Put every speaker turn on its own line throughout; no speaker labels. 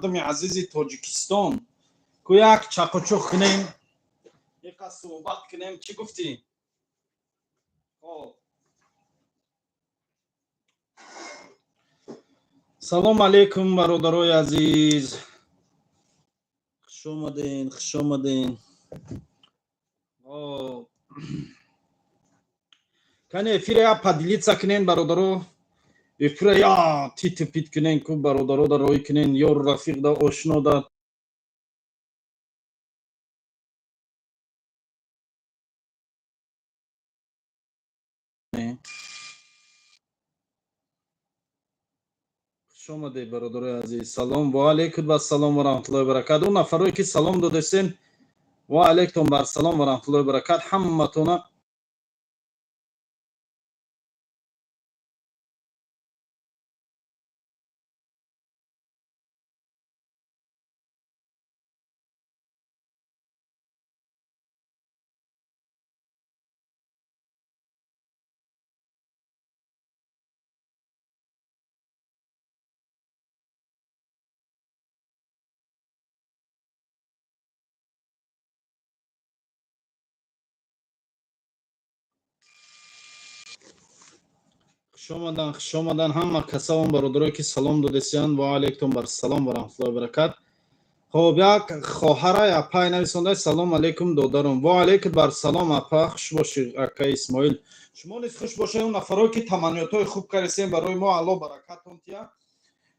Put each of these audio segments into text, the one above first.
Мардуми азизи Тоҷикистон, ку як чақучуқ кунем, яка суҳбат кунем. Чӣ гуфтӣ? Хоб, салом алейкум, бародарои азиз, хуш омаден, хуш омаден. Хоб, кани эфира я поделиться кунен, бародаро, эфира я титу пит кунен, ку бародаро да рой кунен, ёру рафиқ да, ошно да. Хуш омадед, бародарои азиз. Салом, ва алейкум ассалом ва раҳматуллоҳи ва баракат. Он нафарое ки салом додесен, ва алейкум барсалом ва раҳматуллоҳи ва баракат ҳаматона. Хуш омадан, хуш омадан ҳама каса, он бародарое ки салом додесиян, ва алейкум барсалом ва раҳматуллоҳи ва баракат. Хоб, як хоҳара, апай нависонда: «Салом алейкум, додарам». Ва алейкум барсалом, апа, хуш бошӣ. Ака Исмоил, шумо низ хуш бошед. Он нафарое ки таманниётҳои хуб кардесен барои мо, Аллоҳ баракатон тия,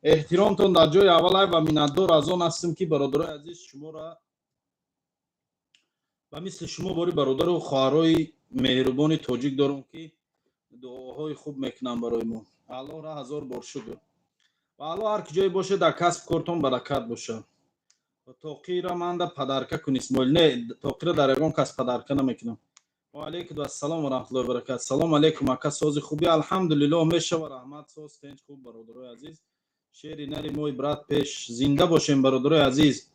эҳтиромтон дар ҷои аввалай ва миннатдор аз он ҳастем, ки, бародарои азиз, шуморо ба мисли шумо бори бародару хоҳарои меҳрубони тоҷик дорам, ки дуоҳои хуб мекунанд барои мо. Аллоҳра ҳазор бор шукр ва Аллоҳ ҳар ки ҷое бошед, дар касб кортон баракат бошад. Тоқира манда подарка кун, Исмоил. Не, тоқира дар ягон кас подарка намекунам. Ва алейкум ассалом ва раҳматуллоҳи ва баракат. Салом алейкум, ака, сози хуби? Алҳамдулиллоҳ, мешава, раҳмат, соз, тенч, хуб. Бародарои азиз, шери нари мой брат, пеш, зинда бошем, бародарои азиз.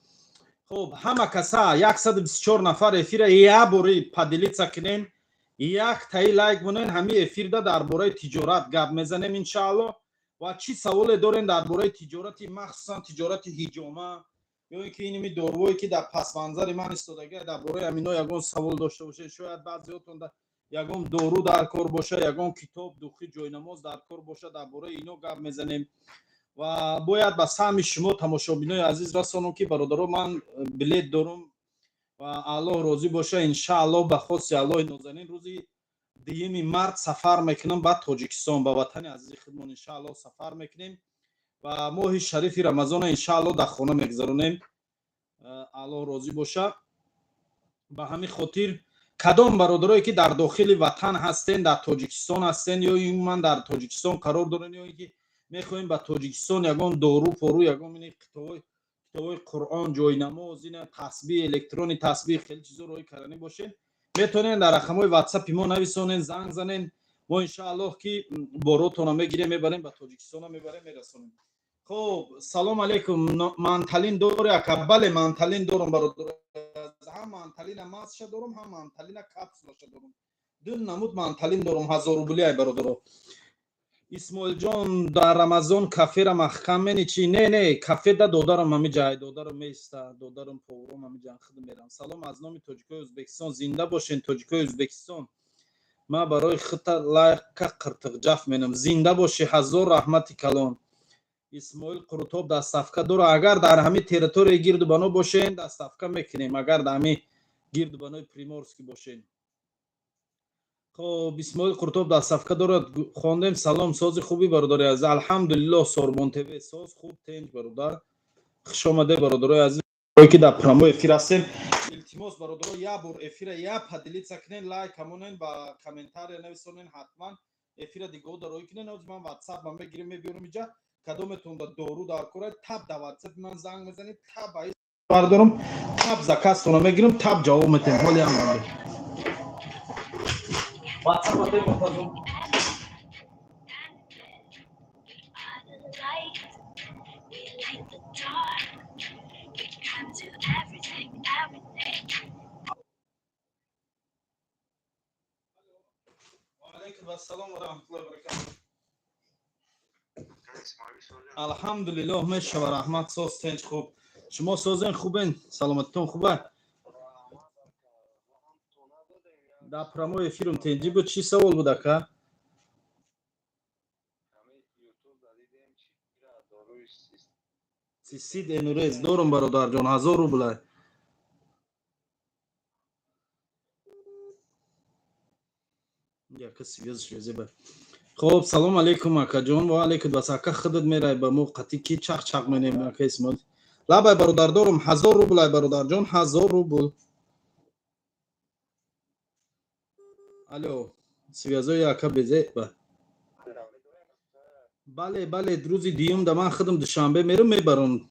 Хуб, ҳама каса, 124 нафар, эфира як бори поделиться кунен, як таи лайк монен. Ҳами эфирда дар бораи тиҷорат гап мезанем, иншааллоҳ. Ва чӣ саволе дорен дар бораи тиҷорати, махсусан тиҷорати ҳиҷома ё ин ки иними дорувое ки дар пасманзари ман истодага, дар бораи ҳамино ягон савол дошта бошед, шояд баъзеотон ягон дору дар кор боша, ягон китоб, духи, ҷойнамоз дар кор боша, дар бораи ино гап мезанем. Ва бояд ба саҳми шумо, тамошобинои азиз, расонам, ки, бародаро, ман билет дорум ва Аллоҳ розӣ боша, иншааллоҳ, ба хости Аллоҳи нозанин, рӯзи 2 март сафар мекунам ба Тоҷикистон, ба ватани азизи худмон иншааллоҳ сафар мекунем ва моҳи шарифи Рамазона иншааллоҳ дар хона мегузаронем, Аллоҳ розӣ боша. Ба ҳамин хотир кадом бародарое ки дар дохили ватан ҳастен, дар Тоҷикистон ҳастен ё умуман дар Тоҷикистон қарор дорен, ё ин ки мехоҳем ба Тоҷикистон ягон дору пору, ягон китобҳои Қуръон, ҷойнамоз, ина тасбиҳ, электрони тасбиҳ, хеле чизо роҳӣ карданӣ бошед, метавонед дар рақамҳои ватсапи мо нависонен, занг занен. Мо иншааллоҳ ки боротона мегирем, мебарем, ба Тоҷикистона мебарем, мерасонем. Хуб, салом алейкум, манталин дори, ака? Бале, манталин дорум, бародар, ҳам манталина масша дорум, ҳам манталина капсулаша дорум, ду намуд манталин дорум, 1000 рубли ай, бародаро. Исмоилҷон, дар Рамазон кафера маҳкам мени чи? Не, не, кафеда додарам ҳами ҷай, додарам меиста, додарам поваром ҳами ҷан, худ мерам. Салом аз номи тоҷикои Ӯзбекистон, зинда бошен, тоҷикои Ӯзбекистон. Ман барои худта лайка қиртиқҷаф менам, зинда бошӣ, ҳазор раҳмати калон. Исмоил Қурутоб доставка дора? Агар дар ҳами территорияи гирду бано бошен, доставка мекунем, агар дар ҳами гирду банои Приморский бошен. Хоб, Исмоил Қуртоб доставка дорад, хондем. Салом, сози хуби, бародари азиз? Алҳамдулиллоҳ, Сорбон ТВ, соз, хуб, тенҷ, бародар. Хуш омаде, бародарои азиз, ки дар прямой эфир ҳастем. Илтимос, бародаро, як бор эфира я поделиться кунен, лайк камонен, ба комментария нависонен, ҳатман эфира дигаҳо дароӣ кунен. Ҳозир ман ватсап ман мегирем, мебиёрам иҷа. Кадометон да дору дар кора, таб дар ватсапи ман занг мезанед, таб бардорам, таб заказтона мегирам, таб ҷавоб метем. Ҳоли ҳам ватсап атем.
Light, we light the dark. We can do everything, everything.
Алейкум ассалом ва раҳматуллоҳи ва баракатуҳ.
Исмоил.
Алҳамдулиллоҳ, мешава, раҳмат. Соз, тинч, хуб. Шумо созен, хубен, саломатитон хуба? Дар прямой эфирум тинҷӣ буд. Чӣ савол буд, ака? Цистит, энурез дорум, бародарҷон, 1000 рубла. Яка связь швезеба. Хоб, салом алейкум, акаҷон. Ва алейкум бас. Ака, худат мерай ба мо, қатӣ ки чақ чақ менем, ака Исмоил. Лабай, бародар, дорум, 1000 рублай, бародарҷон, 1000 рубл. Алло, связои ака безеба. Бале, бале, рӯзи дуюм да ман худам Душанбе мерам, мебарам.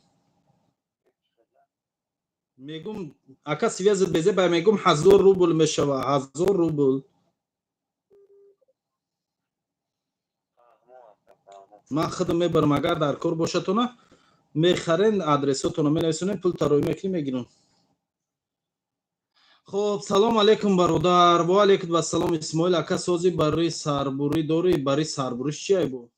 Мегум, ака, связат безеба, мегум, 1000 рубл мешава, 1000 рубл. Ман худам мебарам, агар дар кор бошатона мехарен, адресотона менависонем, пул тароӣ мекунем, мегирам. Хоб, салом алейкум, бародар. Ва алейкум вассалом, Исмоил ака. Сози барои сарбурӣ дорӣ? Барои сарбуриш чи айбо?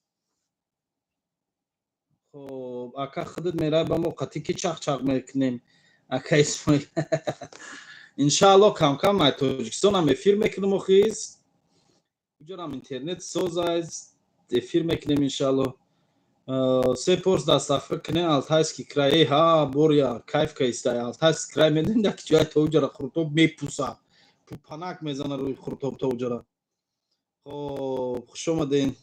Хоб, ака, худат мерай ба мо, қатӣ ки чақ чақ мекунем, ака Исмоил. Иншааллоҳ, камкам ай Тоҷикистонам эфир мекунем, охиз уҷарам интернет соз аст, эфир мекунем, иншааллоҳ. Се порс доставка кунем, Алтайский край. Э ҳа, боря кайф каистай, Алтайский край медонӣ, ки ҷоя то уҷара қурутоб мепуса, пупанак мезана рӯи қурутоб то уҷара. Хоб, хуш омадем.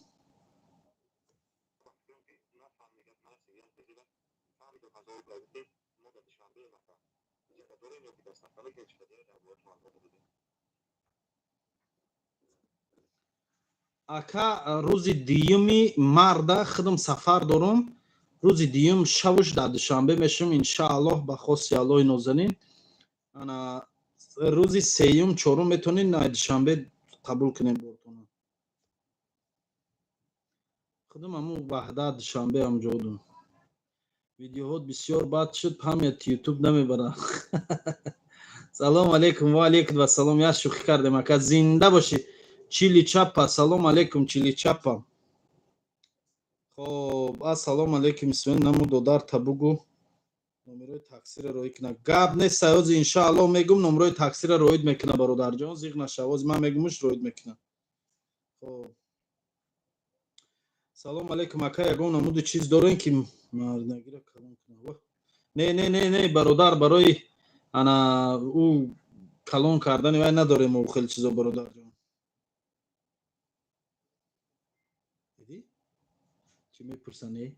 Ака, рӯзи дуюми марда худам сафар дорум. Рӯзи дуюм шавш дар Душанбе мешавам, иншааллоҳ, ба хости Аллоҳи нозанин. Ана рӯзи сеюм, чорум метавонед на Душанбе қабул кунем бортона. Худам ҳамун Ваҳдат, Душанбе ҳамҷодум. Видеоҳот бисёр бад шуд, память Ютуб намебарад. Салом алейкум. Ва алейкум вассалом. Як шӯхӣ кардем, ака, зинда бошӣ. Чили Чапа, салом алейкум, Чили Чапа. Хоб, ассалому алейкум, Исмоил. Наму додар табугу, номерои таксиро роӣ кунад. Гап нест, саёзи, иншааллоҳ, мегум, номерои таксиро роид мекуна, бародарҷон, зиқ нашав, ози ман мегумуш, роид мекуна. Хоб, салом алейкум, ака. Ягон намуди чиз дорем, ки марднагира калон кунад? Не, не, не, не, бародар, барои ана ӯ калон кардани вай надорем ӯ хеле чизо, бародарҷон. Дидӣ, чӣ мепурсанӣ?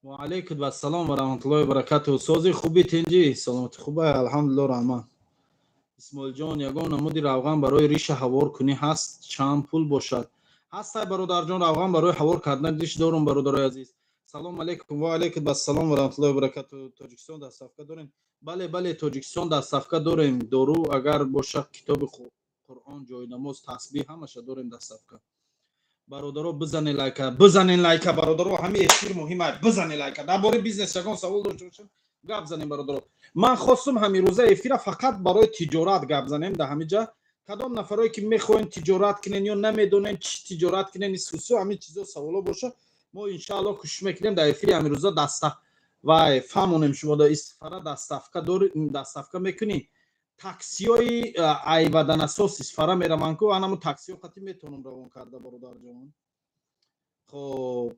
Ва алейкум вассалом ва раҳматуллоҳи баракатуҳ. Сози, хуби, тинҷӣ, саломати хуба? Алҳамдулиллоҳ, раҳмат. Исмоилҷон, ягон намуди равған барои риша ҳавор кунӣ ҳаст? Чанд пул бошад? Ҳастай, бародарҷон, равған барои ҳавор кардани риш дорум, бародарои азиз. Салом алейкум. Ва алейкум вассалом ва раҳматуллоҳи баракатуҳ. Тоҷикистон доставка дорем? Бале, бале, Тоҷикистон доставка дорем. Дору агар бошад, китоби Қуръон, ҷойнамоз, тасбиҳ, ҳамаша дорем доставка. Бародаро, бизанед лайка, бизанед лайка, бародаро, ҳамин эфир муҳим аст, бизанед лайка. Дар бораи бизнес ягон савол дошта бошед, гап занем, бародаро. Ман хостум ҳамин рӯза эфира фақат барои тиҷорат гап занем. Дар ҳамин ҷа кадом нафарое ки мехоҳем тиҷорат кунен ё намедонем чӣ тиҷорат кунен, исусу ҳамин чизо саволо боша, мо иншааллоҳ кӯшиш мекунем дар эфири ҳамин рӯза даста вай фаҳмонем. Шумо дар Исфара доставка дори, доставка мекунӣ? Таксиҳои айваданасос Исфара мераванд ку, анамо таксиҳо қатӣ метавонам равон карда, бародарҷон. Хоб.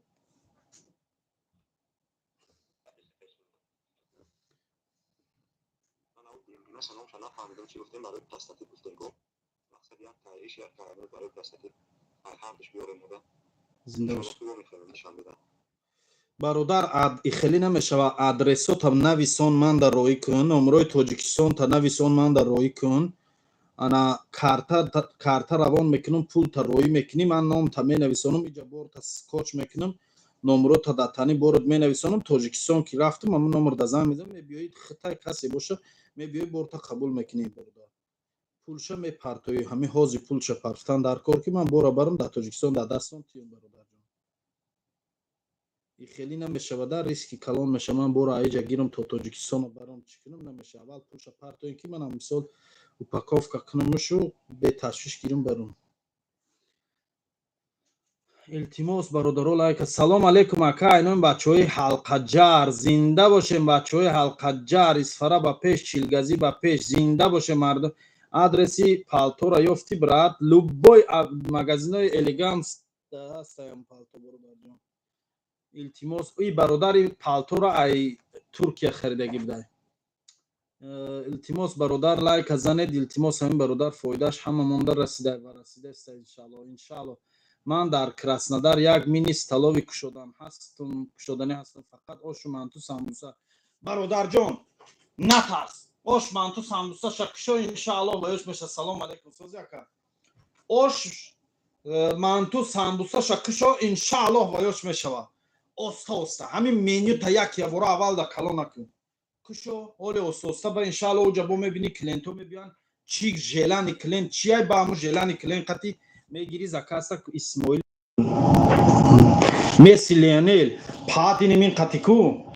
Зинда бош, бародар. Хеле намешава. Адресотам нависон, манда роӣ кун, номерои Тоҷикистонта нависон, манда роӣ кун. Ана карта равон мекунам, пулта роӣ мекунӣ, ман номта менависонам, иҷа борта скотч мекунам, номерота дар тани борот менависонам. Тоҷикистон ки рафтам, ҳамун номер да занг мезанам, мебиёӣ, хитай касе боша, мебиёӣ, борта қабул мекунӣ, бародар. Пулша мепартоӣ, ҳамин ҳозир пулша партофтан дар кор, ки ман бора барам, дар Тоҷикистон дар дастон тиём, бародарҷон. И хеле намешавада, риски калон меша. Ман бора аиҷа гирам, то Тоҷикистоно барам, чӣ кунам? Намеша. Аввал пулша партоем, ки манам мисол упаковка кунамушу беташвиш гирам, барам. Илтимос, бародаро, лайка. Салом алейкум, ака. Айнои бачаҳои ҳалқаҷар, зинда бошем. Бачаҳои ҳалқаҷар, Исфара ба пеш, Чилгазӣ ба пеш, зинда бошем, мардум. Адреси палтора ёфти, брат? Любой магазинои Элеганс ҳастаям палто, бародарҷон. Илтимос, и бародари палтора ай Туркия харидагӣ будай. Илтимос, бародар, лайка занед. Илтимос, ҳамин бародар фоидааш ҳама монда расида ва расидаста, иншаалло, иншаалло. Ман дар Краснодар як мини столовый кушодам ҳастум, кушоданӣ ҳастам, фақат ошу, манту, самбуса. Бародарҷон, натарс, ош, манту, самбуса шакушо, иншаалло, лоёш меша. Салом алейкум, сози, ака. Ош, манту, самбуса шакушо, иншааллоҳ, ваёш мешава. Оста оста ҳамин меню та як ябора аввал да калон накун, кушо ҳоле оста оста ба, иншаалло, уҷа бо мебини, клиентҳо мебиёянд. Чи желание клиент чияй, ба ҳамун желание клиент қати мегири заказа. Исмоил, Месси, Лионел паатини мин қатику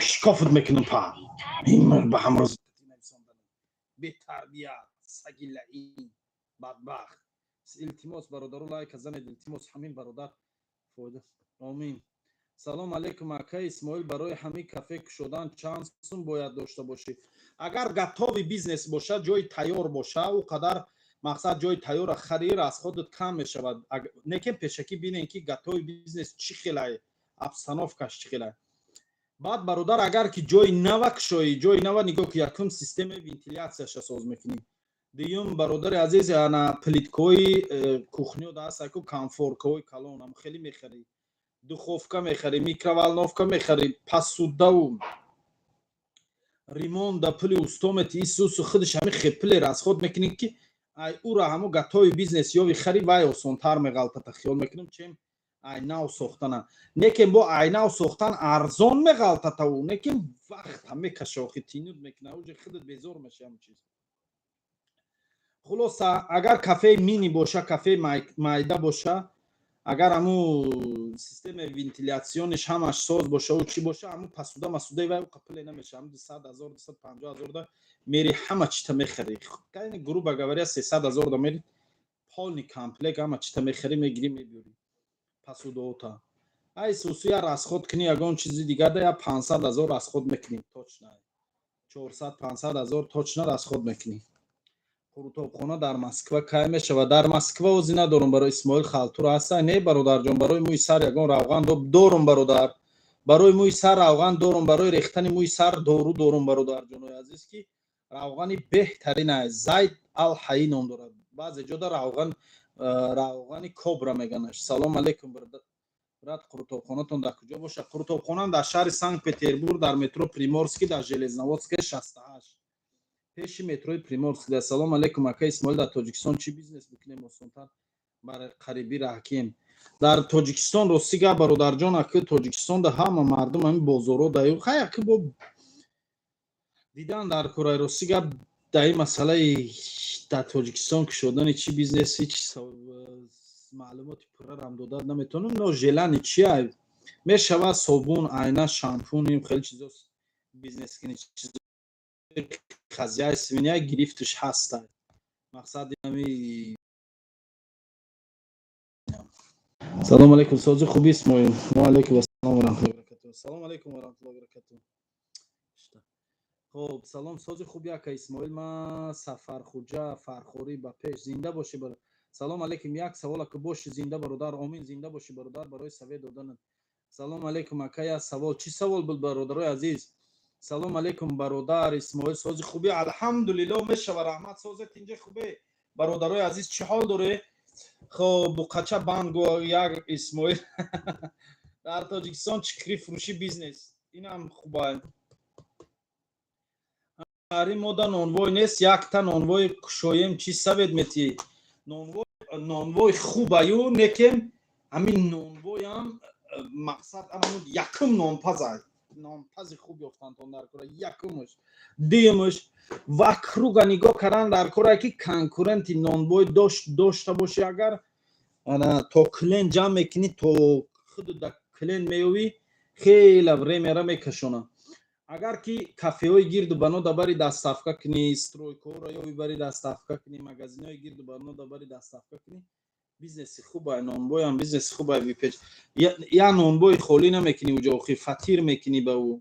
кишкофут мекунам, па ба ҳамроз бетарбия, саги лаин, бадбахт. Илтимос, бародаро, лайка занед. Илтимос, ҳамин бародар фоида. Омин. Салом алейкум, ака Исмоил. Барои ҳамин кафе кушодан чанд сум бояд дошта бошӣ? Агар готовый бизнес бошад, ҷои тайёр боша, ӯ қадар мақсад ҷои тайёра харир, расходат кам мешавад. Некем пешакӣ бинем, ки готовый бизнес чӣ хелай, обстановкаш чӣ хелай. Баъд, бародар, агар ки ҷои нава кушоӣ, ҷои нава нигоҳ ки, якум, системаи вентиляцияша соз мекунӣ. Дуюм, бародари азиз, ана плиткаҳои кухня даастаку, конфоркаҳои калон ам хеле мехарӣ, духовка мехарӣ, микроволновка мехарӣ, посудаву ремонт да пули усто мети, исусу худаш ҳами хепуле расход мекунӣ, ки ай ура ҳамо готовый бизнес ёви хари, вай осонтар меғалтата, хиёл мекунам, чем ай нав сохтана. Некем бо ай нав сохтан арзон меғалтата, некем вақт ҳам мекаша, охи тянуть мекуна, уҷа худат безор меши ҳам чиз. Хулоса, агар кафеи мини боша, кафеи майда боша, агар ҳаму системаи вентиляциониш ҳамаш соз боша, чӣ боша, ҳаму посуда масудаи вай уқа пуле намеша. Ҳаму 200 000, 250 000 да мери, ҳама чита мехарӣ. Грубо говоря, 300 000 да мери, полный комплект ҳама чита мехарӣ, мегирӣ, мебиёрӣ посудаота. Ай сусу я расход кунӣ, ягон чизи дигар да я 500 000 расход мекунӣ, точно 400, 500 000 точно расход мекунӣ. Қурутобхона дар Москва кай мешавад? Дар Москва ози надорум. Барои Исмоил халтура ҳаста? Не, бародарҷон, барои мӯи сар ягон равған дорум, бародар, барои мӯи сар равған дорум, барои рехтани мӯи сар дору дорум, бародарҷонои азиз, ки равғани беҳтарин аст, Зайд ал Ҳаи ном дорад. Баъзе ҷода равған, равғани кобра меганаш. Салом алейкум, брат. Қурутобхонатон дар куҷо бошад? Қурутобхонам дар шаҳри Санкт Петербург, дар метро Приморский, дар Железноводская 68, пеши метрои Приморский. Салом алейкум, ака Исмоил. Дар Тоҷикистон чӣ бизнес бикунем осонтар барои қарибӣ раҳкем? Дар Тоҷикистон, рости гап, бародарҷон, аки Тоҷикистонда ҳама мардум ҳамин бозоро даю хай, аки бо дидан дар кораи. Рости гап, дар ин масъалаи дар Тоҷикистон кушодани чӣ бизнес ҳеч маълумоти пуррарам дода наметавонам, но желание чия мешавад: собун, айна, шампун, хеле чизо бизнес кини, чизо хозяйственный гирифтиш ҳаста. Мақсади ҳами. Салому алейкум, сози, хуби, Исмоил? Ва алейкум ассалом ва раҳматуллоҳи ва баракатуҳ. Салому алейкум ва раҳматуллоҳи ва баракатуҳ. Хоб, салом, сози, хуби, ака Исмоил? Ма Сафархуҷа, Фархорӣ. Ба пеш, зинда бошӣ. Салом алейкум, як савол, ака. Боши зинда, бародар. Омин, зинда бошӣ, бародар, барои совет доданат. Салом алейкум, ака, як савол. Чӣ савол буд, бародарои азиз? Салом алейкум, бародар Исмоил, сози, хубӣ? Алҳамдулилло, мешава, раҳмат. Созет инҷа хубе? Бародарои азиз, чӣ ҳол доре? Хоб, буқача банго як. Исмоил, дар Тоҷикистон чикри фурӯшӣ бизнес, инам хуба. Шаҳри мода нонвой нест, якта нонвой кушоем, чӣ совет метиҳӣ? Нонвой хубаю, некем ҳамин нонвоям мақсад ҳамун якум нонпазай, нонпази хуб ёфтантон дар кора якумш. Дуюмш, вокруга нигоҳ кардан дар кора, ки конкуренти нонвой дошта бошӣ. Агар то клиент ҷамъ мекунӣ, то худу да клиент меёвӣ, хела времяра мекашона. Агар ки кафеҳои гирду бано дабари доставка кунӣ, стройкаҳоро ёви, бари доставка кунӣ, магазинҳои гирду бано дабари доставка кунӣ. Бизнеси хубай, нонбоям бизнеси хубай. Выпеч я нонбои холӣ намекунӣ уҷо, охи, фатир мекунӣ ба ӯ,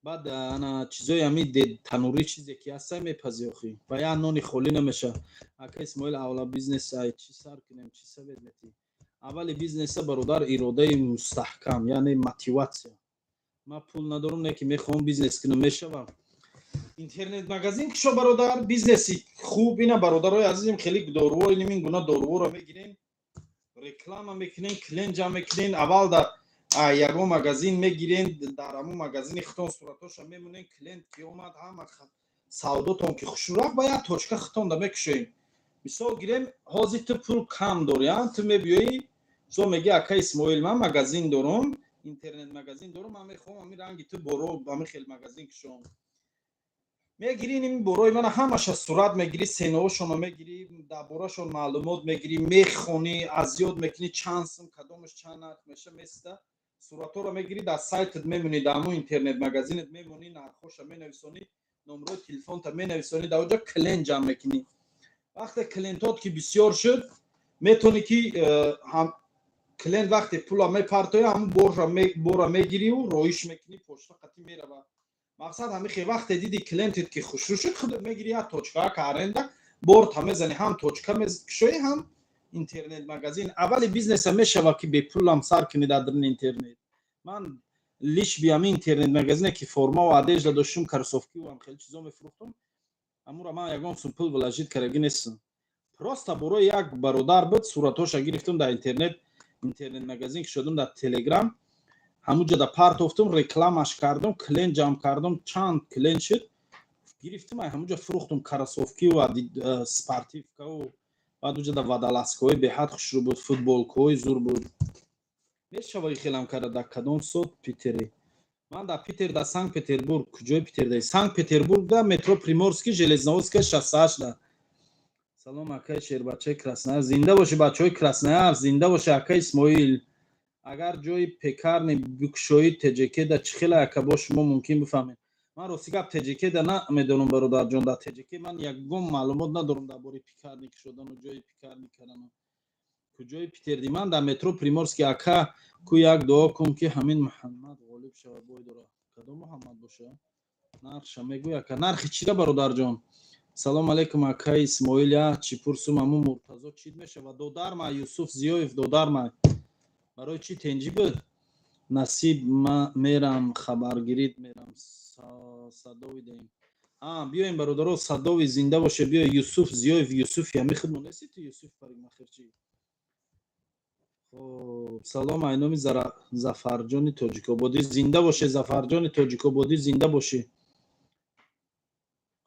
баъд ана чизои ҳами танурӣ, чизе ки ҳастай, мепазӣ, охи, ва я нони холӣ намеша. Ака Исмоил, аввала бизнес ай чӣ сар кунем, чӣ совет метӣ? Аввали бизнеса, бародар, иродаи мустаҳкам, яъне мотиватсия. Ман пул надорам, не ки мехоҳам бизнес кунам, мешавам? Интернет магазин кушо, бародар, бизнеси хуб ина. Бародарои азизим, хеле доруво, ин гуна доруворо мегирем, реклама мекунем, клиент ҷамъ мекунем. Аввал дар ягон магазин мегирем, дар ҳамун магазини худтон суратҳоша мемонем. Клиент ки омад, ҳама савдотон ки хушрӯ рафт, ба як точка худтонда мекушоем. Мисол гирем, ҳозир ту пул кам дорӣ, ту мебиёӣ, мисол мегӯӣ: «Ака Исмоил, ман магазин дорам, интернет магазин дорам, ман мехоҳам ҳамин ранги ту боро, ҳамин хел магазин кушоам». Мегирӣ ин борои мана, ҳамаша сурат мегирӣ, цена ҳошонро мегирӣ, дар борашон маълумот мегирӣ, мехонӣ, азёд мекунӣ, чанд сум, кадомаш чанд нарх меша, места, суратҳоро мегирӣ, дар сайтат мемонӣ, дар ҳамон интернет магазинат мемонӣ, нархҳоша менависонӣ, номерои телефонта менависонӣ, дар оҷа клиент ҷамъ мекунӣ. Вақте клиентот ки бисёр шуд, метавонӣ ки клиент вақте пула мепартоя, ҳамун бора мегирию роиш мекунӣ, почта қатӣ мерава. Мақсад ҳамин хел. Вақте диди клиентет ки хушрӯ шуд, худат мегири, як точка ка аренда борта мезанӣ, ҳам точка мекушоӣ, ҳам интернет магазин. Аввали бизнеса мешава ки бепулам сар кунӣ дар даруни интернет. Ман лиш би ҳамин интернет магазине ки формаву одежда доштум, кроссовки ву ҳам хеле чизо мефурӯхтум, ҳамура ман ягон сум пул вложить кардаги нестам. Просто борои як бародар буд, суратҳоша гирифтум, дар интернет магазин кушодум, дар Телеграм ҳамуҷода партофтум, рекламаш кардум, клиент ҷамъ кардум, чанд клиент шуд, гирифтум, ай ҳамуҷо фурӯхтум кроссовки ва спортивка ву баъд уҷода водолазка ҳои беҳад хушрӯ буд, футболка ҳои зур буд. Мешава хелам карда. Дар кадом сод Питере? Ман дар Питер, дар Санкт Петербург. Куҷои Питер? Да Санкт Петербург, да метро Приморский, Железноводская 68 да. Салом, акаи шербачаи Красноярск. Зинда боши, бачаҳои Красноярск, зинда боши. Ака Исмоил, агар ҷои пекарни бикушоӣ Теҷекеда чӣ хеле, ака, бо шумо мумкин бифаҳмед? Ман рости гап Теҷекеда намедонам, бародарҷон. Дар Теҷеке ман ягон маълумот надорам дар бораи пекарни кушодану ҷои пекарни кардану. Куҷои Питерди? Ман дар метро Приморский. Ака, ку як дуо кун, ки ҳамин Муҳаммад ғолиб шавад, бой дорад. Кадом Муҳаммад боша? Нархша мегӯй, ака. Нархи чира, бародарҷон? Салом алейкум, акаи Исмоил, я чӣ пурсум, аму Муртазо чид мешавад? Додарма, Юсуф Зиёев, додарма. Барои чӣ тенҷӣ буд? Насиб, ма мерам хабаргирид, мерам садови дем. Биёем, бародаро, садови, зинда боше. Биё, Юсуф Зиёев, Юсуф ями хидмо нести ту, Юсуф парикмахерчӣ. Хоб, салом айноми Зафарҷони Тоҷикободӣ. Зинда боше, Зафарҷони Тоҷикободӣ, зинда бошӣ.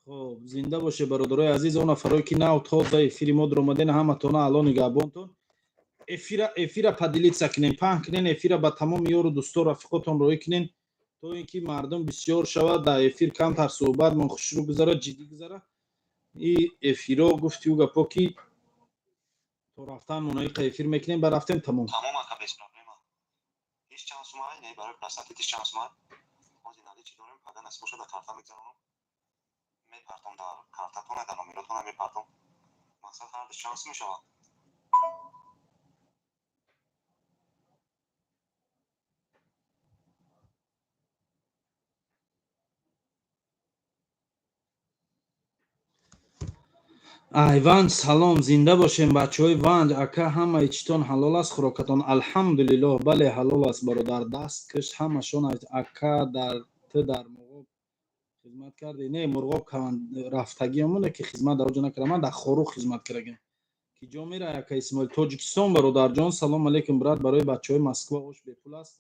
Хоб, зинда боше, бародарои азиз. Он нафарое ки нав тоза эфири мо дуромаден, ҳаматона Алло нигаҳбонтон. Эфира поделиться кунем, паҳн кунен эфира, ба тамоми ёру дӯсто, рафиқотон роҳӣ кунен, то ин ки мардум бисёр шавад дар эфир, камтар суҳбатмон хушрӯ гузара, ҷиддӣ гузара. И эфиро гуфтиу гапо ки то рафтан монаиқа эфир мекунем, ба рафтем, тамом.
Тамом, ака, без проблема. Ҳеч чанд сума не, барои простатит чанд сума? Ҳозир наличи дорем, пага насиб бошад, дар карта мегзаронам, мепартом дар картатона, дар номеротона мепартом. Мақсад, ҳардуш чанд сум мешавад?
Ай Ванҷ, салом, зинда бошем, бачаҳои Ванҷ. Ака, ҳамаи читон ҳалол аст, хӯрокатон? Алҳамдулиллоҳ, бале, ҳалол аст, бародар. Даст кишт ҳамашон. Ака, дар ту дар Мурғоб хизмат кардӣ? Не, Мурғоб рафтагиамоне ки хизмат дар оҷо накардам, ман дар Хоруғ хизмат кардагиам. Ки ҷо мерай, ака Исмоил? Тоҷикистон, бародарҷон. Салом алейкум, брат, барои бачаҳои Москва ош бепул аст?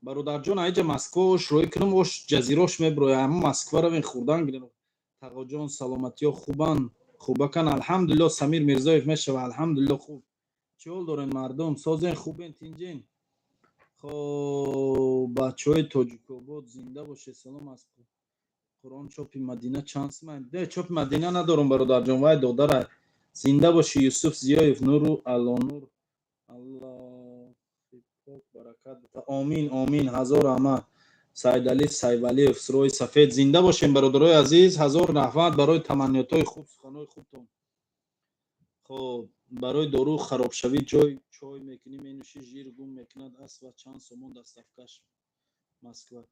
Бародарҷон, аиҷа Москва ош роҳӣ кунам, ош ҷазирош меброя, ҳамун Москва равен, хӯрдан гирем. Тағоҷон, саломатиё хубанд? Хубакан, алҳамдулилло. Самир Мирзоев, мешава, алҳамдулилло, хуб. Чӣ ҳол дорен, мардум? Созен, хубен, тинҷен? Хоб, бачаҳои Тоҷикобод, зинда бошед. Салом аз Қуръон чопи Мадина чанд сума? Не, чопи Мадина надорам, бародарҷон, вай додарай. Зинда бошӣ, Юсуф Зиёев, нуру Аллонур, Аллоҳи пок баракат. Омин, омин, ҳазор раҳмат. Саидалӣ Сайвалиев, сурои сафед. Зинда бошем, бародарои азиз, ҳазор раҳмат барои таманниётҳои хуб, суханҳои хубтон. Хоб, барои дору харобшавӣ ҷой чой мекунӣ, менӯшӣ, жир гум мекунад аст ва чанд сомон доставкаш Москва.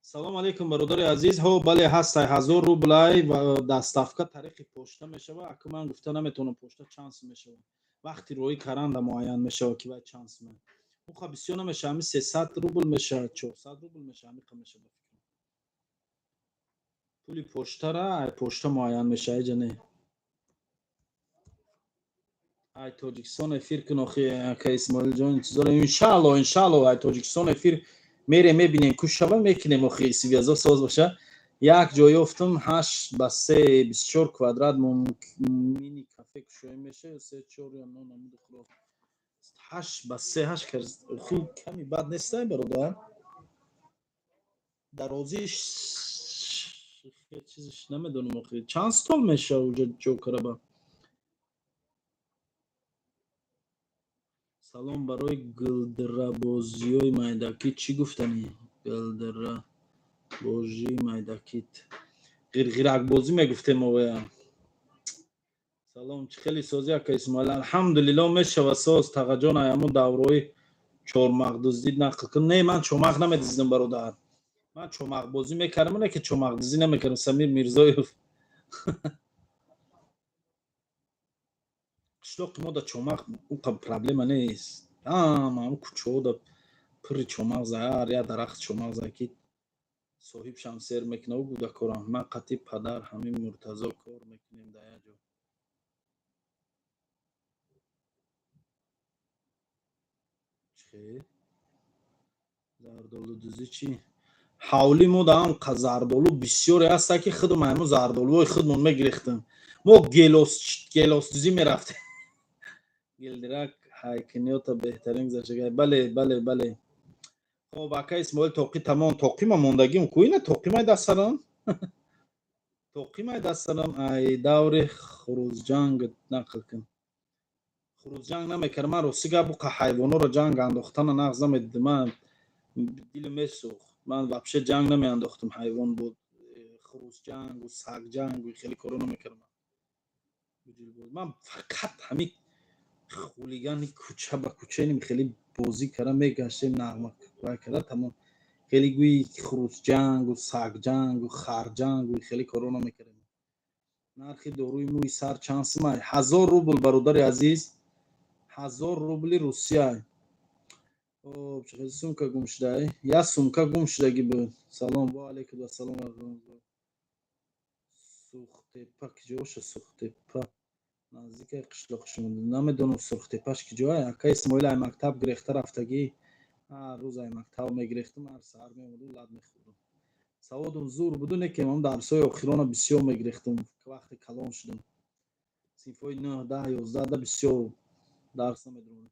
Салом алейкум, бародари азиз. Ҳо, бале, ҳастай, 1000 рублай ва доставка тариқи почта мешава. Ака, ман гуфта наметавонам, почта чанд сум мешава. Вақти роҳӣ каранда муайян мешава, ки вай чанд сума. Уха бисёр намешава, ҳами 300 рубл мешавад, 400 рубл мешава, ҳамиқа мешава, ба фикрам. Пули почтара ай почта муайян мешава, иҷа не. Ай Тоҷикистон эфир кун охи, ака Исмоилҷон, интизор. Иншаалло, иншаалло, ай Тоҷикистон эфир мерем, мебинем, ку шава мекунем охи, связо соз боша. Як ҷой ёфтум, 8 ба 3, 24 квадрат, мини кафе кушоем меша, се чор ё нон намуди хӯрок. 8 ба 3, ҳашт кар охи ками бад нестай, бародар. Дарозиш чизиш намедонам охи. Чанд стол меша уҷа ҷо караба? Салом, барои гилдрабозиҳои майдакӣ чӣ гуфтанӣ? Гилдрабожии майдакит. Ғирғиракбозӣ мегуфтем овая. Салом, чӣ хеле созӣ, ака Исмоил? Алҳамдулилло, мешава соз. Тағаҷон, ай ҳамун даврои чормағдуздӣ нақл кун. Не, ман чормағ намедиздам, бародар. Ман чормағбозӣ мекардам, не ки чормағдуздӣ намекардам. Самир Мирзоев. Қишлоқи мо да чормағ уқа проблема нест. Ҳама ҳам кӯчаҳо да пурри чормағз, ҳар як дарахт чормағз, ки соҳибшам сер мекунад, ӯ кӯдакорам. Ман қатъи падар ҳамин Муртазо кор мекунем дар як ҷо. Чӣ? Зардолудузӣ чӣ? Ҳавли мо да ҳам зардолу бисёре ҳаста, ки худам ҳамун зардолуҳои худмон мегирехтем. Мо гелосдузӣ мерафтем. Гилдирак ҳайкиниёта беҳтарин гузаштага. Бале, бале, бале. Хоб, ака Исмоил, тоқи тамом, тоқима мондагим ку ина, тоқимай дастсарам. Тоқимай дастсарам. Ай даври хурӯзҷанг нақл кун. Хурӯзҷанг намекардам. Ман рости гап буқа ҳайвонҳоро ҷанг андохтана нағз намедидам. Ман дилам месӯхт. Ман вообще ҷанг намеандохтам ҳайвон буд. Хурӯзҷангу сагҷангу хеле коро намекардам. Ман фақат ҳамин хулигани кӯча ба кӯча инем, хеле бозӣ карда мегаштем, нағма вай карда тамом. Хеле гӯи хурӯсҷангу сагҷангу харҷангу хеле коро намекардем. Нархи доруи мӯи сар чанд сумай? 1000 рубл, бародари азиз, 1000 рубли Русия. Хоб, чӣ сумка гум шудай? Як сумка гум шудагӣ буд. Салом, ва алайкум ассалом. Сухтепа киҷо боша? Сухтепа наздикаи қишлоқи шумо. Намедонам, Сурхтепаш киҷоа. Ака Исмоил, ай мактаб гирехта рафтагӣ? Ҳар рӯз ай мактаб мегирехтам, ҳар саҳар меомадум, лат мехӯрдам. Саводам зур буду, не ки ман дарсҳои охирона бисёр мегирехтам. Вақте калон шудам, синфҳои 9, 10, 11 да бисёр дарс намедонам.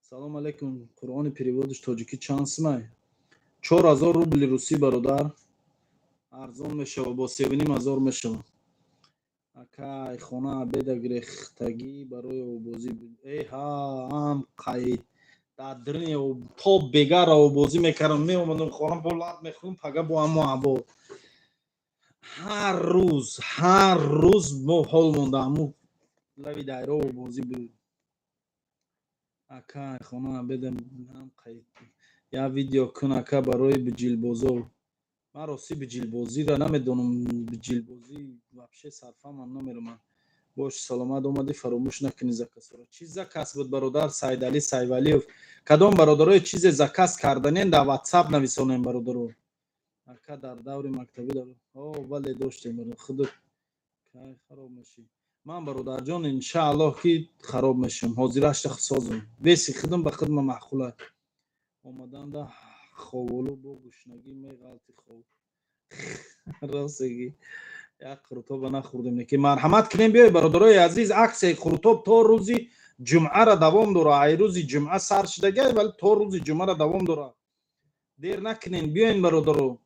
Салом алейкум, Қуръони переводиш тоҷикӣ чанд сумай? 4000 рубли русӣ, бародар. Арзон мешава, бо 3500 мешава. Акай, хона беда гирехтагӣ барои обозӣ? Э ҳа, ам қай дар даруни то бегара обозӣ мекардам, меомадам хона, бо лат мехӯрдам, пага бо ҳамо ҳаво. Ҳар рӯз, ҳар рӯз мо ҳол монда ҳамун лави дайро обозӣ буд. Акай, хона беда ҳам қай. Як видео кун, ака, барои биҷилбозо. Ман ростӣ биҷилбозиро намедонам, биҷилбозӣ вообще сарфаҳмам намеромад. Бош, саломат омадӣ, фаромӯш накунӣ заказҳоро. Чӣ заказ буд, бародар Сайдалӣ Сайвалиев? Кадом бародарое чизе заказ карданен, дар Ватсап нависонем, бародаро. Ака, дар даври мактабӣ дар о бале доштем. Худат кай хароб мешӣ? Ман, бародарҷон, иншааллоҳ, ки хароб мешавам. Ҳозирашта созам. Веси худам ба худма маъқула. Омаданда ховолу бо гушнагӣ меғалти хов. Ростагӣ як қурутоба нахӯрдем, ки марҳамат кунем, биёй, бародарои азиз. Аксияи қурутоб то рӯзи ҷумъара давом дора. Ай рӯзи ҷумъа сар шудагай, вале то рӯзи ҷумъара давом дора. Дер накунем, биёен, бародаро.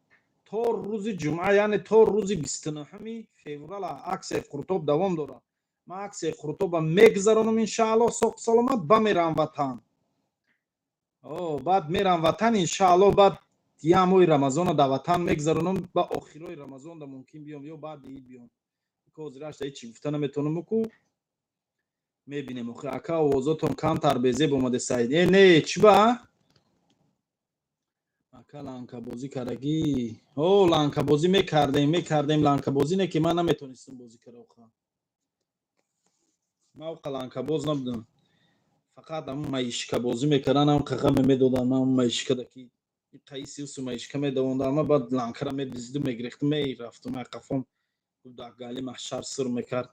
То рӯзи ҷумъа, яъне то рӯзи 29-уми феврала аксияи қурутоб давом дорад. Ман аксияи қурутоба мегузаронам, иншааллоҳ, соқ саломат ба мерам ватан. Баъд мерам ватан, иншааллоҳ, баъд як моҳи рамазона дар ватан мегузаронам, ба охирои рамазон да мумкин биём ё баъди ид биём. Ҳозирашда ҳечи гуфта наметавонам ку. Мебинем охи, ака, овозотон камтар безеб омаде. Саид, э не, чӣ ба ака ланкабозӣ кардагӣ? О, ланкабозӣ мекардем, ланкабозӣ не, ки ман наметонистам бозӣ кара оха. Ман оқа ланкабоз набудам, фақат ҳамн маишкабозӣ мекардан, ҳам қағаме медодам. Ман маишкада ки қаисиусу маишка медавондам, ма баъд ланкара медизиду мегирехтум, мерафтум қафом, гали маҳшар сур мекард.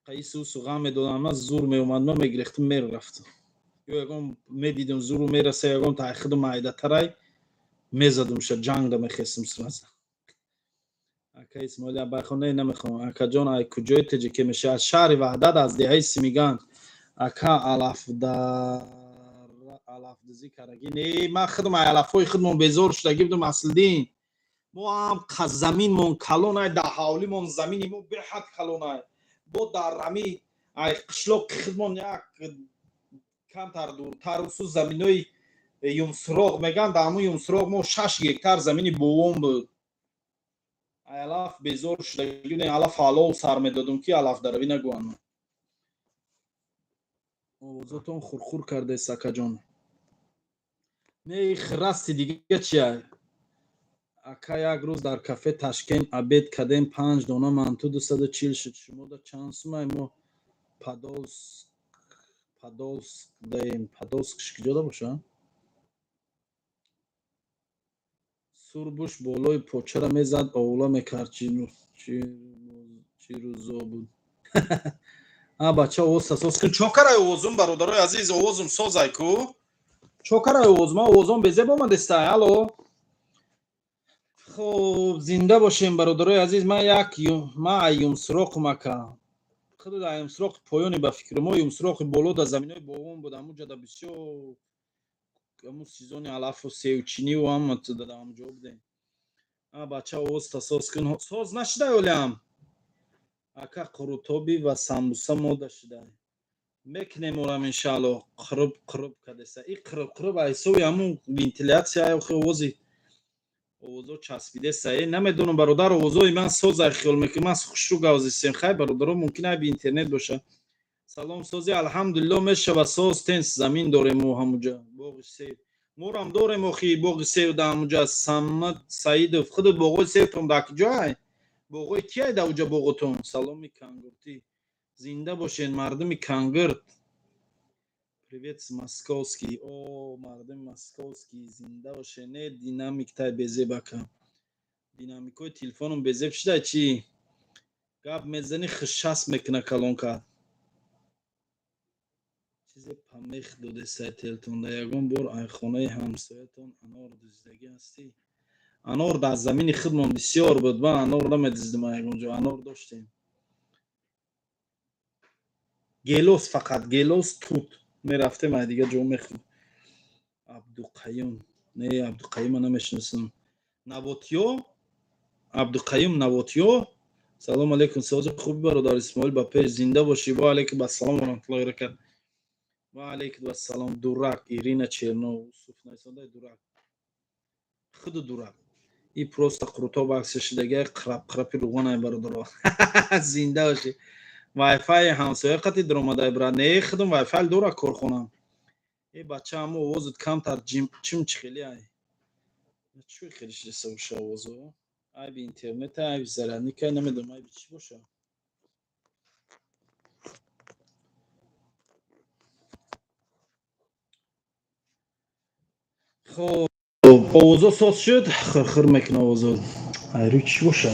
Қаисиусу ғам медодам, ма зур меомад, ма мегирехтум, мерафтум. Ё ягон медидум зуру мераса, ягон таъхиду майдатарай мезадумша, ҷангда мехестум сразу. Ака Исмоили Абайхоне, намехоҳам. Акаҷон, ай куҷои теҷике меша? Аз шаҳри Ваҳдат, аз деҳаи Симиган. Ака, алафдузӣ кардагӣ? Не, ман худам ай алафҳои худмон безор шудагӣ будум. Аслидин, мо ҳам заминмон калонай, дар ҳавлимон замини мо беҳад калонай. Бо дар ҳами ай қишлоқи худмон як камтар дуртар усу заминои Юмсуроғ меган, дар ҳамун Юмсуроғ мо 6 гектар замини бовон буд. Алаф безор шудагӣ, алаф ҳалол сар медодум, ки алаф даравӣ нагӯянд. Овозотон хурхур кардест, акаҷон. Не, расти дига чия? Ака, як рӯз дар кафе Ташкент обед кардем, панҷ дона манту 240 шуд. Шумода чанд сумай? Мо Подолск даем. Подолск куҷода боша? Сурбуш болои почара мезад, овла мекард. Чӣ рӯзо буд. А бача, овоз соз кун. Чокарай овозум, бародарои азиз, овозум созай ку? Чокарай овоз? Ма овозом безеб омадестай. Алло, хуб, зинда бошем, бародарои азиз. Ман як ма ай Юмсуроқум, ака. Худ ай Юмсуроқи поёни ба фикру мо Юмсуроқи боло да заминои бовон буд. Ҳамуҷа да бисёр ҳамун сезони алафу севчиниву ҳама да ҳамҷо будем. А бача, овоз тасоз кун. Соз нашидай олиам. Ака, қурутоби ва самбуса мода шидай? Мекунем орам, иншаалло. Қуруб қуруб кадеса и қуруб қуруб ҳисоби ҳамун вентиляция овози овозо часпидеса. Э, намедонам, бародар, овозои ман созай, хиёл мекунам ман хушрӯ гавзисем. Хай, бародаро, мумкин айби интернет боша. Салом, сози? Алҳамдулилло, мешава, соз тенс. Замин дорем мо ҳамуҷа, боғи себ морам дорем охи, боғи себ да ҳамуҷа. Самад Саидов, худу боғои себтон дар куҷоай? Боғои кияй да уҷа боғотон? Саломи кангуртӣ, зинда бошед, мардуми Кангурт. Привет с московский. О, мардуми московский, зинда бошед. Не, динамик тай безеб, ака. Динамикои телефоном безеб шидай чӣ? Гап мезанӣ, хишас мекуна калонка. Чизе памех додесай телтон да. Ягон бор айхонаи ҳамсоятон анор дуздагӣ ҳастӣ? Анор дар замини худмон бисёр буд, ман анор намедиздим. Ягон ҷо анор доштем, гелос, фақат гелос, тут мерафтем, ай дига ҷо мехӯрд. Абдуқаюм, не, Абдуқаюма намешиносам. Навотиё, Абдуқаюм Навотиё, салом алейкум, сози хуби, бародар Исмоил, ба пеш, зинда бошӣ. Ва алейкум ассалом ва раҳматуллоҳи баракат. Ва алейкум ассалом. Дурак Ирина Чернов Юсуф найсондай дурак, худу дурак. И просто қурутоб акса шидагай, қирап қирапи руғанай. Бародаро, зинда бошӣ. Вайфай ҳамсоя қати дуромадай, брат? Не, худум вайфай дора корхонам. Э бача, ҳамо овозат камтар чим чихели ай. Чӯй хеле шидеса боша овозо? Айби интернета, айби зарядника, намедонам айби чӣ боша. Хоб, овозо соз шуд, хирхир мекуна овозо. Айрӯи чӣ боша,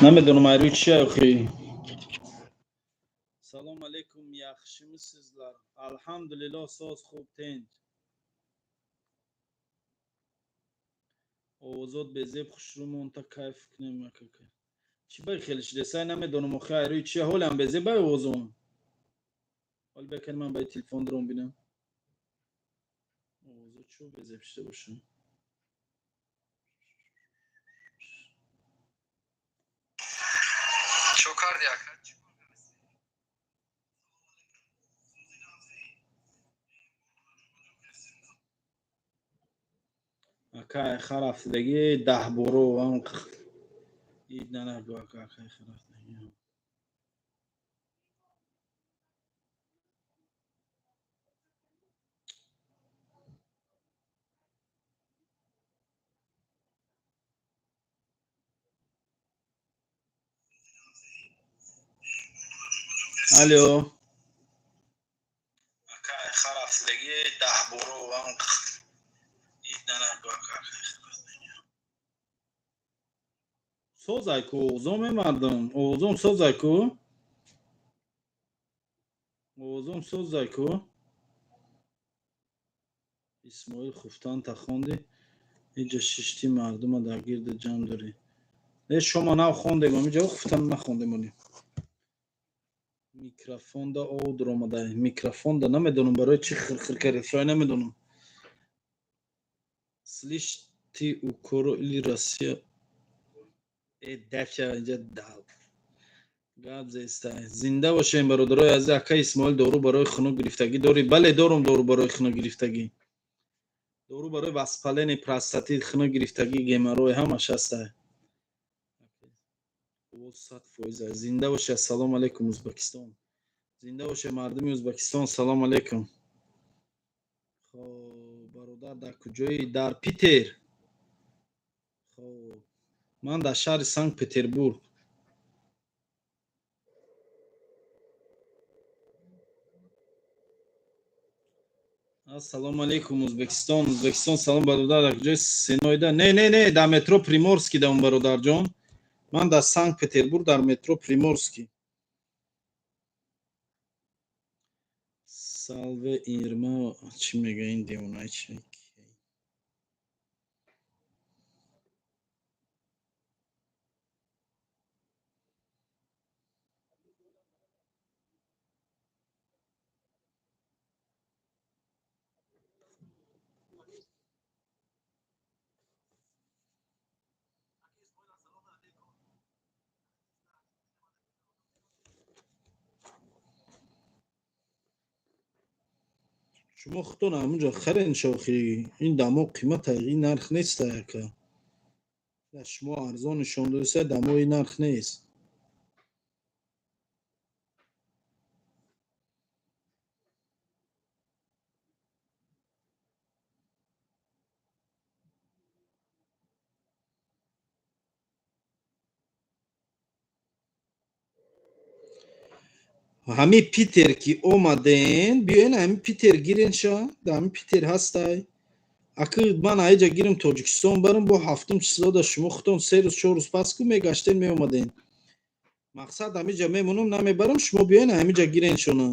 намедонам, айрӯи чи охи. Салом алейкум, yaxshimisizlar? Алҳамдулилло, соз, хуб, тинч. Овозот безеб, хушрӯ монта, кайф кунем. Акака, чӣ бай хеле шидесай, намедонам охи, айрӯи чи ҳолам безебай овозон. Ҳоли бекани ман баи телефон дорам, бинам овозо чӯ безеб шида боша.
Чо карди, ака?
Ака, хар рафтидагӣ 10 боро ид нанагӯ, ака. Ака, хар рафтидагӣ. Алло, ака, харафтаги даҳборо. Созай ку, овозом, е мардум, овозом созай ку, овозом созай ку. Исмоил, хуфтан тахонди, иҷа шишти, мардума дар гирди ҷамъ дорӣ. Э, шома нав хондем, амиҷа хуфтан нахондем. Оли микрофонда ов дуромада, микрофонда намедонам барои чӣ хирхир кард, шоя намедонам. Слышь, ты укоро или Россия? Э, дафя, инҷа дал гап зеста. Зинда бошем, бародарои азиз. Ака Исмоил, дору барои хунук гирифтагӣ дорӣ? Бале, дорум, дору барои хунук гирифтагӣ, дору барои воспаление, простатит, хунук гирифтагӣ, геморрой, ҳамаш ҳаста. 100%. Зинда боше. Ассалому алайкум, Узбекистон. Зинда боше, мардуми Узбекистон. Салому алайкум. Хоб, бародар, дар куҷои? Дар Питер. Хоб, ман дар шаҳри Санкт Петербург. Ассалому алайкум, Узбекистон. Узбекистон, салом. Бародар, дар куҷои? Сеноида? Не, не, не, дар метро Приморский даун, бародарҷон. Ман дар Санкт Петербург, дар метро Приморский. Салве Ирма, чӣ мега ин девона? Чи? Шумо худтон ҳамунҷо харен, шохӣ. Ин дамо қимата, ин нарх неста, яка. Шумо арзон нишон додаста, дамо ин нарх нест. Ҳами Питер ки омаден, биёен, ҳами Питер гирен ша, дар ҳами Питер ҳастай. Аки ман аиҷа гирим, Тоҷикистон барам, бо ҳафтум числода шумо худтон 3 рӯз, 4 рӯз пас ку мегаштен, меомаден. Мақсад, ҳамиҷа мемонам, намебарам, шумо биёен, ҳамиҷа гирен шона.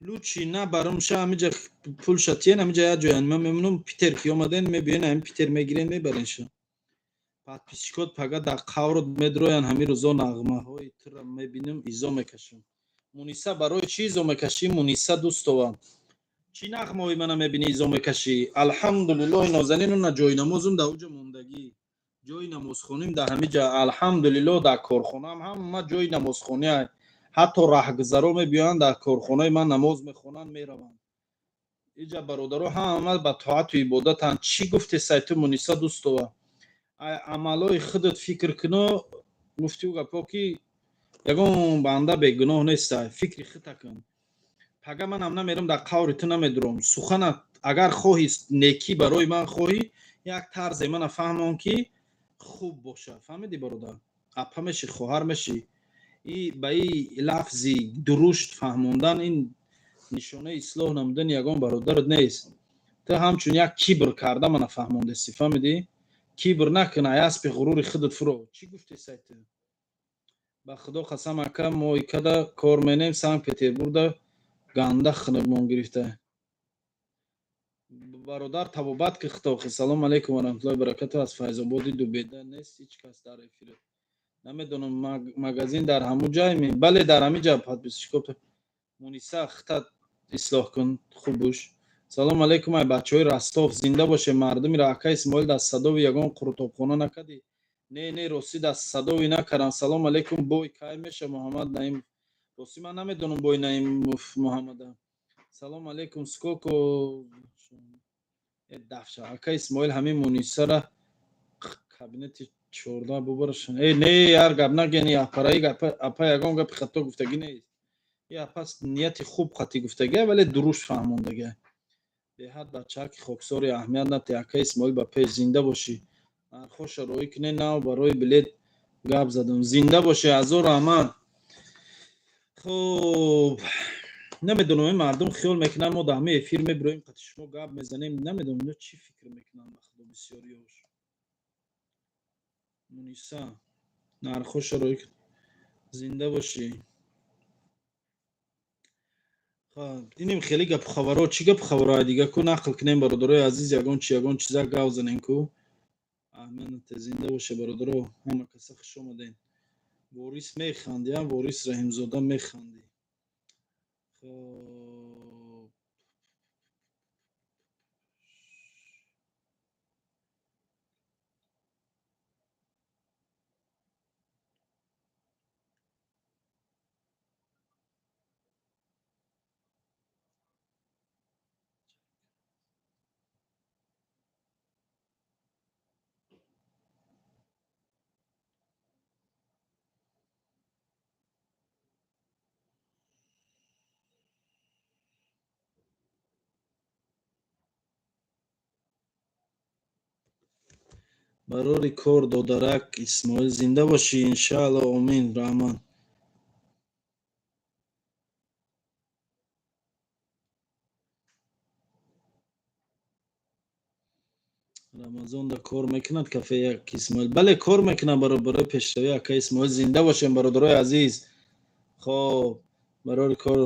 Лучше набарам ша, ҳамиҷа пулша тиен, ҳамиҷа як ҷоян ман мемонам. Питер ки омаден, мебиёен, ҳами Питер мегирен, мебарен ша. Подписчикот пага дар қаврот медроян. Ҳамин рӯзо нағмаҳои тура мебинам, изо мекашам. Муниса, барои чӣ изо мекашӣ? Муниса Дӯстова, чӣ нағмаҳои мана мебинӣ, изо мекашӣ? Алҳамдулиллоҳи нозанину на ҷои намозум дар уҷа мондагӣ, ҷои намозхоним дар ҳамин ҷа. Алҳамдулиллоҳ, дар корхонаам ҳама ҷои намозхонӣ, ҳатто раҳгузаро мебиёянд, дар корхонаи ман намоз мехонанд, мераванд. Иҷа бародаро ҳама ба тоату ибодатанд. Чӣ гуфте сайту, Муниса Дӯстова? Амалҳои худат фикр куно. Гуфтиу гапҳо, ки ягон банда бегуноҳ неста. Фикри худта кун. Пага манам намерам, дар қаври ту намедурам. Сухана агар хоҳӣ, некӣ барои ман хоҳӣ, як тарзе мана фаҳмон, ки хуб бошад. Фаҳмидӣ, бародар? Апа мешӣ, хоҳар мешӣ. И ба и лафзи дурушт фаҳмондан ин нишонаи ислоҳ намудани ягон бародарат нест. Ту ҳамчун як кибр карда мана фаҳмондеси, фаҳмидӣ? Кибр накун, ай аспи ғурури худат фуро. Чӣ гуфти сайти? Ба худо қасам, ака, моикада кор менем, Санкт Петербургда ганда хунукмон гирифта. Бародар, табобат ки хитохи. Салому алайкум ва раҳматуллоҳи баракату. Аз Файзободи Дубеда нест ҳеҷ кас дар эфир? Намедонам, магазин дар ҳамун ҷайми? Бале, дар ҳамин ҷа. Подписчико, Муниса, хитат ислоҳ кун, хубуш. Салому алайкум, ай бачаҳои Ростов. Зинда боше, мардумира. Ака Исмоил, дар Садови ягон қурутобхона накардӣ? Не, не, ростӣ, дар Садови накардам. Салому алайкум, бой кай меша, Муҳаммад Наимов? Ростӣ, ман намедонам бой Наимов Муҳаммада. Салому алайкум, сколько дафша. Ака Исмоил, ҳамин Мунисара кабинети 14 бубараш. Э, не, яр, гап нагени, апараи апа ягон гапи хато гуфтагӣ нест. И апа нияти хуб хати гуфтагия, вале дурушт фаҳмондагия. Беҳад бачаки хоксори, аҳамият нате. Ака Исмоил, ба пеш, зинда бошӣ. Нархоша роӣ куне, нав барои билет гап задам. Зинда бошӣ, ҳазор раҳмат. Хуб, намедонам, ин мардум хиёл мекунанд, мо дар ҳамаи эфир мебироем, қати шумо гап мезанем. Намедонам, ино чӣ фикр мекунанд, ба худо, бисёриёш. Муниса, нархошаро, зинда бошӣ. Инем хеле гапу хабаро. Чӣ гапу хабаро дига ку нақл кунем, бародарои азиз? Ягон чи, ягон чиза гав занем ку. Аҳмед, зинда боше. Бародаро, ҳама каса хуш омадем. Ворис, механди, а? Ворис Раҳимзода, механди. Хоб, барори кор, додарак Исмоил, зинда бошӣ, иншаалло, омин, раҳмат. Рамазонда кор мекунад кафе як Исмоил? Бале, кор мекунад. Барои пешравӣ, ака Исмоил, зинда бошем, бародарои азиз. Хоб, барори кор.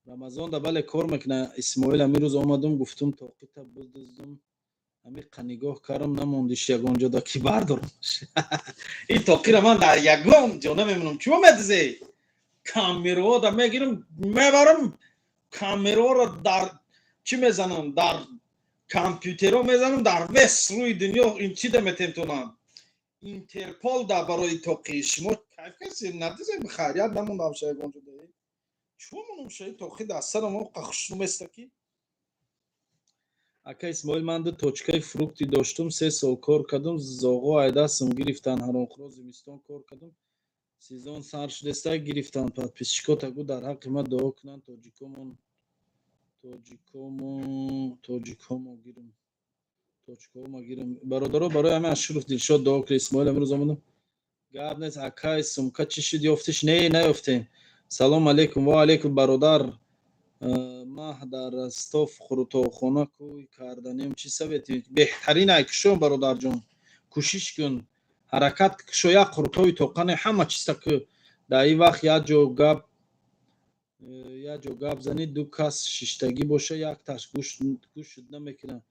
Рамазонда, бале, кор мекунад Исмоил. Ҳамин рӯз омадум, гуфтум, тоқита бидуздум, ҳамиқа нигоҳ кардам, намондиш ягон ҷода ки бардорамаш. Ин тоқира ман дар ягон ҷо намемонам. Чиво медизе? Камерода мегирам, мебарам, камероро дар чӣ мезанам, дар компютеро мезанам, дар весь рӯи дунё ин чӣ да метемтонам, Интерпол да. Барои тоқи шумо кайф каси надизем, хайрият намондам ша ягон ҷода. Чиво монам ша тоқи дар сарам хушрӯ ки. Ака Исмоил, ман ду точкаи фрукти доштум, 3 сол кор кардум, зоғо айдастам гирифтан, ҳаромхӯро. Зимистон кор кардум, сезон сар шудеста, гирифтан. Подписчико тагу дар ҳаққи ман дуо кунанд. Тоҷикомон, тоҷикомо, тоҷикомо гирм, точкомо гирм. Бародаро, барои ҳамин Ашуров Дилшод дуо кунед. Исмоил, амрӯз омадам, гап нест. Акай, сумка чӣ шуд, ёфтиш? Не, наёфтем. Салом алейкум. Ва алейкум, бародар. Маҳ дар Ростов қурутобхона кӯй карданем, чӣ совети беҳтарин? Ай кушо, бародарҷон, кӯшиш кун, ҳаракат кушо, як қурутоби тоқане, ҳама чизта ку. Дар ин вақт як ҷо гап занӣ, ду кас шиштагӣ боша, якташ гӯш намекунад,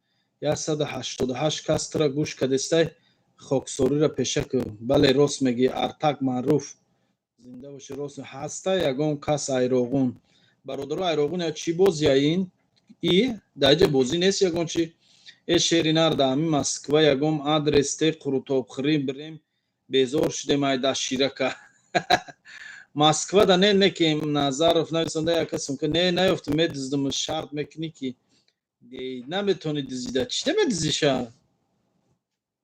188 кас тура гӯш кадестай. Хоксориро пеша кун. Бале, рост мегӣ. Артак Маъруф, зинда бошӣ. Рост ҳаста ягон кас айроғун? Бародаро, айроғун я чӣ бозия ин? И дар ҷа бозӣ нест ягон чи. Э, шери нар, дар ҳамин Москва ягон адрес те, қурутобхӯрӣ бирем, безор шудем ай дастширака. Москва да не, не ки Назаров нависонда, яка сумка не наёфтум, медуздум. Шарт мекунӣ ки наметавонӣ дузида. Чӣ намедузиша?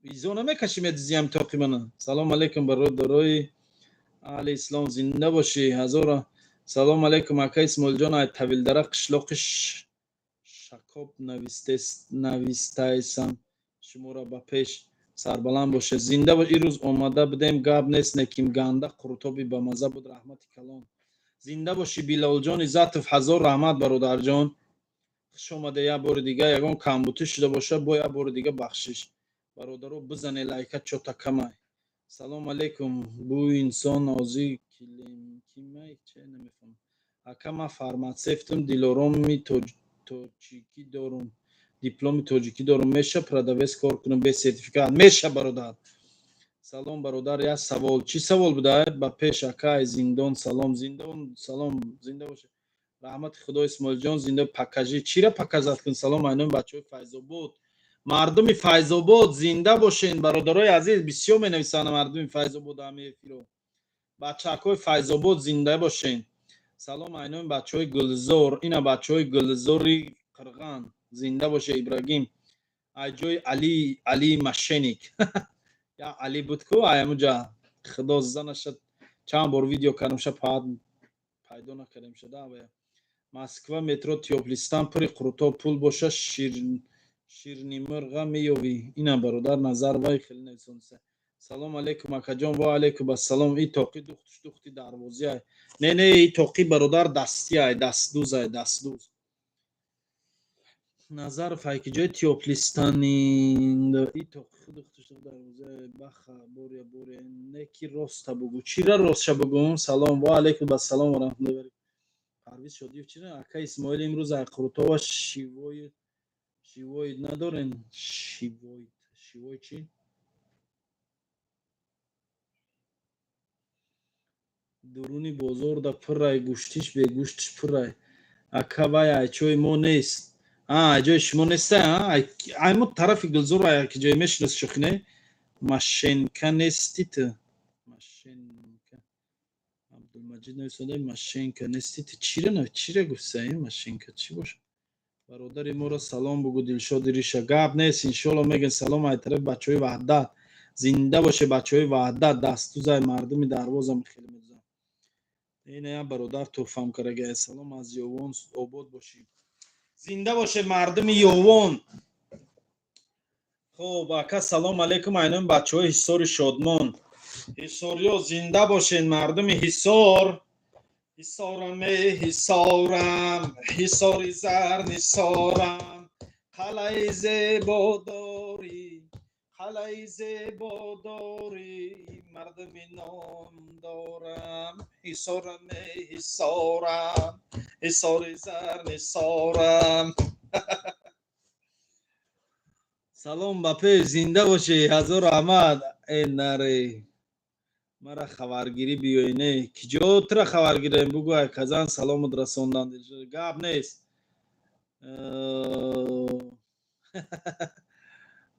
Изо намекашӣ, медузиям тоқи мана. Салом алейкум, бародарои аҳли ислом, зинда бошӣ. Ҳазора салом алейкум, ака Исмоилҷон. Ай Тавилдара, қишлоқи Шакоб навистаесам шуморо. Ба пеш, сарбаланд боше, зинда бош. Ирӯз омада будем, гап нест, неким ганда қурутоби бамаза буд. Раҳмати калон, зинда бошӣ. Билолҷон Иззатов, ҳазор раҳмат, бародарҷон, хуш омада. Як бори дига ягон камбутӣ шуда боша, бо як бори дига бахшиш. Бародаро, бизане лайка, чота камай. Салом алейкум, бу инсон озӣ кимай, че намефаҳмам. Ака, ман фарматсевтум, дилороми тоҷикӣ дорум, дипломи тоҷикӣ дорум, меша продавец кор кунам без сертификат? Меша, бародар. Салом, бародар, як савол. Чӣ савол буда? Ба пеш, акай. Зиндон салом, зиндон салом, зинда боша. Раҳмати худо, Исмоилҷон, зинда. Покажи, чира показать кун? Салом айноми бачаҳои Файзобод. Мардуми Файзобод, зинда бошен, бародарои азиз. Бисёр менависанд мардуми Файзобод ҳами эфиро. Бачакҳои Файзобод, зинда бошен. Салом айноми бачаҳои Гулзор. Ина бачаҳои Гулзори Қирған, зинда боше. Ибрагим, ай ҷои Али, Али мошенник, я Али буд ку, ай ҳамуҷа худо занаша, чанд бор видео кардам, ша пайдо накардем шада. Москва, метро Тёплый Стан пури қурутоб, пул боша, ширнимирға меёвӣ. Ина бародар Назар вай хеле нависонса. Салом алейкум, акаҷон. Ва алейкум ассалом. И тоқи духтуш духти дарвозиай. Не, не, и тоқи, бародар, дастиай, дастдӯзай, дастдӯз. Назаров айки ҷои тёплистани. И тоқи духтуш дарвозиай. Баха боря, боря, не ки роста бугӯ. Чира ростша бугӯм? Салом, ва алейкум ассалом ва раҳматуллоҳи. Парвиз Шодиев чира? Ака Исмоил, имрӯз Айқурутова шивои шивоид надорен? Шивоид, шивой чӣ? Дуруни бозорда пуррай, гӯштиш бегӯштиш пуррай. Ака, вай айчои мо нест. А, айҷои шумо неста? Ай мо тарафи Гулзор, ки ҷое мешинос, шӯхӣ не? Машенка нести ту? Машенка. Абдулмаҷид нависонда, машенка нести ту. Чира, чира гуфтса? Машенка чӣ боша? Бародари моро салом бугӯ, Дилшоди Риша. Гап нест, иншоалло мегӯем. Салом ай тарафи бачаҳои Ваҳдат. Зинда боше бачаҳои Ваҳдат, дастдӯзай мардуми Дарвозам хеле медузам. Ина бародар туҳфам карагай. Салом аз Ёвон, обод бошӣ. Зинда боше мардуми Ёвон. Хуб, ака, салом алейкум, айноми бачаҳои Ҳисори Шодмон. Ҳисориё, зинда бошен, мардуми Ҳисор. Ҳисорам, э Ҳисорам, ҳисори зар нисорам, қалъаи зебо дорӣ, қалъаи зебо дорӣ, мардуми ном дорам. Ҳисорам, э ҳисорам, ҳисори зар нисорам. Салом ба пеш, зинда бошӣ, ҳазор раҳмат. Э наре, мара хабаргирӣ биёй, не ки ҷо тура хабаргирем, бугӯ. Ай Казан саломат расондан, гап нест.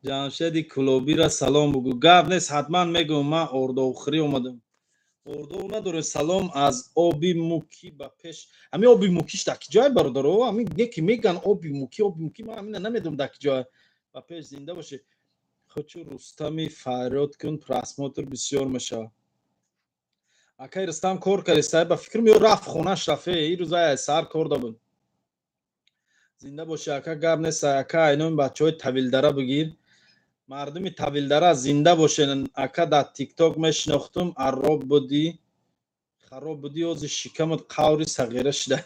Ҷамшеди Кулобира салом бугӯ. Гап нест, ҳатман мегӯм. Ман ордовхӯрӣ омадам, ордов надорем. Салом аз Оби Мукӣ, ба пеш. Ҳамин Оби Мукиш дар ки ҷое, бародаро? Ҳамин не ки меган Оби Мукӣ, Оби Мукӣ, ман ҳамина намедонам дар ки ҷое. Ба пеш, зинда бошед. Хочу Рустами фарёд кун, просмотр бисёр мешавад. Акай Рустам кор кардиста, ба фикрам, ё рафт хонаш, рафе ин рӯза сар кор дабуд. Зинда боши, ака, гап нест. Ака, айноми бачаҳои Тавилдара бигир. Мардуми Тавилдара, зинда бошен. Ака, дар Тикток мешинохтум, арроб будӣ, хароб будӣ, ози шикамат қаври сағира шуда.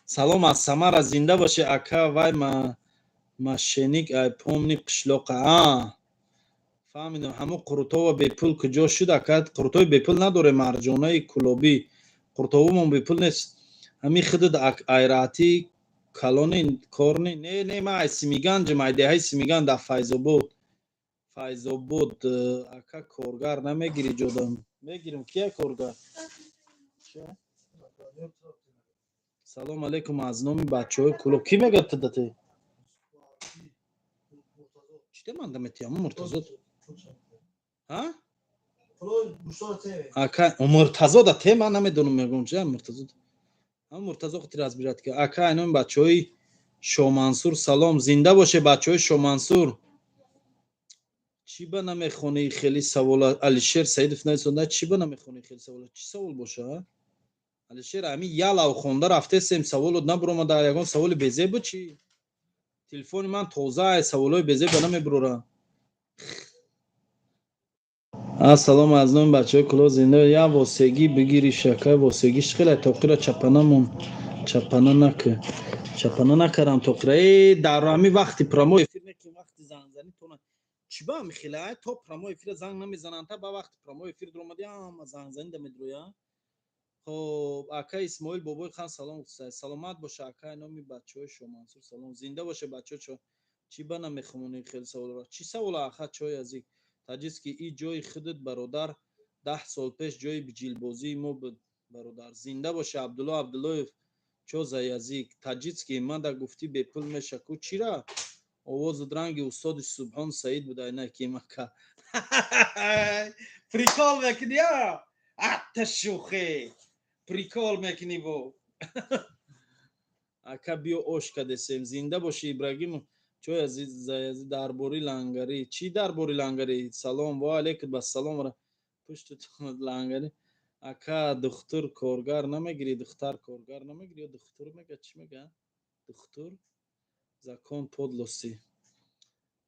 Салом аз Самара, зинда бошӣ, ака. Вай мошенник ай помни қишлоқа. А, фаҳмидам. Ҳамун қурутова бепул куҷо шуд, ака? Қурутои бепул надорем, Марҷонаи Кулобӣ, қурутовумон бепул нест. Ҳамин худат айраати калони корни? Не, не, ман ай Симиганҷам, ай деҳаи Симиган, дар Файзобод, Файзобод. Ака, коргар намегирӣ? Ҷодам мегирем. Кия коргар? Салом алейкум аз номи бачаҳои Кулоб. Кӣ мегӯяд тудате? Чида манда метиҳам Муртазо? А, ака, Муртазо да те, ман намедонам, мегӯм чи Муртазо. Ҳам Муртазо хотир разбирать ки. Ака, айноми бачаҳои Шомансур салом. Зинда боше бачаҳои Шомансур. Чӣ ба намехонӣ хеле савола? Алишер Саидов нависонда, чӣ ба намехонӣ хеле савола? Чӣ савол боша, Алишер? Ҳамин ялав хонда рафтесем, саволот набуромада. Ягон саволи безебу чӣ? Телефони ман тоза, саволҳои безеба намебурора. Ассалому аз номи бачаҳои Кулоб, зинда. Я восегӣ бигири, шака восегиш хеле тоқира чапанамон. Чапана нака, чапана накардам тоқира. Э, дар ҳамин вақти прямой эфир неки, вақти зангзанӣ тона чӣ ба ҳами хеле ай то прямой эфира занг намезананд, та ба вақти прямой эфир дуромади, ҳама зангзанӣ да медуроя. Хоб, ака Исмоил, бобои хан салом. Саломат боша, ака. Номи бачаҳои Шомансур салом. Зинда боша бачаҳо. Чӣ ба намехонӣ хеле саволро? Чӣ савола, аха? Чой азик таҷиски и ҷои худат, бародар, 10 сол пеш ҷои биҷилбозии мо буд, бародар. Зинда боша, Абдулло Абдуллоев. Чо за язык таҷицки мада гуфтӣ, бепул меша ку? Чира овозат ранги устоди Субҳон Саид буд? Айна кимака прикол мекунӣ, атта шӯхе, прикол мекунӣ бо. Ака, биё ош кадесем. Зинда боши, Ибрагимов. Чой азиз дар бори лангарӣ чӣ? Дар бори лангарӣ салом. Ва алейкум ассалом. Пушти лангарӣ. Ака, духтур коргар намегирӣ? Духтар коргар намегирӣ ё духтур мега, чӣ мега? Духтур? Закон подлости.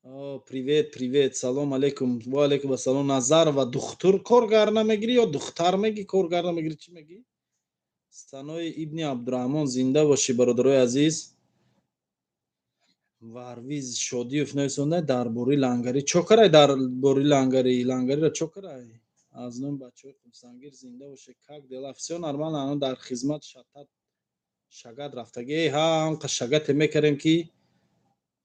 Привет, привет, салом алейкум. Ва алейкум ассалом. Назарова, духтур коргар намегирӣ ё духтар мегӣ, коргар намегирӣ, чӣ мегӣ? Санои ибни Абдураҳмон, зинда бошӣ, бародарои азиз. Варвиз Шодиев нависонда дар бораи лангарӣ. Чо карай дар бораи лангарӣ? Лангариро чо карай? Аз номи бачаҳои Қумсангир, зинда боше. Как дела? Всё нормально, ано дар хизмат шатат шагат рафтагӣ. Эй, ҳа, анқа шагате мекардем ки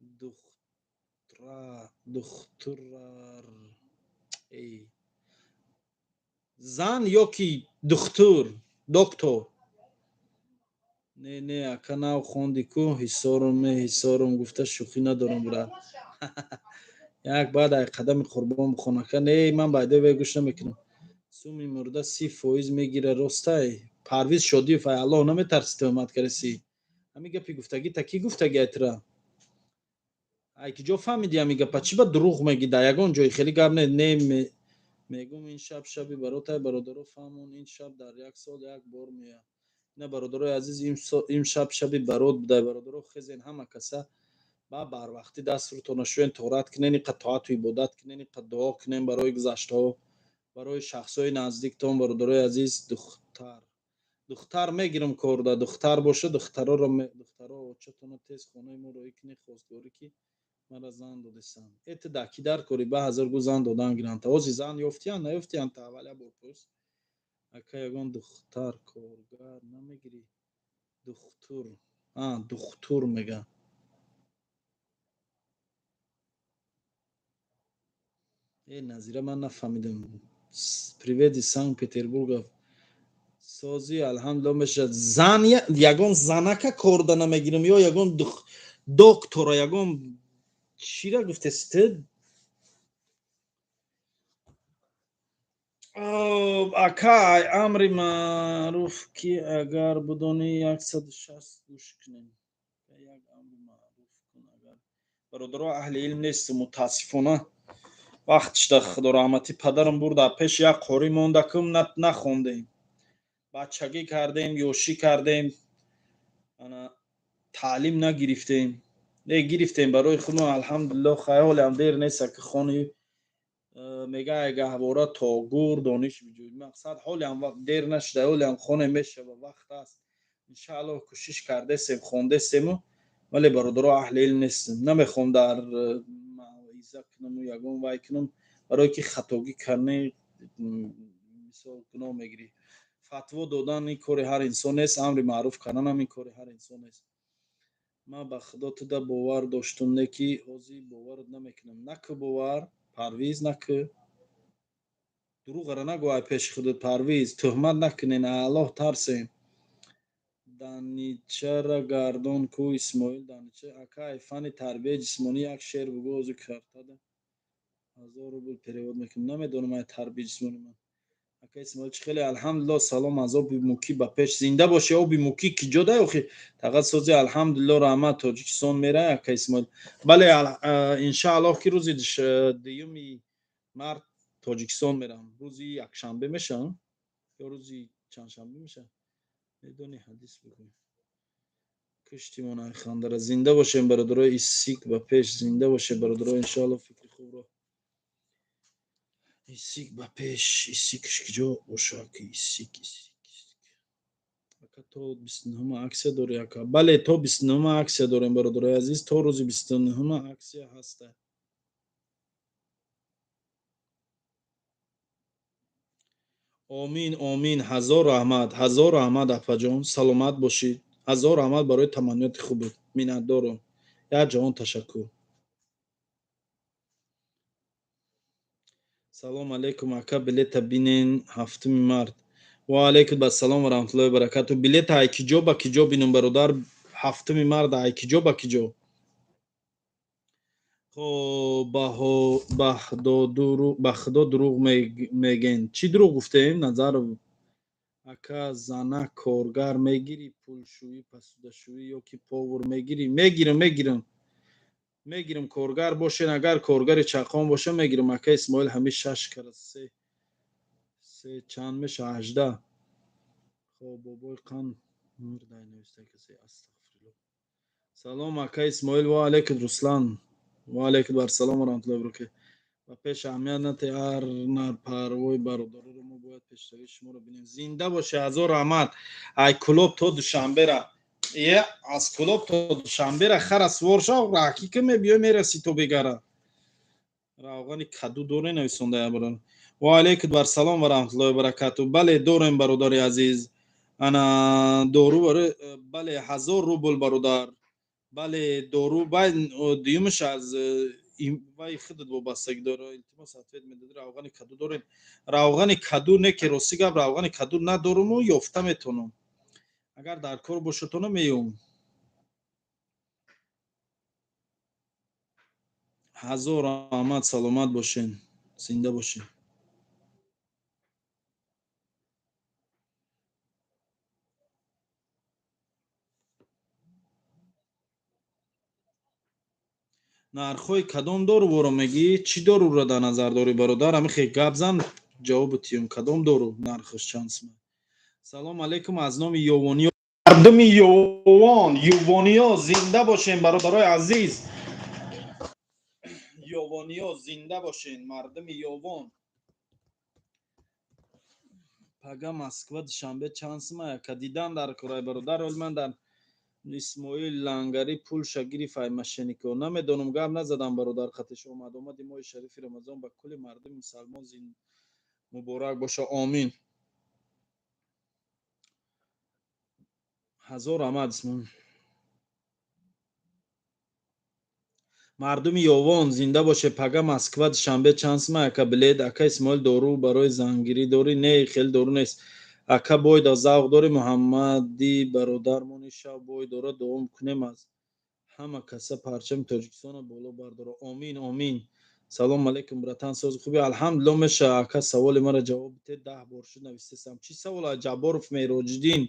духтра духтурар, эй, зан ё ки духтур, доктор. Не, не, ака, нав хонди ку, ҳисорум ме ҳисорум гуфта шӯхӣ надорам, брат. Як баъд ай қадами қурбон бихон, ака. Не, ман байда вай гӯш намекунам. Суми мурда 30% мегира, ростай? Парвиз Шодиев, ай Аллоҳ наметарси, тӯҳмат кареси? Ҳамин гапи гуфтагӣ та кӣ гуфтагӣ ай тура? Ай ки ҷо фаҳмиди ҳамин гапа? Чӣ ба дурӯғ мегӣ? Дар ягон ҷои хеле гап не. Не, мегум, ин шаб шаби баротай, бародаро, фаҳмон, ин шаб дар як сол як бор меояд. Ина, бародарои азиз, ин шаб шаби барот будай. Бародаро, хезен ҳама каса ба барвақтӣ даст рӯтона шӯен, тоат кунен, иқа тоату ибодат кунен, иқа дуо кунен барои гузаштаҳо, барои шахсҳои наздиктон, бародарои азиз. Духтар, духтар мегирам, корда духтар боша, духтароро, духтаро, очатона тез хонаи мо роӣ кунӣ, хостгорӣ ки мара зан додесам. Эт да ки дар кори ба ҳазор гу зан додан гиранта. Ози зан ёфтиян, наёфтиян, та аввал як бор пурс. Ака, ягон духтар коргар намегирӣ? Духтур, а духтур мега. Э, Назира, ман нафаҳмидам. Привет из Санкт-Петербурга. Сози, алҳамдулилла, мешавад. Зан, ягон занака корда намегирам ё ягон доктора, ягон чира гуфтеси ту? Ака, ай амри маъруф ки агар будонӣ, 160 гӯш кунем. Як амри маъруф кун агар. Бародаро, аҳли илм нестам, мутаассифона. Вақт шуда, худо раҳматӣ падарам бурда, пеши як қорӣ мондакум, нахондем. Бачагӣ кардем, ёшӣ кардем, ана таълим нагирифтем. Не, гирифтем барои худмон, алҳамдулилло, хаёлам дер нест ки хони. Мега, ай гаҳвора то гур дониш биҷӯй. Мақсад, ҳолиам дер нашуда, ҳолиам хоне мешава, вақт аст, иншааллоҳ. Кӯшиш кардесем, хондесему, вале, бародаро, аҳли илм нестем. Намехоҳам дар мавъиза кунаму ягон вай кунам, барое ки хатогӣ карни, мисол, гуноҳ мегирӣ. Фатво додан ин кори ҳар инсон нест, амри маъруф карданам ин кори ҳар инсон нест. Ман ба худо туда бовар доштум, не ки ҳозир боварат намекунам. Накӯ бовар, Парвиз, накӯ. Дурӯғара нагӯ ай пеши худат, Парвиз. Тӯҳмат накунен, Аллоҳ тарсем. Даничара гардон ку, Исмоил Данича. Ака, ай фанни тарбияи ҷисмонӣ як шеър бугӯ, ҳозир картада 1000 рубл перевод мекунам. Намедонам ай тарбияи ҷисмонӣ ман. Ака Исмоил, чӣ хеле? Алҳамдулилло. Салом аз оби Мукӣ, ба пеш, зинда бошӣ. Оби Мукӣ ки ҷо дай охи? Тағат сози, алҳамдулилло, раҳмат. Тоҷикистон мерай, ака Исмоил? Бале, иншааллоҳ ки рӯзи 2 март Тоҷикистон мерам. Рӯзи якшанбе мешавам ё рӯзи чандшанбе мешавам? Медонӣ, ҳадис бигӯ. Куштимон айхандара. Зинда бошем, бародарои, иссик ба пеш, зинда бошем, бародаро, иншоалло, фикри хубро. Иссик ба пеш. Иссикш киҷо боша ки? Иссик, иссик, иссик. Ака, то 29-ума акция дорӣ, ака? Бале, то 29-ума акция дорем, бародарои азиз, то рӯзи 29-ума акция ҳаста. Омин, омин, ҳазор раҳмат, ҳазор раҳмат, апаҷон, саломат бошед. Ҳазор раҳмат барои таманниёти хубат, миннатдорам, як ҷаҳон ташаккур. Салом алейкум, ака, билета бинен 7 март. Ва алейкум ассалом ва раҳматуллоҳи баракату. Билета ай киҷо ба киҷо бинум, бародар? 7 март ай киҷо ба киҷо? Хоб, ба худо дурӯғ мегӯен. Чӣ дурӯғ гуфтем, Назаров? Ака, зана коргар мегирӣ? Пулшӯӣ, посудашӯӣ ё ки повар мегирӣ? Мегирам, мегирам, мегирам. Коргар бошен, агар коргари чақон боша, мегирам. Ака Исмоил, ҳамин шаш кара се, се чанд меша? 18. Хоб, бобои қан мурдай, нависта касе. Астағфирулло. Салом, ака Исмоил. Ва алейкум, Руслан. Ва алейкум ассалом ва раҳматуллоҳи ва баракатуҳ. Ба пеш аҳамият нате, ҳар парвои бародароро мо бояд пешравии шуморо бинем. Зинда боше, ҳазор раҳмат. Ай Кӯлоб то Душанбера, е, аз Кӯлоб то Душанбера хара сувор шав, раҳкӣ ки мебиёй, мерасӣ то бегара. Равғани каду доре, нависонда бародар. Ва алейкум ассалом ва раҳматуллоҳи ва баракатуҳ. Бале, дорем, бародари азиз. Ана дору барои, бале, 1000 рубл, бародар. Бале, дору бай дуюмаш аз вай худат вобастагӣ дора. Илтимос, ответ медоди. Равғани каду дорем? Равғани каду не, ки рости гап, равғани каду надоруму ёфта метавонам. Агар дар кор бошатона, меём. Ҳазор раҳмат, саломат бошен, зинда бошен. Нархҳои кадом доруворо мегӣ? Чӣ доруро дар назар дорӣ, бародар? Ҳами хе гап зан, ҷавобу тиём. Кадом дору нархаш чанд сум? Салом алейкум аз номи Ёвониё, мардуми Ёвон, Ёвониё, зинда бошен, бародарои азиз. Ёвониё, зинда бошен, мардуми Ёвон. Пага Москва Душанбе чанд сума, яка дидан дар корай, бародар? Оли ман дар Исмоил Лангари пулша гирифт ай мошеннико. Намедонам, гап назадам, бародар. Қатиш омад. Омади моҳи шарифи Рамазон ба кулли мардуми мусалмон муборак боша, омин. Ҳазор раҳмат, Исмоил. Мардуми Ёвон, зинда боше. Пага Москва Душанбе чанд сума, яка билет? Ака Исмоил, дору барои зангирӣ дорӣ? Не, хеле дору нест. Ака, бойда завқ дорӣ? Муҳаммади бародармони шав бой дора, дуо кунем аз ҳама каса, парчами Тоҷикистонро боло бардора. Омин, омин. Салом алейкум, братан, сози хуби? Алҳамдулилло, меша. Ака, саволи маро ҷавоб бите, 10 бор шуд навистесам. Чӣ савол, Ҷабборов Мероҷиддин?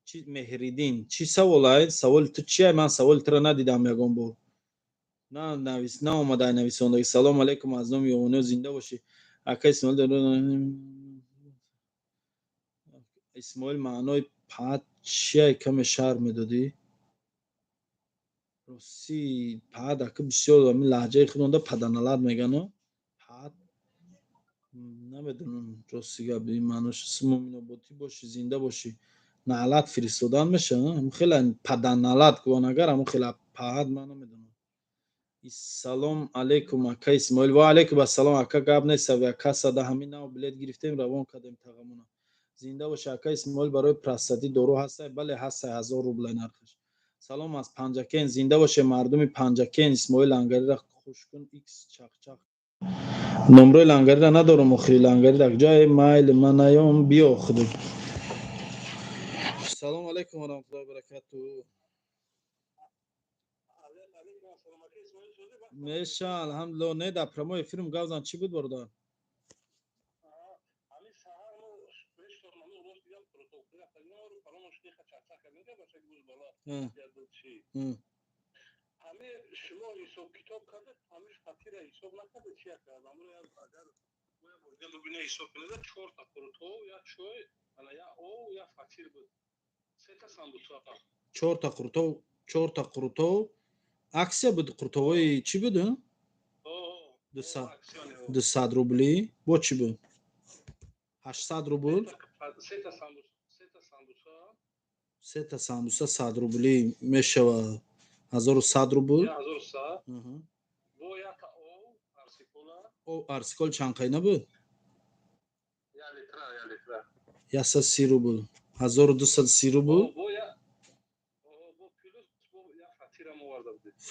Чи Меҳриддин, чӣ саволай? Саволи ту чия? Ман саволи туро надидам ягон бор. На навис, наомадай нависондаги. Салом алейкум аз номи Ёвониё, зинда бошӣ, ака Исмоил. Исмоил, маънои паат чия, каме шарҳ медодӣ? Рости, паат, ака, бисёр ами лаҳҷаи худонда паданалат мегану паат, намедонам, рости гап, маънош. Муминоботӣ бошӣ, зинда бошӣ. Наълат фиристодан меша, хеле паданалат гуван, агар ҳамун хеле паат, ман намедонам. Салом алейкум, ака Исмоил. Ва алейкум ассалом, ака. Гап нест, авиакассада ҳамин нав билет гирифтем, равон кардем тағамона. Зинда боша, ака Исмоил. Барои простатит дору ҳастай? Бале, ҳастай, 1000 рубла нархаш. Салом аз Панҷакен, зинда боше, мардуми Панҷакен. Исмоил, Лангарира хуш кун, икс чақчақ. Номрои Лангарира надорам охири. Лангари дар ҷое, майли, ман наём, биё худу. Салому алайкум ва раҳматуллоҳи ва баракату. Меша, алҳамдулилло. Не, дар прямой эфирм гап зан. Чӣ буд, бародар?
Ҳамин саҳар мо бешторману рост дигам, протокол рафтагино фаромӯш диха чақчақ кардем, бачаки буз бала чи ҳаме шумо ҳисоб китоб кардед, ҳамиш фатира ҳисоб накардед, чи кард? Амро агар боя бибине, ҳисоб кунед, чорта қурутов, як чой, ана як ов, як фатир буд, сета самбуса.
Чорта қурутов, чорта қурутов акция буд, қурутовҳои чӣ буд? 200 рубли бо чӣ буд? 800 рубл. Сета самбуса 100 рубли мешавад 1100 рубл. Арсикол чанд қайна буд? 130 рубл, 1230 рубл.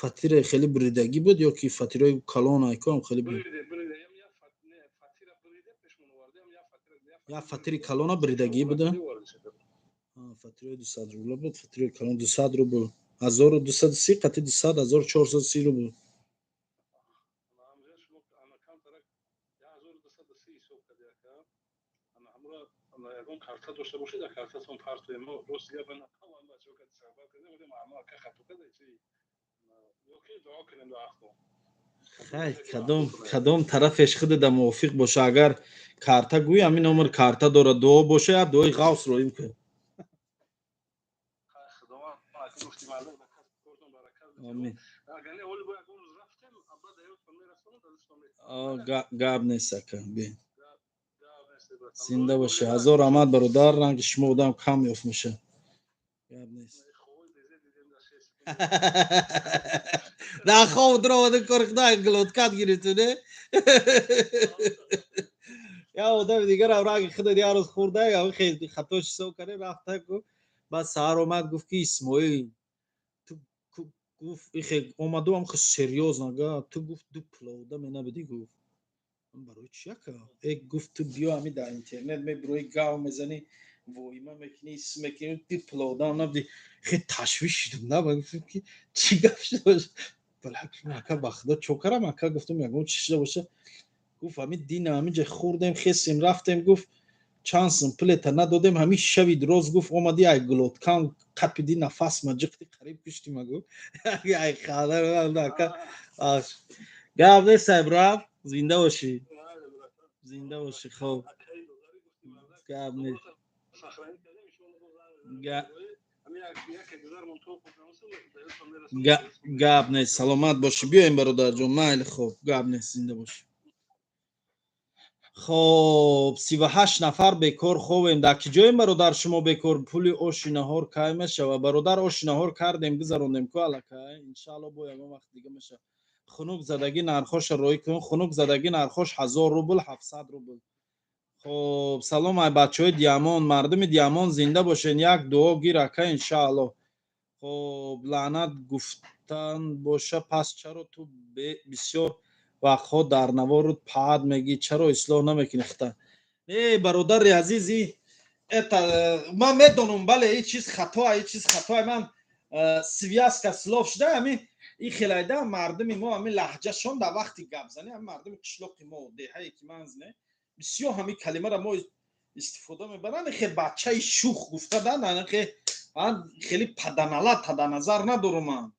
Фатираи хеле буридагӣ буд ё ки фатираи калон айком хеле? Як фатири калона буридагӣ буда. Фатираи 200 рубла буд, фатираи калон 200 рубл. 1230 қати 200, 1430 рубл.
Карта дошта бошед, картатон партоем. Мо рост гап бачаҳо кати суҳбат кардем, гуфтем ама ака хато карда чи ёки дуо кунем дар ахто.
Хай, кадом тарафеш худада мувофиқ боша. Агар карта гӯй, ҳамин номер карта дорад, дуо боша, як дуои ғавс роим кун.
Худованд, гуфти мардум, ба касб кортон баракат.
Гап нест, ака, бе. Зинда бошӣ. Ҳазор раҳмат, бародар, ранги шумо одам кам ёфт меша. Гап нест. Дар хоб дуромада кори худа глоткат гирифту, не? Я одами дигарам ранги худа як рӯз хӯрда, хато ҳисоб кардем, рафта баъд саҳар омад, гуфт ки Исмоил, ту гуфт ихе омаду ам хе серьёзно га, ту гуфт ду пилода менабиди, гуфт. Барои чи, ака? Э, гуфт, ту биё ҳами дар интернет мебирои, гав мезанӣ, воима мекунӣ, ис мекунӣ, ду пилодаам набиди. Хе ташвиш шудам, на гуфтам ки чӣ гап шуда боша. Ака, ба худо чо карам, ака, гуфтам, ягон чи шуда боша. Гуфт, ҳами дина ҳаминҷа хӯрдем, хесем, рафтем, гуфт, чанд сум пулета надодем, ҳамин шави роз, гуфт, омадӣ, ай глоткам қапиди, нафас ма ҷиқти, қариб куштима, гуфт. Ай ака, гап нест, ай брат, зинда бошӣ, зинда бошӣ. Хоб, гап нест. Гап нест, саломат бошӣ. Биёем, бародарҷон, майли, хоб, гап нест, зинда бошӣ. Хоб, 38 нафар бекор хобем. Дар ки ҷоем, бародар, шумо бекор? Пули оши наҳор кай мешава, бародар? Оши наҳор кардем, гузарондем ку аллакай, иншаалло бо ягон вақт дига мешава. Хунук задагӣ нархоша роӣ кун. Хунук задагӣ нархош 1000 рубл, 700 рубл. Хоб, салом, ай бачаҳои Диамон, мардуми Диамон, зинда бошен. Як дуо гир, ака, иншаалло. Хоб, лаънат гуфтан боша, пас чаро ту бисёр вақтҳо дар навору паъд мегӣ? Чаро ислоҳ намекунӣ хата? Не, бародари азизи, это ман медонам, бале, ин чиз хатоа, ин чиз хатоа. Ман связка слов шуда, ҳами ин хелайда мардуми мо ҳами лаҳҷашон дар вақти гапзанӣ, ҳами мардуми қишлоқи мо, деҳае ки ман зне, бисёр ҳами калимаро мо истифода мебаранд. Хе бачаи шух гуфта да, хе хеле паданала таданазар надорум ман.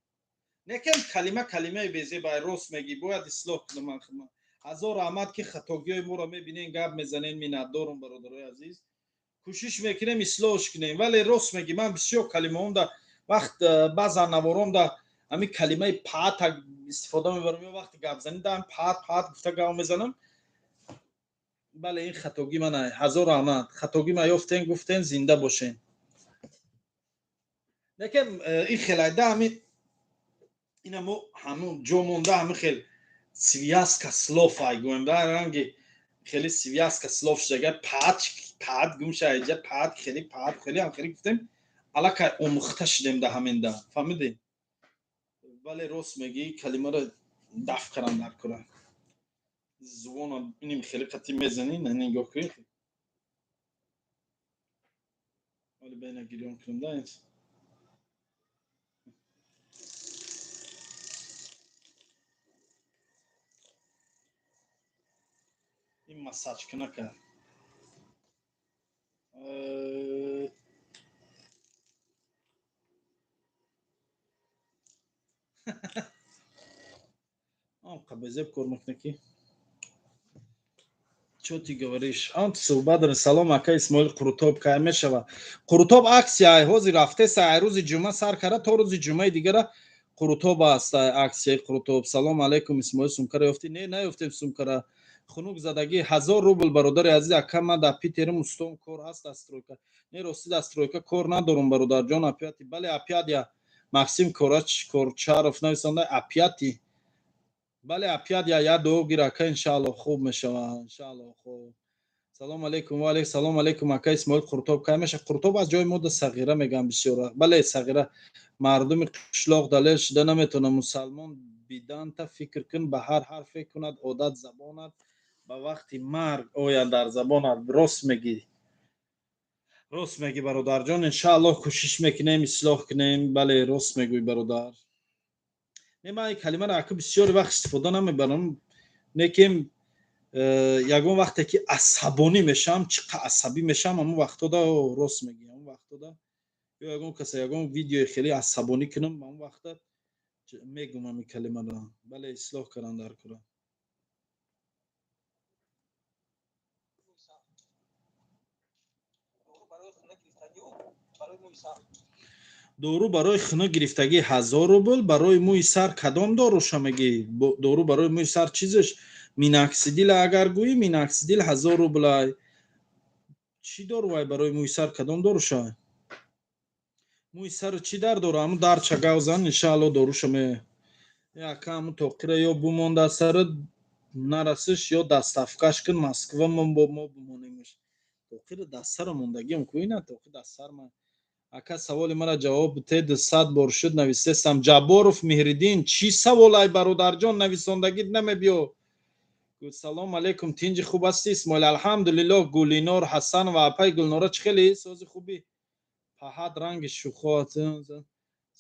Некем калима калимаи безебай, рост мегӣ, бояд ислоҳ кунам ман хидмат. Ҳазор раҳмат, ки хатогиҳои моро мебинен, гап мезанен, миннатдорум, бародарои азиз. Кӯшиш мекунем ислоҳш кунем, вале рост мегӣ, ман бисёр калимаҳом да вақт баъзан навором да ҳамин калимаи паата истифода мебарам ё вақти гапзанӣ да паат паат гуфта гап мезанам. Бале, ин хатогӣ ман. Ҳазор раҳмат, хатогӣ ма ёфтен, гуфтен, зинда бошен. Лекин ин хелайда ҳамин ина мо ҳамун ҷо монда, ҳамин хел связка слов ай гӯем да, ранги хеле связка слов шудага, паат паат гум шаиҷа, паат хеле паат хеле ҳам хеле гуфтем, аллакай омӯхта шудем да ҳаминда, фаҳмидем. Бале, рост мегӣ, калимаро даф карам дар кора, зубона иним хеле қатӣ мезанӣ, нигоҳ кунӣ, вале бена гирён кунам да. Ин массаж кунака. Қабезеб кор мекуна ки чё ты говоришь? Он суҳбат дорем. Салом, ака Исмоил, Қурутоб кай мешава? Қурутоб аксия ҳозир рафтеса, ай рӯзи ҷумъа сар карда то рӯзи ҷумъаи дигара Қурутоб аст, аксияи Қурутоб. Салом алейкум, Исмоил, сумкара ёфтӣ? Не, наёфтем сумкара. Хунук задагӣ 1000 рубл, бародари азиз. Ака, ман дар Питерим, устом кор ҳаст дар стройка? Не, ростӣ, дар стройка кор надорум, бародарҷон. Опять, бале, опять я Максим Корач Корчаров нависонда опять. Бале, опять я дуо гир, ака, иншаалло хуб мешава, иншаалло. Хуб, салом алейкум. Ва алейкум салом алейкум, ака Исмоил, Қуртоб кай меша? Қуртоб аз ҷои мода сағира мегӯям бисёр. Бале, сағира. Мардуми қишлоқ далел шуда наметавонад. Мусалмон биданта фикр кун, ба ҳар ҳарфе кунад одат забонат, ба вақти марг ояд дар забонат. Рост мегӣ, рост мегӣ, бародарҷон, иншааллоҳ кӯшиш мекунем ислоҳ кунем. Бале, рост мегӯй, бародар. Не, ман ин калимаро ака бисёри вақт истифода намебарам, лекин ягон вақте ки асабонӣ мешавам, чӣ қа асабӣ мешавам, ҳамон вақтода рост мегӯ, ҳамон вақтода ё ягон каса ягон видеои хеле асабонӣ кунам, ҳамон вақта мегӯм ҳамин калимаро. Бале, ислоҳ кардан дар кора. Дору барои хунук гирифтагӣ 1000 рубл, барои мӯи сар кадом доруша мегӣ? Дору барои мӯи сар чизеш? Миноксидил агар гӯӣ, миноксидил 1000 рублай. Чӣ дорувай барои мӯи сар, кадом доруша? Мӯи сар чӣ дар дора? Ҳамун дарча гав зан, иншаалло доруша ме. Яка ҳамун тоқира ё бумонда сарат нарасиш, ё доставкаш кун Москва, мо бумонемш. Тоқира дар сара мондагиам ку ина тоқи дар сар ман. Ака, саволи мара ҷавоб бите, 200 бор шуд нависесам. Ҷабборов Меҳриддин, чӣ саволай, бародарҷон, нависондагит намебиё. Салом алейкум, тинҷи, хуб ҳастӣ, Исмоил? Алҳамдулиллоҳ. Гулинор Ҳасанова, апай Гулнора, чӣ хеле сози, хубӣ? Паҳат ранги шухоат.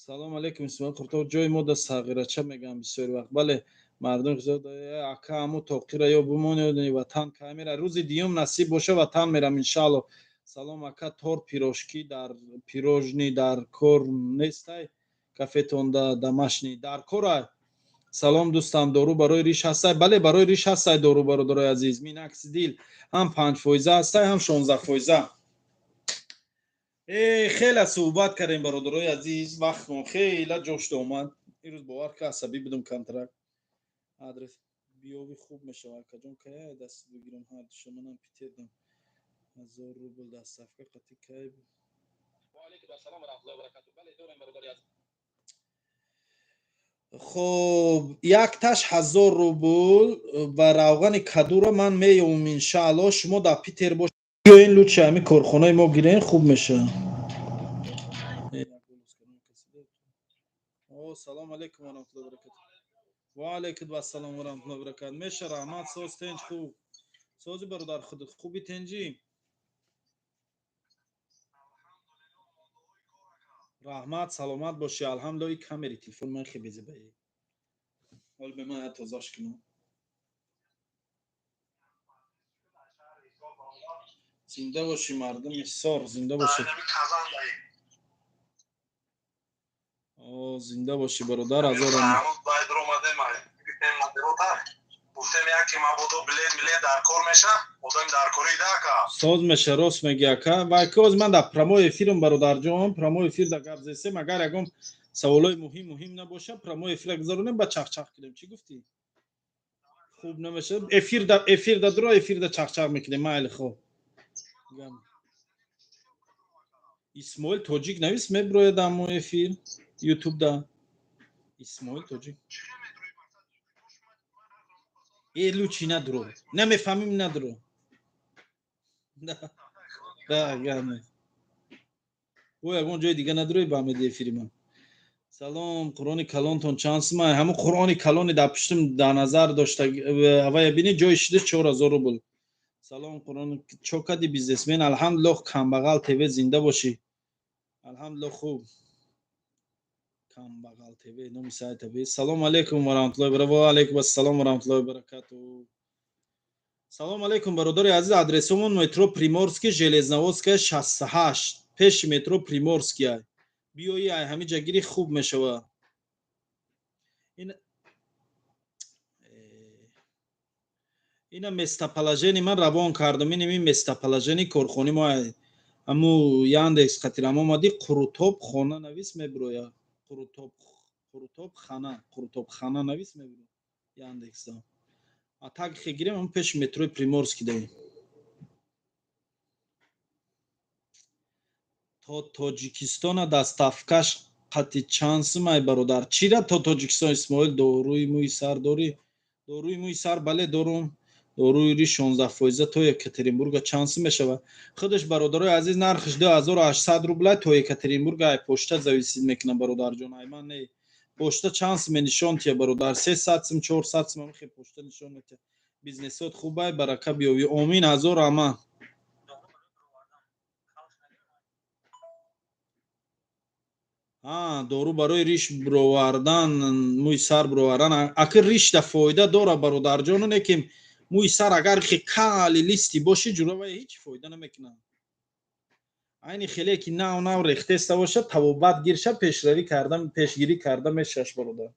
Салом алейкум, Исмоил Қуртов. Ҷои мо да сағирача мегӯям бисёри вақт. Бале, мардум. Ака, ҳаму тоқира ё бумон ё ватан кай мера? Рӯзи дуюм насиб боша, ватан мерам, иншаалло. Салом, ака, торт, пирожки дар пирожный дар кор нестай кафетонда, домашний дар кора. Салом, дӯстам, дору барои риш ҳастай? Бале, барои риш ҳастай дору, бародарои азиз. Миноксидил ҳам 5 фоиза ҳастай, ҳам 16 фоиза. Хеле суҳбат кардем, бародарои азиз, вақтмон хела ҷошта омад. Ирӯз бовар ка, асабӣ будум. Контракт адрес биёви, хуб мешавад, акаҷон. Кая даст бигирам ҳардуша? Манам Питердам. 1000 рубл доставка қати кай?
Ва алейкум ассалом ва раҳматуллоҳи ва баракатуҳ. Бале, дорем, бародари азиз.
Хоб, якташ 1000 рубл ва равғани кадуро ман меёвам, иншаалло. Шумо дар Питер бош, биёин, лучше ҳами корхонаи мо гирен, хуб мешавад. Салом алейкум ва раҳматуллоҳи ва баракатуҳ. Ва алейкум ассалом ва раҳматуллоҳи ва баракатуҳ. Меша, раҳмат. Соз, тенҷ, хуб, сози, бародар, худ хуби, тенҷӣ? Раҳмат, саломат бошӣ, алҳамдулилла. И камери телефон ман хе безебае. Ҳол бе ман тозаш кунам. Зинда бошӣ, мардуми Ҳисор, зинда бошӣ. О, зинда бошӣ, бародар, ҳазор.
Гуфтем, яке мабодо билет милет дар кор меша, одам дар кори дака.
Соз меша, рост меги, ака. Вай коз ман дар прямой эфирам, бародарҷон, прямой эфир да гап зесем. Агар ягон саволои муҳим муҳим набоша, прямой эфира гузаронем, ба чахчах кунем. Чӣ гуфтӣ, хуб намеша? Эфир да дуро, эфир да чахчах мекунем. Майли, хоб. Исмоил Тоҷик навис, меброяд аммо эфир Ютуб да Исмоил Тоҷик. Э, лучше надро, намефаҳмим, надро. Да, гап. Бо ягон ҷои дига надрои ба ҳамеди эфири ман. Салом, Қуръони калонтон чанд сумай? Ҳамун Қуръони калони дар пуштум дар назар дошта, авая бини, ҷои шида 4000 рубл. Салом, Қуръон чо кади, бизнесмен? Алҳамдулиллоҳ. Камбағал ТВ, зинда бошӣ. Алҳамдулиллоҳ, хуб. Камбағал ТВ номи сайта. Салому алейкум ва раҳматуллоҳи ва алейкум ассалом ва раҳматуллоҳи ва баракатуҳ. Салому алейкум, бародари азиз. Адресомон метро Приморский, Железноводская 68, пеши метро Приморския. Биёи, ай ҳамиҷа гири, хуб мешава. Ин ина местоположение ман равон кардам. Иними местоположение корхони мо. Ҳаму Яндекс қатирам омадӣ, Қурутоб хона навис, мебироя. Қурутоб, Қурутоб хана, Қурутоб хана навис, мебиро Яндекса. А так хе гирем, ҳаму пеши метрои Приморский даем. То Тоҷикистона доставкаш қати чанд сумай, бародар? Чира то Тоҷикистон, Исмоил? Доруи мӯи сар дорӣ? Доруи мӯи сар, бале, дорум. Доруи ри 16 фоиза то Екатеринбурга чанд сум мешавад? Худаш, бародарои азиз, нархиш 2800 рубла. То Екатеринбурга ай почта зависит мекунам, бародарҷон, ай ман не. Почта чанд суме нишон тия, бародар? 300 сум, 400 сум ҳамихе почта нишон метия. Бизнесот хубай, барака биёвӣ. Омин, ҳазор раҳмат. Дору барои риш бировардан, мӯи сар бировардан. Акр ришда фоида дора, бародарҷону, не ки мӯи сар агар хе кали листи боши, ҷуравай ҳеҷ фоида намекунад. Айни хеле ки нав нав рехтеста бошад, табобат гирша, пешравӣ карда, пешгирӣ карда мешаш, бародар.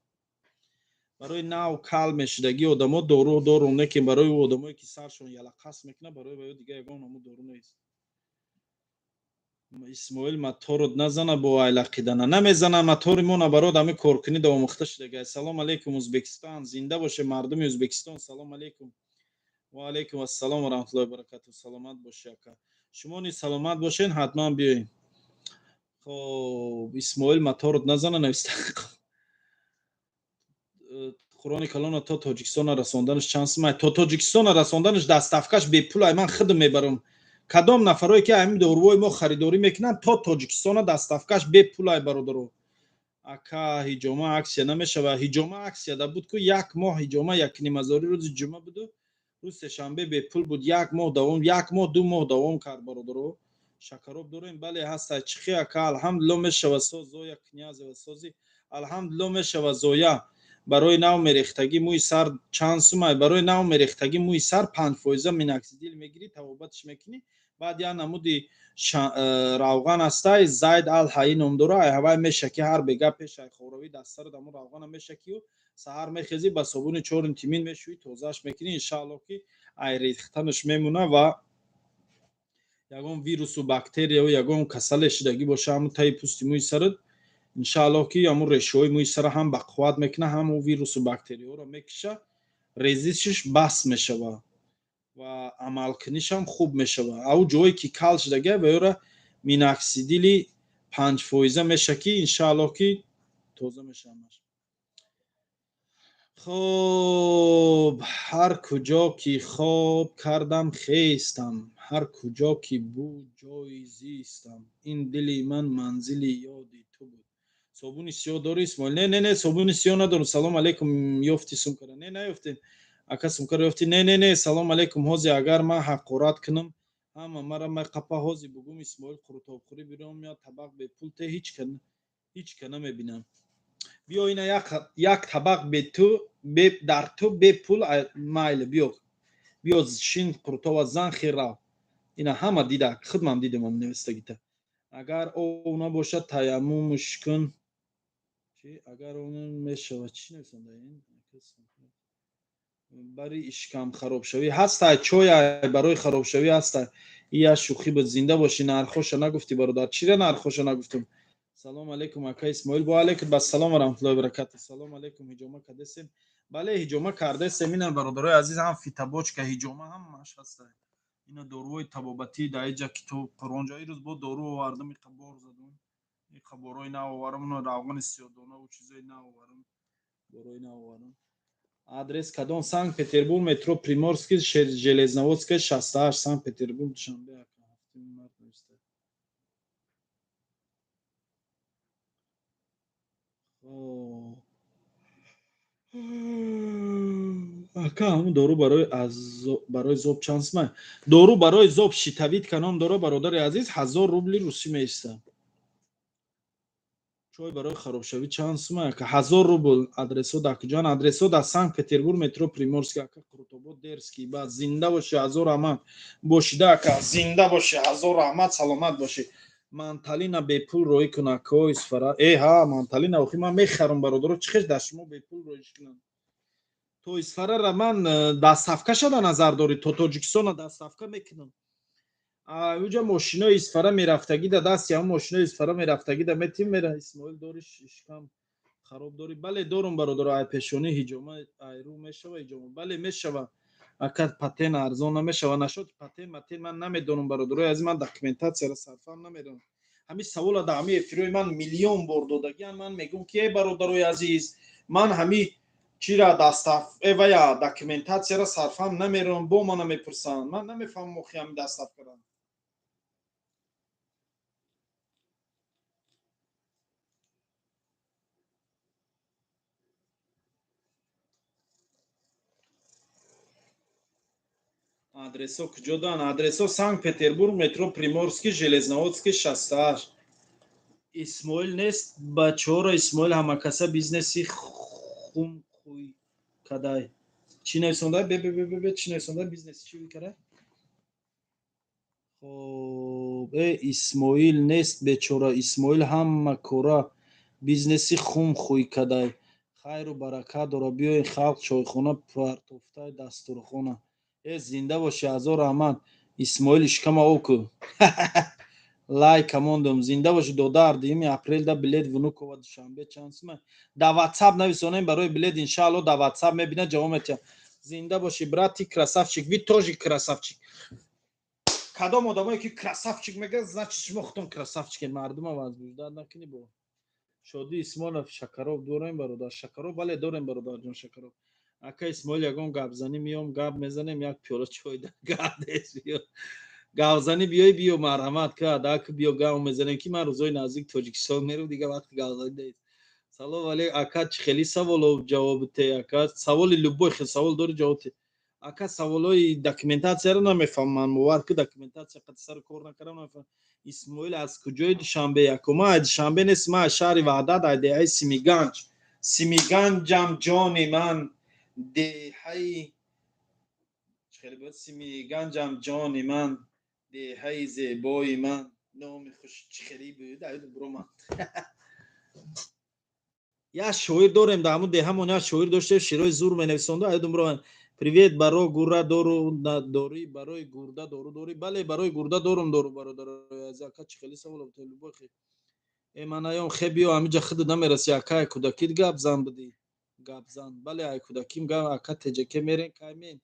Барои нав кал мешудагӣ одамо дору дорум, не ки барои одамое ки саршон ялақас мекунад, барои ваё дига ягон ҳаму дору нест. Исмоил, моторот назана бо айлақидана. Намезана мотори мо, набарод, ами коркунӣ давомухта шудага. Салом алейкум, Узбекистон, зинда боше мардуми Узбекистон. Салом алейкум. Ва алейкум ассалом ва раҳматуллоҳи ва баракатуҳ. Саломат боши, ака. Шумо низ саломат бошен, ҳатман биёед. Хоб, Исмоил, моторот назана нависта. Қуръони калона то Тоҷикистона расонданаш чанд сумай? То Тоҷикистона расонданаш доставкаш бепул ай, ман худам мебарам. Кадом нафарое ки ҳамин дорувои мо харидорӣ мекунанд, то Тоҷикистона доставкаш бепул ай, бародаро. Ака, ҳиҷома акция намешава? Ҳиҷома акция да буд ку, як моҳ ҳиҷома якнимазорӣ, рӯзи ҷумъа буду рӯз сешанбе бепул буд. Як моҳ давом, як моҳ, 2 моҳ давом кард, бародаро. Шакароб дорем? Бале, ҳаста. Чихи, ака? Алҳамдулилло, мешава. Соз, Зоя Князева, сози? Алҳамдулилло, мешава, Зоя. Барои нав мерехтагӣ мӯи сар чанд сумай? Барои нав мерехтагӣ мӯи сар 5 фоиза миноксидил мегирӣ, табобатш мекунӣ. Баъд як намуди равған ҳастай, Зайд ал Ҳаи ном дора, ай ҳавай мешакӣ. Ҳар бега пеш ай хоравӣ дастаро дамо равғана мешакию саҳар мехезӣ, ба собуни чорин тимин мешӯӣ, тозааш мекунӣ. Иншааллоҳ, ки ай рехтанаш мемона ва ягон вирусу бактерияу ягон касале шидагӣ боша ҳамун таи пӯсти мӯи сарат, иншааллоҳ, ки ҳамун решаҳои мӯи сара ҳам бақувват мекуна, ҳам вирусу бактерияҳоро мекиша, резишиш бас мешава ва амалкунишам хуб мешава. Ав ҷое ки кал шидага ва ёра миноксидили 5 фоиза меша, ки иншааллоҳ, ки тоза мешавамаш. Хоб, ҳар куҷо ки хоб кардам, хестам, ҳар куҷо ки буд ҷои зистам, ин дили ман манзили ёди ту буд. Собуни сиёҳ дорӣ, Исмоил? Не, не, не, собуни сиёҳ надорам. Салом алейкум, ёфти сумкара? Не, наёфтем, ака. Сумкара ёфтӣ? Не, не, не. Салом алейкум. Ҳози агар ман ҳақорат кунам, ҳама мара меқапа. Ҳози бугум, Исмоил қурутобхӯрӣ биром я табақ бепул те, ҳеч ка намебинам. Биё, ина як табақ бету дар ту бепул, майли, биё, биё, шин, қурутова зан, хир рав. Ина ҳама дида, худмам дидам навистагита. Агар ов набошад, таяммумш кун. Чи агар ов мешавад? Чӣ нависонда ин? Бари ишкам харобшавӣ ҳастай, чой барои харобшавӣ ҳастай. Ия шӯхӣ буд. Зинда бошӣ. Нархоша нагуфтӣ, бародар. Чира нархоша нагуфтум? Салом алейкум, ака Исмоил. Ва алейкум ассалом ва раҳматуллоҳи ва баракатуҳ. Салом алейкум. Ҳиҷома кардесем? Бале, ҳиҷома кардесем. Ина, бародарои азиз, ҳам фитобочка, ҳиҷома, ҳамаш ҳастай. Ина доруҳои табобатӣ дар иҷа, китоб, қуръонҷа. Ирӯз бо дору овардам, иқа бор задум, иқа борои нав оварам, равғани сиёдонаву чизои нав оварам, борои нав оварам. Адрес кадом? Санкт Петербург, метро Приморский, Железноводская, 68, Санкт Петербург, Душанбе. Ака, 7 март нависта. Хоб, ака, ҳамун дору барои зоб чанд сумай? Дору барои зоб щитовидка ном дора, бародари азиз, 1000 рубли русӣ меиста. Чой барои харобшавӣ чанд сумай, ака? 1000 рубл. Адресҳо дар куҷоан? Адресҳо дар Санкт Петербург, метро Приморский. Ака, қурутобод дерзкий. Баъд зинда бошӣ, ҳазор раҳмат бошида, ака, зинда бошӣ, ҳазор раҳмат, саломат бошӣ. Манталина бепул роӣ кун, ако, Исфара. Э ҳа, манталина охи ман мехарам, бародаро, чӣ хеш дар шумо бепул роиш кунам? То Исфарара ман доставка шада назар дорӣ, то Тоҷикистона доставка мекунам. Уҷа мошинои Исфара мерафтагӣ да дасти ҳамн мошинои Исфара мерафтагӣ да метим, мера. Исмоил, дориш ишкам хароб дорӣ? Бале, дорум, бародаро. Ай пешонӣ ҳиҷома айрӯ мешава? Ҳиҷома, бале, мешава, ака. Патен арзон намешава? Нашод патен матен ман намедонам, бародарои азиз, ман документатсияро сарфам намедонам. Ҳамин савола дар ҳамин эфирои ман миллион бор додагиан. Ман мегӯм, ки э бародарои азиз, ман ҳами чира дастаф вая документатсияро сарфам намерам, бо мана мепурсанд. Ман намефаҳмам охи ҳамин доставкара. Адресо куҷо дан? Адресо Санкт Петербург, метро Приморский, Железноводский, 68. Исмоил нест бачаҳоро. Исмоил ҳамакаса бизнеси хумхуй кадай. Чӣ нависонда? Бе, чӣ нависонда? Бизнеси чӣ кара? Хоб, э Исмоил нест бечора. Исмоил ҳама кора бизнеси хумхуй кадай. Хайру баракат дора. Биёен, халқ, чойхона партофтай дастурхона. Э, зинда бошӣ, ҳазор раҳмат. Исмоил, ишкама о ку. Лайка мондум. Зинда бошӣ, додар. 2 апрелда билет Внуково, Душанбе чанд сума? Дар Ватсап нависонем барои билет, иншаалло, дар Ватсап мебина, ҷавоб метиҳам. Зинда бошӣ, брат, ты красавчик. Вы тоже красавчик. Кадом одамое ки красавчик мегӯяд, значит, шумо худтон красавчик ед. Мардума возбуждать накунӣ. Бо Шодӣ Исмоилов, Шакароб дорем, бародар? Шакароб, бале, дорем, бародарҷон, Шакароб. Ака Исмоил, ягон гапзанӣ миём, гап мезанем, як пиёла чой гап биё, гапзанӣ биёй, биё, марҳамат ка ак, биё, гап мезанем, ки ман рӯзои наздик Тоҷикистон мерам, дига вақти гапзанӣ нест. Салом алейк, ака. Чӣ хели саволо ҷавоб те, ака? Саволи любой хел савол дори, ҷавоб те, ака. Саволои документация ро намефаҳмам ман, бовар ки документация қати сари кор накардам, намефаҳмам. Исмоил, аз куҷои Душанбе? Якума, аз Душанбе нест, ман аз шаҳри Ваҳдат, аз деҳаи Симиганҷ. Симиганҷам, ҷони ман, деҳаи хеле буд. Симиганҷам, ҷони ман, деҳаи зебои ман, номи хуш чӣ хеле буд, аюд буромад. Як шоир дорем дар ҳамун деҳамон, як шоир доштем, шеърои зур менависонду, аюдум буромад. Привет, баро гурра дору дорӣ? Барои гурда дору дорӣ? Бале, барои гурда дорум дору, бародарои азиз. Ака, чӣ хеле савол, любой хел. Э, ман наём, хе, биё, ҳамиҷа худат намераси, ака. Ай кӯдакит гап зан будӣ, гап зан. Бале, ай кӯдаким гап. Ака, теҷаке мерен, кай мен?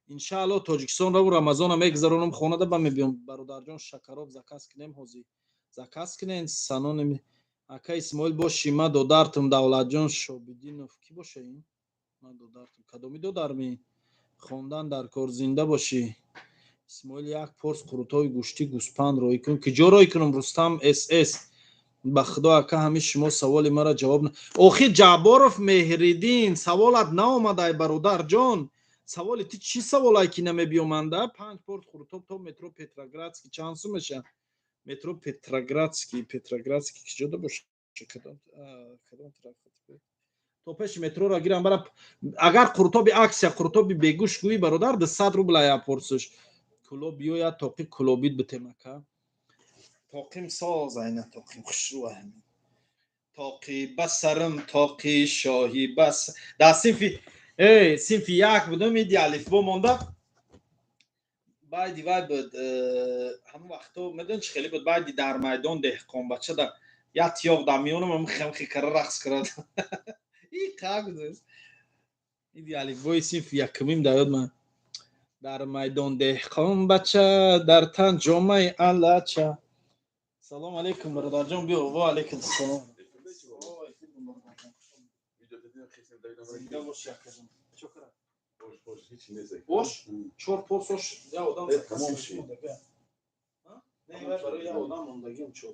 Иншаалло, Тоҷикистон раву, Рамазона мегузаронам, хонада ба мебиём. Бародарҷон Шакароб, заказ кунем, ҳозир заказ кунен санони. Ака Исмоил, боши, ма додартум Давлатҷон Шобидинов. Кӣ боша ин? Ман додартум, кадоми додарми? Хондан дар кор. Зинда бошӣ, Исмоил. Як порс қурутҳои гӯштӣ гӯспанд роӣ кун. Киҷо роӣ кунам, Рустам СС? Ба худо, ака, ҳамин шумо саволи мара ҷавоб. Охир, Ҷабборов Меҳриддин, саволат наомадай, бародарҷон. Саволи ту чӣ саволае ки намебиёманда? Панҷ порс қурутоб то метро Петроградский чанд сум меша? Метро Петроградский, Петроградский киҷода боша? Кадом тараф? То пеши метроро гирам бара. Агар қуртоби акция, қуртоби бегӯш гӯӣ, бародар, 200 рубла як порсуш. Кулоб биёяд, тоқи кулобид битем, ака. Тоқим соз, айна тоқим хушрӯ, ҳамин тоқи ба сарам, тоқи шоҳӣ бас. Дар синфи синфи як будам, иди алифбо монда, байди вай буд. Ҳамон вақто медони чӣ хеле буд? Байди дар майдон деҳқонбача да як тиёқ дар миёнам хемхи кара рақс карад. И қак иди алифбои синфи якумим дар ёд ман. Дар майдон деҳқонбача, дар тан ҷомаи алача. Салом алейкум, бародарҷон, биё. Ва алейкум салом. Зинда боши, акаҷон. Чо кара? Ош, чор порс ош, я одам. Не, барои я одам мондагиам чор.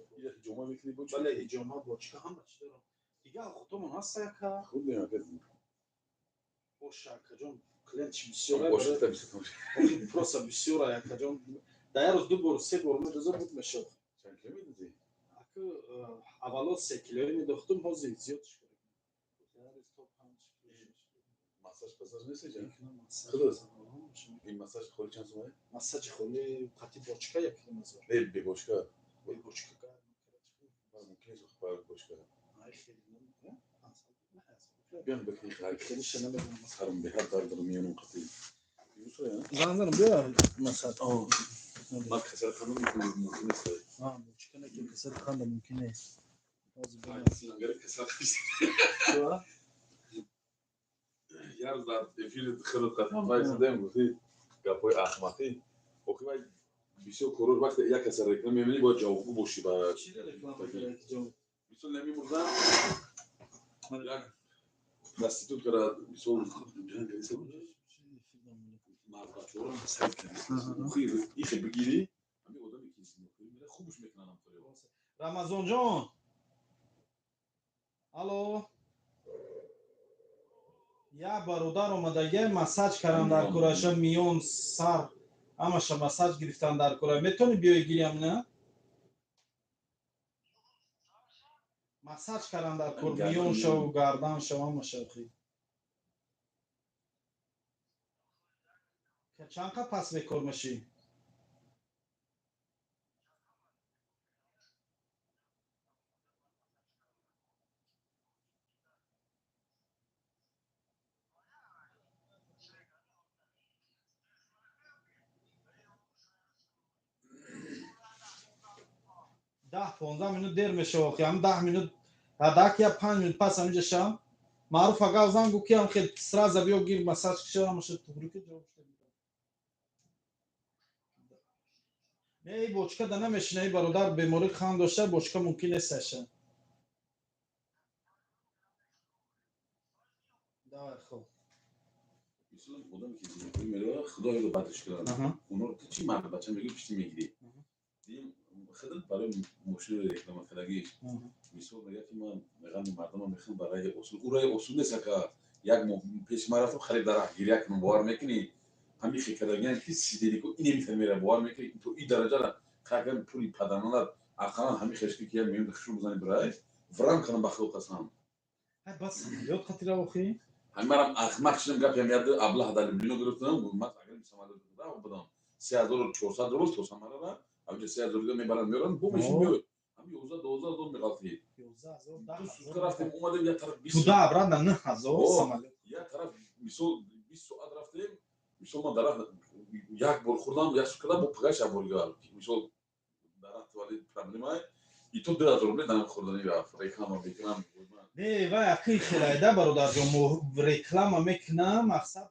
Бале, ҳиҷома, бочка, ҳама чи дорам. Дига хутомон ҳаст, ака? Ош, акаҷон, клиент чи бисёр, просто бисёр, акаҷон. Дар як рӯз ду бор, се бор медоза, буд мешавад. Ака, аввало 3 килои медохтум, ҳозир зиёд.
Массаж пассаж нест ҷа? Худо. Ин массаж холи чанд сомае?
Массажи холи қати бочка 1,5 ҳазор.
Не, бе бочка.
Бе бочка?
Мумкин нест ба бочка. Биям бикни хай.
Хелиша намедонам.
Сарам беҳад дард дорам, миёнам қати.
Занг занам, биё масад.
Ман касал хандам мумкин нест.
Бочка не, ки касали ханда мумкин нест.
Касал. Як рӯз дар эфири худат қатъан вай задем, гуфти гапҳои аҳмақӣ. Охи вай бисёр корор, вақте як каса реклама мебинӣ, бояд ҷавобгӯ бошӣ ба мисол намемурзан як проститутка ра, мисол, мардбачаҳоро сайд кардӣ, ихе бигирӣ, ҳамин одаме ки хубш мекунад.
Рамазонҷон, алло, як бародар омадагия, массаж кардан дар кораша, миён, сар, ҳамаша массаж гирифтан дар кора. Метавонӣ биёй гирям? На, массаж кардан дар кор, миён шаву гардан шав, ҳамаша. Чанд қа пас бекор мешӣ? 10-15 минут дер мешава, охи ҳам 10 минут ҳадаки я 5 минут пас ҳаминҷа шавам. Маъруф агар занг гу ки ҳам хел сразу биё гир массаж кишава, ҳамаша туғри ки ҷавоб шуда. Не, и бочка да намешина, и бародар беморӣ қанд дошта, бочка мумкин нест аша. Давай, хоб.
Мисол, одаме ки зиндагӣ меравад, Худо ёро бадаш кунад. Онҳоро ту чӣ мард бача мегӯӣ, пишти мегирӣ. Худат барои мошинаро реклама кардагиш. Мисол, мегӯяд ки ман ғами мардумам мехӯрам ба раи осон. Ӯ раи осон нест, ака. Як моҳ пеши ман рафтам, хариб дар раҳ гиря кунам, бовар мекунӣ? Ҳамин хел кардагиам ки сиденико инемитар мера, бовар мекунӣ? То и дараҷара қаган пули падармонат ақаллан ҳамин хел шуд ки як меён хушрӯ бизани бирай, врам кардам ба Худо қасам.
Ҳай, бас самолёт қатира охи?
Ҳамин марам ахмақ шудам, гапям яд аблаҳ дар Люблино гирифтам, ман агар самолёт будам 3400 рубл то Самарара, ҳаминҷа 3000 дига мебаранд, меоранд, бо мешин меояд. Ҳамин 11-12 ҳазор меғалтид.
11 000,
Ду сутка рафтем, омадем, як тараф 20
Туда обратно 9000 самолёт.
Як тараф, мисол, 20 соат рафтем, мисол, ман дар як бор хӯрдам, як сутка бо пагаш як бор дигар. Мисол, дар раҳ туалет проблемае, и то 2000 рубл дар хӯрданӣ рафт. Реклама мекунам.
Не, вай ақи хелайда, бародарҷон, мо реклама мекунам, мақсад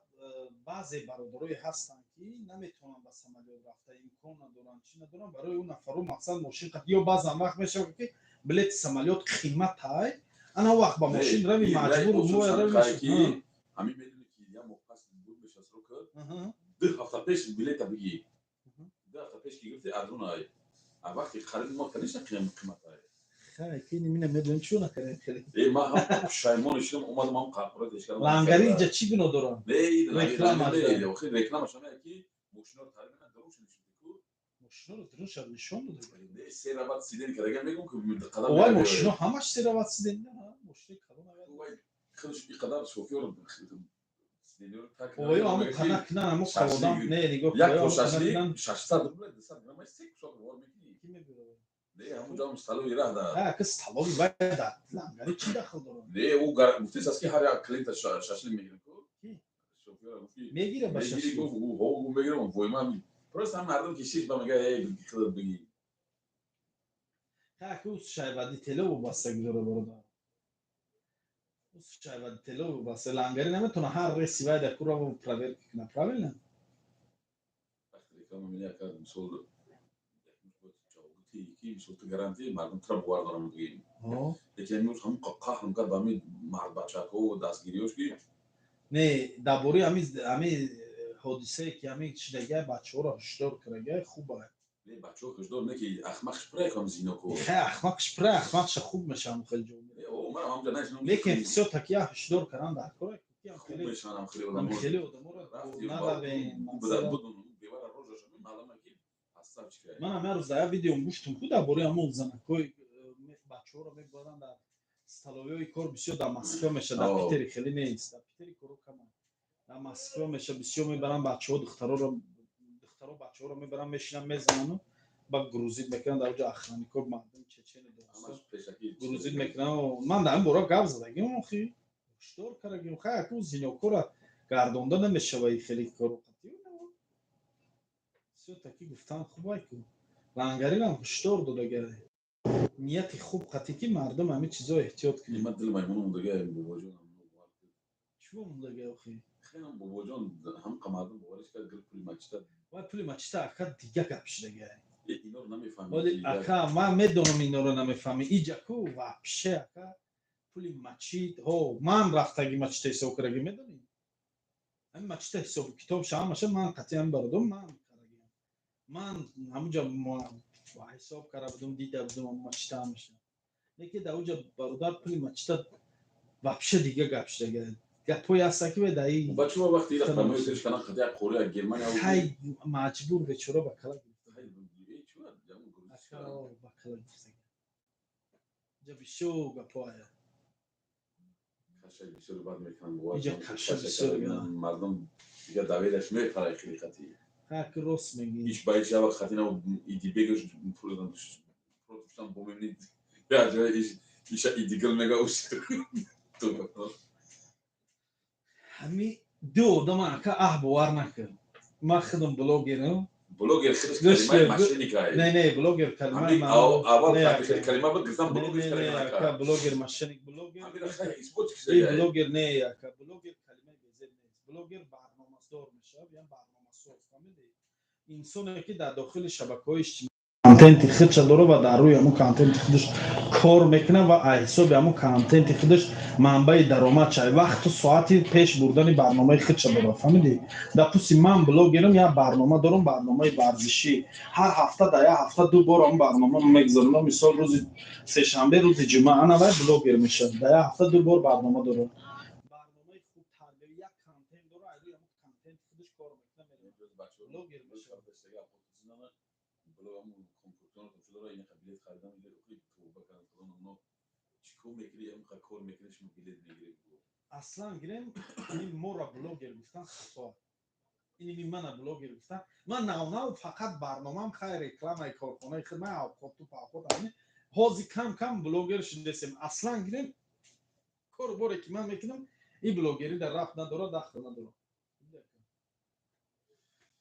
баъзе бародарое ҳастанд, ки наметавонанд ба самолёт рафта, имкон надоранд, чӣ надоранд, барои ӯ нафару мақсад мошин қат ё баъзан вақт мешавад, ки билети самолёт қиматай, ана вақт ба мошин рави маҷбур рави.
Ҳамин медони ки як моҳ пас буд мешавад срок, 2 ҳафта пеш билета бигӣ. 2 ҳафта пеш ки гирифти, арзонай. А вақти харид мо, конечно, қиматай.
Хай, ки мина медонем чӣ накардем хеле.
Э, ман ҳам пушаймон шудам, омадам, ҳам қарқура тешкардам.
Лангари инҷа чӣ гуноҳ дорам?
Не,
Реклама.
Охи реклама шама ки мошинаро таъриф мекунад, дарунша нишон ку.
Мошинаро дарунша нишон дода.
Не, се рават сидени кардаган мегӯм ки қадам.
Овай, мошино ҳамаш се рават сидени, мошини калон.
Вай худаш и қадар шофёр сидениро так.
Оваю ҳамо қана кунан, ҳамо калодам не нигоҳ.
Як пор шашлик 600 рубл, 200 грамм, се кусок бовар мекунӣ?
Ки мебирад?
Не, ҳамон ҷо столовый раҳ да.
Ҳа, ки столовый вай дар лангари чӣ дахл дорад?
Не, ӯ гуфтест аст ки ҳар як клиента шашлик мегирад ку. Шофёра гуфт ки
Мегира ба
мегири,
шашлик.
Гуфт, ӯ ҳо, ӯ мегирам, вой, ман просто ҳам мардум ки шиш ба мега, эй, худат бигӣ.
Ҳа, ки ӯ шайвадитело вобастагӣ дора, бародар. Ӯ шайвадитело вобаста, лангари наметавона ҳар реси вай дар кура проверка кунад, правильно?
Вақти реклама мени ака, мисол, ки мисол ту гарантия мардум тура бовар дорам бигӣ. Лекин имрӯз ҳамон қаҳрм кард ба ҳамин мардбачакҳо дастгириёш ки.
Не, дар бораи ҳами ҳодисае ки ҳами шидагиа, бачаҳоро ҳушдор кардагиа, хуба.
Не, бачаҳо ҳушдор не, ки ахмақш пурай кам зиноко.
Хай, ахмақш пурай, ахмақша хуб мешавам хеле ҷо.
Не, о, ман ҳамҷа нашинам.
Лекин всё таки я ҳушдор кардан дар кора ки
Хуб мешаванд хеле одамо.
Хеле одаморо наравем.
Будун бевара рожаша маълума ки пастав чика.
Ман ҳам як рӯз дар як видеом гуфтум ку дар бораи ҳамон занакҳои бачаҳоро мебаранд дар столовиҳои кор, бисёр дар Москва меша, дар Питери хеле нест, дар Питери коро кама, дар Москва меша, бисёр мебаранд бачаҳо духтароро, духтаро бачаҳоро мебаранд, мешинанд, мезанану ба грузить мекунанд дар оҷо охранникҳо, мардуми Чечени,
Ҳамаш пешакӣ.
Грузить мекунанд. Ман дар ин бора гап задагим, охи ҳушдор кардагим. Хай, аку зинокора гардонда намешава и хеле коро қатъӣ. Всё таки гуфтан хубай ку лангаринам ҳушдор додагай, нияти хуб қатъӣ, ки мардум ҳамин чизо эҳтиёт кунед.
Ман дили маймун мондагӣ, бобоҷон.
Чӣ мондагай, охи?
Хеле бобоҷон ҳам мардум бовариш кард, гирифт пули мачита.
Вай пули мачита, ака, дига гап шудагай.
Иноро намефаҳмӣ.
Оли ака, ман медонам, иноро намефаҳмӣ. Иҷа ку вообще, ака, пули мачид ҳо, ман рафтаги мачита ҳисоб кардаги, медонӣ, ҳамин мачита ҳисобу китобша ҳамаша ман қатъиян бародом, ман кардагиам, ман ҳамунҷа ҳисоб карда будум, дида будум мачита ҳамаша. Лекин дар уҷа, бародар, пули мачита вообще дига гап шудага, гапҳое ҳаста ки даи.
Бачаҳо вақти ира промоушен кардан қати як қори як Германия.
Хай, маҷбур бечора ба кала гирифта, ба кала гирифта. Иҷа бисёр гапҳоая.
Каша бисёр бад мекунанд.
Иҷа каша бисёр.
Мардум дига даведаш мепарай хеле хати.
Ҳа, ки рост мегӣ.
Ҳеч ба ҳеч як вақт хати на идибегаш протившан бо мемни як ҷой иша идигил мега уш.
Ҳами ду одама, ака, аҳ, бовар накард, ман худам блогерам.
Блогер худаш калимаи мошенник ай.
Не, не, блогер калимаи
аввал калима буд, гуфтам блогер калима
ака, блогер мошенник, блогер
исбот
ки блогер не, ака, блогер калимаи безеб нест. Блогер барномасдор мешавад, я барномасоз, фаҳмидӣ? Инсоне ки дар дохили шабакаҳои иҷтимоӣ контенти худша дорад ва дар рӯи ҳамун контенти худаш кор мекунад ва аз ҳисоби ҳамун контенти худаш манбаи даромад шавад, вақту соати пеш бурдани барномаи худша дорад, фаҳмидӣ? Допустим, ман блогерам, як барнома дорам, барномаи варзишӣ. Ҳар ҳафта, дар як ҳафта ду бор ҳамун барнома мегузаронам, мисол, рӯзи сешанбе, рӯзи ҷумъа. Ана вай блогер мешавад, дар як ҳафта ду бор барнома дорад, барномаи хуб, тарбиявӣ, як контент дорад, аз рӯи ҳамун контенти худаш кор мекунад, блогер мешавад. Аслан гирем, ин моро блогер гуфтан хато. Ини мана блогер гуфтан, ман нав-нав фақат барномам, хай, рекламаи корхонаи худ, ман авқоту павқот, ҳозир кам кам блогер шудесем. Аслан гирем, кору боре ки ман мекунам, ин блогерӣ дар рафт надорад, дахл надорад.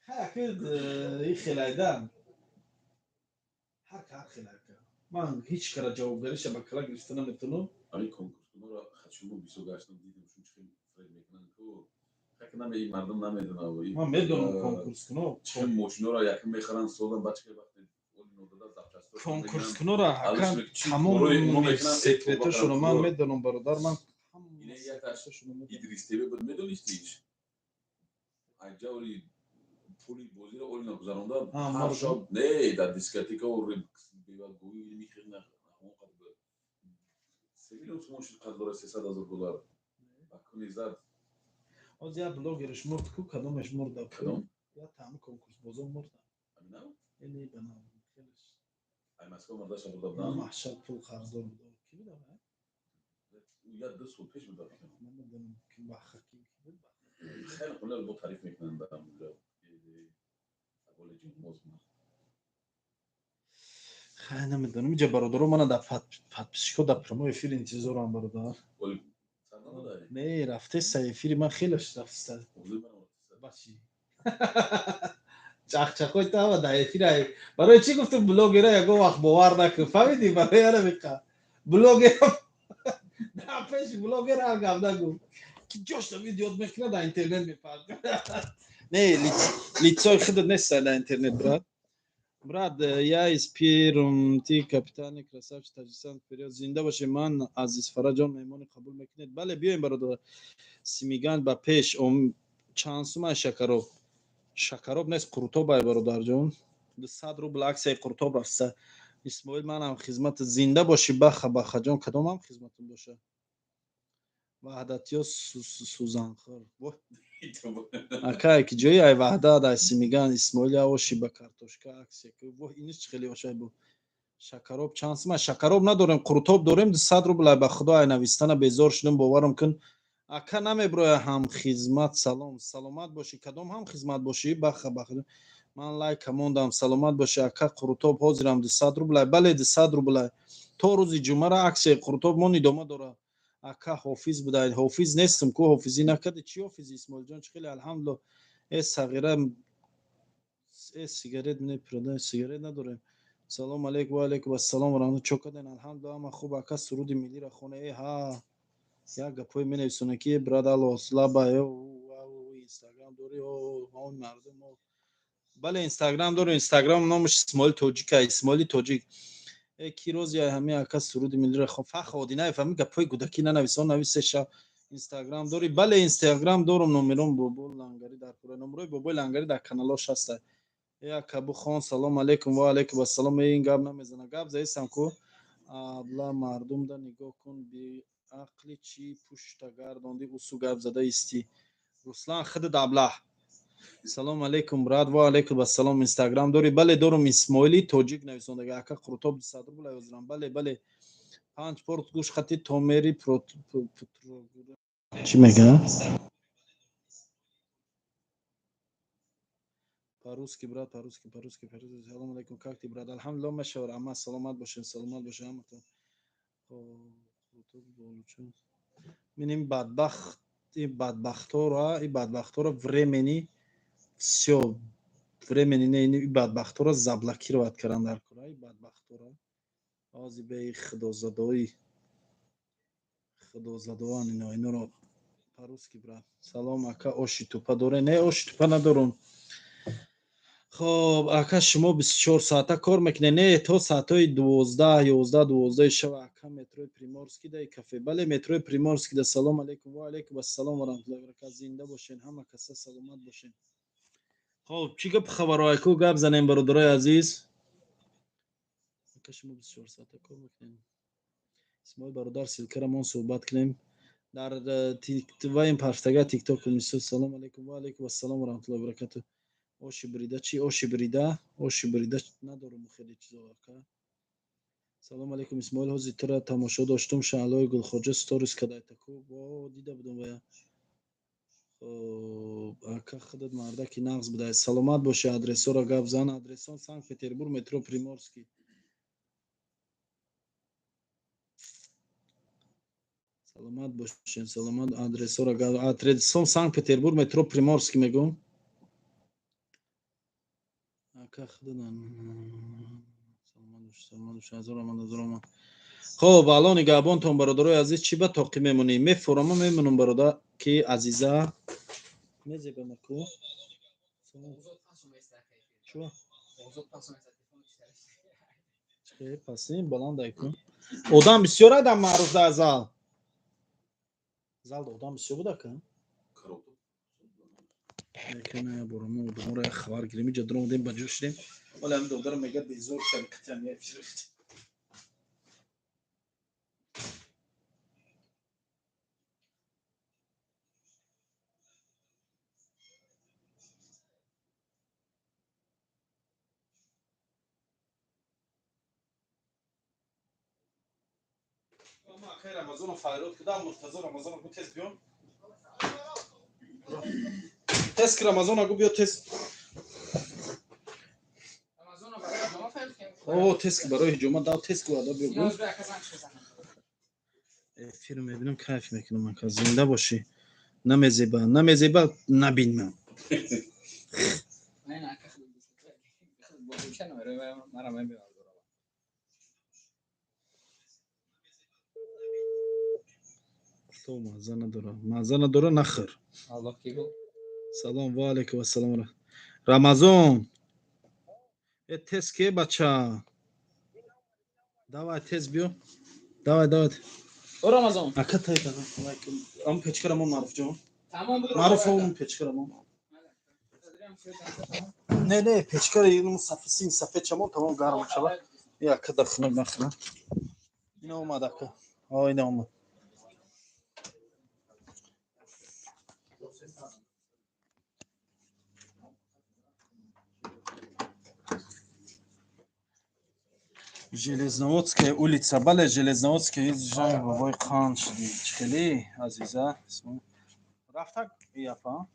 Хай, аки, и хелайда ҳар ка ҳар хелайка, ман ҳеҷ кара ҷавобгариша ба кала гирифта наметавонам.
Ҳамин конкурскунҳоро шумо бисёр гаштам, дидем, шун чӣ фред мекунанд ку, хаки наме, ин мардум намедонад.
Ман медонам конкурскуно.
Чӣ мошиноро якм мехаранд, созан, бача вақте
Конкурскунора ҳакан тамоми секретошонро ман медонам, бародар, ман.
Идрис ТВ буд, медонистиш? Айҷаври пули бозиро оли нагузаронда, ҳар шаб не дар дискотека бевагӯӣ михе, 3 миллион сомон шуд, қарз дора, 300 000 доллар акуни зад.
Ҳозир як блогерш мурд ку, кадомеш мурда?
Кадом?
Я таами конкурсбозон мурда.
Аминав?
Не, бана.
Ай Москва мурдаша бурда буданд.
Маҳшар пул қарздор буда, ки буда?
Я 2 сол пеш буда.
Намедонам, ки баха ки буд.
Хеле хунар бо тариф мекунанд дар онҷо. Аввали ҷумҳур.
Хай, намедонам, иҷа бародаро мана дар подписчикҳо дар прямой эфир интизорам, бародар. Не, рафтеса эфири ман, хелеш рафтеса. Бачи чахчахои тава дар эфир. Барои чӣ гуфтум, блогера ягон вақт бовар накун, фаҳмидӣ? Барои ара меқа блогера, дар пеши блогера ҳар гап нагӯ, ки ҷошта видеот мекунад, дар интернет мепард. Не, лицои худат неста дар интернет, брат. Брат, я из Перм, ты капитани, красавчик, Таджикистан вперед, зинда бошед. Ман аз Исфараҷон, меҳмони қабул мекунед? Бале, биёем, бародар. Симиган ба пеш. Чанд сума шакароб? Шакароб нест, қурутоб ай, бародарҷон, 200 рубл аксияи қурутоб рафта. Исмоил, манам хизмат, зинда бошӣ. Баха, бахаҷон, кадомам хизматон боша? Ваҳдатиё сӯзанхӯр акай, ки ҷои ай Ваҳдат, ай Симиган. Исмоил, явоши ба картошка аксия. Воҳ, иниш чӣ хеле ошай бу. Шакароб чанд сума? Шакароб надорем, қурутоб дорем, 200 рубл. Ай, ба худо, ай навистана безор шудем, боварам кун, ака, намеброя. Ҳам хизмат, салом, саломат бошӣ. Кадом ҳам хизмат бошӣ? Баха, баха, ман лайка мондам, саломат бошӣ, ака. Қурутоб ҳозирам 200 рубл? Бале, 200 рубл. То рӯзи ҷумъара аксияи қурутоб мон идома дорад. Ака, ҳофиз будаед? Ҳофиз нестам ку, ҳофизӣ накарди. Чӣ ҳофизи, Исмоилҷон? Чӣ хеле, алҳамдулилла. Э, сағира, э, сигарет не продай, сигарет надорем. Салом алейкум. Ва алейкум ассалом ва. Чо карден? Алҳамдулилла, ҳама хуб. Ака, суруди миллиро хона. Э, ҳа, як гапҳое менависонад, ки брат, алло, слаба, инстаграм дорӣ? Он мардум, бале, инстаграм дорем, инстаграм номаш Исмоил Тоҷика, Исмоили Тоҷик. Э, ки рози ҳами, ака, суруди миллиро хон. Фахр Одинаев, ҳами гапҳои гудакӣ нанависон, нависеша. Инстаграм дорӣ? Бале, инстаграм дорум. Номером Бобо Лангари дар кура, номерои Бобои Лангари дар каналош ҳаста. Э, акабу хон. Салом алейкум. Ва алейкум ассалом. Э, ин гап намезана, гап заистам ку. Абла, мардумда нигоҳ кун, беақли чӣ пушта гардонди, усу гап зада истӣ. Руслан, худат аблаҳ. Салом алейкум, брат. Ва алейкум ассалом. Инстаграм дорӣ? Бале, дорум, Исмоили Тоҷик нависондага. Ака, қурутоб 200 рубл ҳозирам? Бале, бале. Панҷ порт гӯш хати томери чӣ мега? По-русски, брат, по-русски, по-русски, по-русски. Салом алейкум, как ты, брат? Алҳамдулилла, мешавар, ама саломат бошед, саломат бошед ҳаматон. Миним бадбахт, и бадбахтора, и бадбахтора времени всё. Времени не, ини бадбахтора заблокировать кардан дар кора, и бадбахтора. Ози бе худозадои худозадоан ино, иноро по-русски, брат. Салом, ака, оши тупа доре? Не, оши тупа надорум. Хоб, ака, шумо 24 соата кор мекунед? Не, то саатҳои 12, 11, 12-и шаб. Ака, метрои Приморский да кафе? Бале, метрои Приморский да. Салом алейкум. Ва алейкум ассалом ва раҳматуллоҳи ва баракатуҳ. Зинда бошен, ҳама каса саломат бошен. Хоб, чӣ гап, хабарҳояку гап занем, бародарои азиз. Ака, шумо 24 соата кор мекунед? Исмоил бародар, ссылка рамон суҳбат кунем дар ваин пафтага Тикток. Салом алейкум. Ва алейкум ассалом ва раҳматуллоҳи ва баракатуҳ. Оши бурида чӣ? Оши бурида, оши бурида надорум, хеле чизо, ака. Салом алейкум, Исмоил, ҳозир тура тамошо доштум, Шаълои Гулхоҷа сторис кадайтаку, бо дида будум вая. Хоб, ака, худат мардаки нағз будай, саломат бошӣ. Адресҳоро гап зан. Адресон: Санкт Петербург, метро Приморский. Саломат бошен, саломат. Адресҳоро гап, адресон: Санкт Петербург, метро Приморский мегӯм. Ака, худат саломат бош, саломат бош. Ҳазор омад, ҳазор омад. Хоб, алло нигаҳбонтон, бародарои азиз. Чӣ ба тоқӣ мемонӣ? Мефурама, мемонам, бародар, ки азиза мезебамаку. Чӯ пасин баландай кун. Одам бисёр адам маъруф дар зал, залда одам бисёр буда ка. Боромо одаморо як хабар гирем, иҷа дуромадем, ба ҷо шудем. Вале ҳамин додарам мегӯяд, безор шудам, қатъан. Рамазонов файрод кудам, Муртазо Рамазонов, тез биё, тез ки Рамазон гу, биё тез. О, тез ки барои ҳиҷома дав, тез ки вада, биё гу. Эфир мебинам, кайф мекунам. Ака, зинда бошӣ. Намезеба, намезеба, набин ман. То мазза надора, мазза надора, нахӯр. Салом. Ва алейкум ассалом. Рамазон, э, тез ке, бача, давай, тез биё, давай, давай.
Рамазон.
Ака, тай, ам печкарамон, Маъруфҷон, Маъруф, он печкарамон. Не, не, печкара сафисин, сафед чамон, тамом гарм шава. И ака дар хунак нахӯра. Ина омад, ака, о, ина омад. Железноводская улица, бале, Железноводская. Жай, бобои, қан шуди, чихели, азиза рафтак яфа.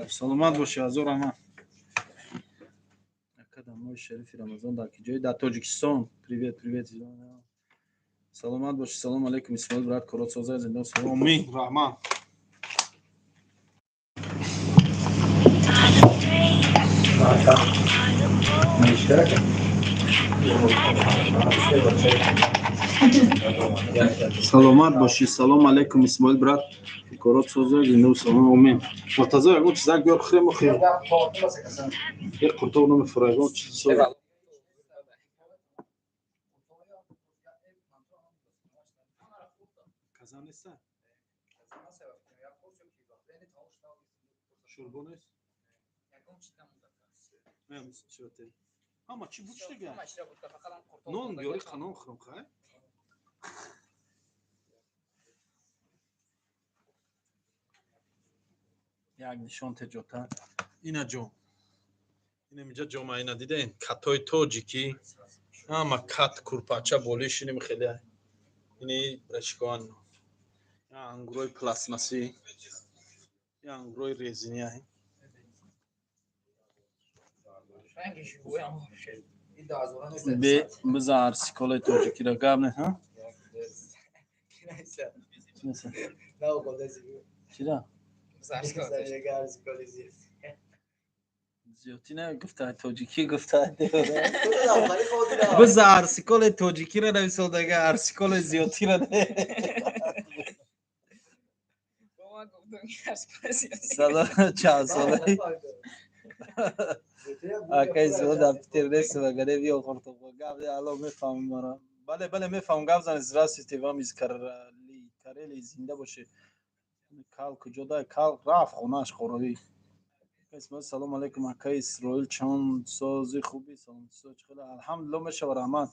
Саломат бошӣ, ҳазор раҳмат. Ака, моҳи шарифи Рамазон дар ки ҷой? Дар Тоҷикистон. Привет, привет, саломат бошӣ. Салом алейкум, Исмоил брат, корот соза, зинда. Омин, раҳмат. Саломат бошӣ. Салом алейкум, Исмоил брат, корот соза, зинда, салом. Омин. Муртазо, ягон чизак биёр, хӯрем, охир як қуртоб намефура, ягон чиз соз. Казан неста, шӯрбо нест, ҳама чӣ буд дига, нон биёри, қанон хӯрам, хай. Як нишон теҷота, ина ҷом, инамиҷа ҷома, ина дидем, катои тоҷикӣ, ҳама кат, курпача, болиш, инем хеле, ини брачкоан, ангурои пластмассӣ, ангурои резинӣ. Бе биза арсиколаи тоҷикиро гап не, ҳа? Чира? Зиёдтӣ на гуфта, тоҷикӣ гуфта. Биза арсиколе тоҷикиро нависодага, арсиколе зиёдтира. Салом, чанд солаи? Акай зиёд дар Питер нест, вагаре биё хуртоқо. Гап алло, мефаҳмам мара. Бале, бале, мефаҳмам, гап занед. Здравствуйте вам из Карелии, зинда бошед. Кал куҷо да? Кал рафт хонааш хоравӣ. Исмоил, салом алейкум, акай Исроил, чон сози хуби, салом чӣ хеле, алҳамдулилло мешава, раҳмат.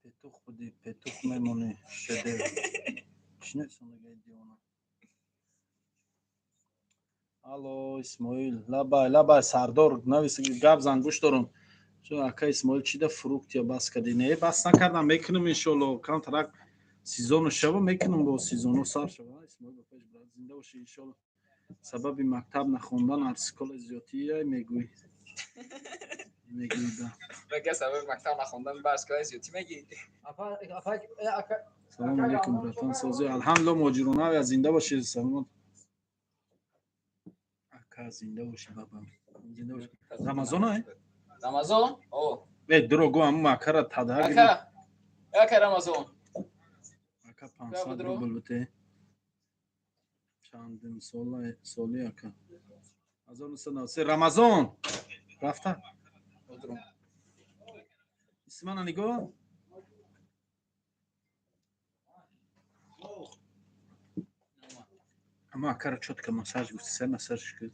Петух будӣ, петух мемонӣ, шедевр. Чӣ нависондагаи девона? Алло, Исмоил, лабай, лабай, Сардор, навис, гап зан, гӯш дорам. Ака Исмоил, чӣ да фруктия бас кардӣ? Не, бас накардам, мекунам иншоалло, камтарак сезону шава, мекунам, бо сезону сар шава. Исмоил, ба пеш брат, зинда бошӣ иншоалло. Сабаби мактаб нахондан арсиколи зиёдтия мегӯӣ? Мегӯӣ да.
Мега сабаби мактаб нахондан ба арсиколи зиёдтӣ мегӣ?
Салом алейкум, братан, сози, алҳамдулилло, моҷирона, зинда бошӣ, саломат. Ака, зинда бошӣ, баба, зинда бошӣ. Рамазон ай?
Рамазон? О.
Э, дуро гу, ҳамун акара тада.
Ака. Ака Рамазон.
Ака, 500 рубл бите. Чандим сола соли ака? 1993 Рамазон. Рафта? Исмана нигоҳ. Ама акара чётко массаж гуфти, се массаж ки.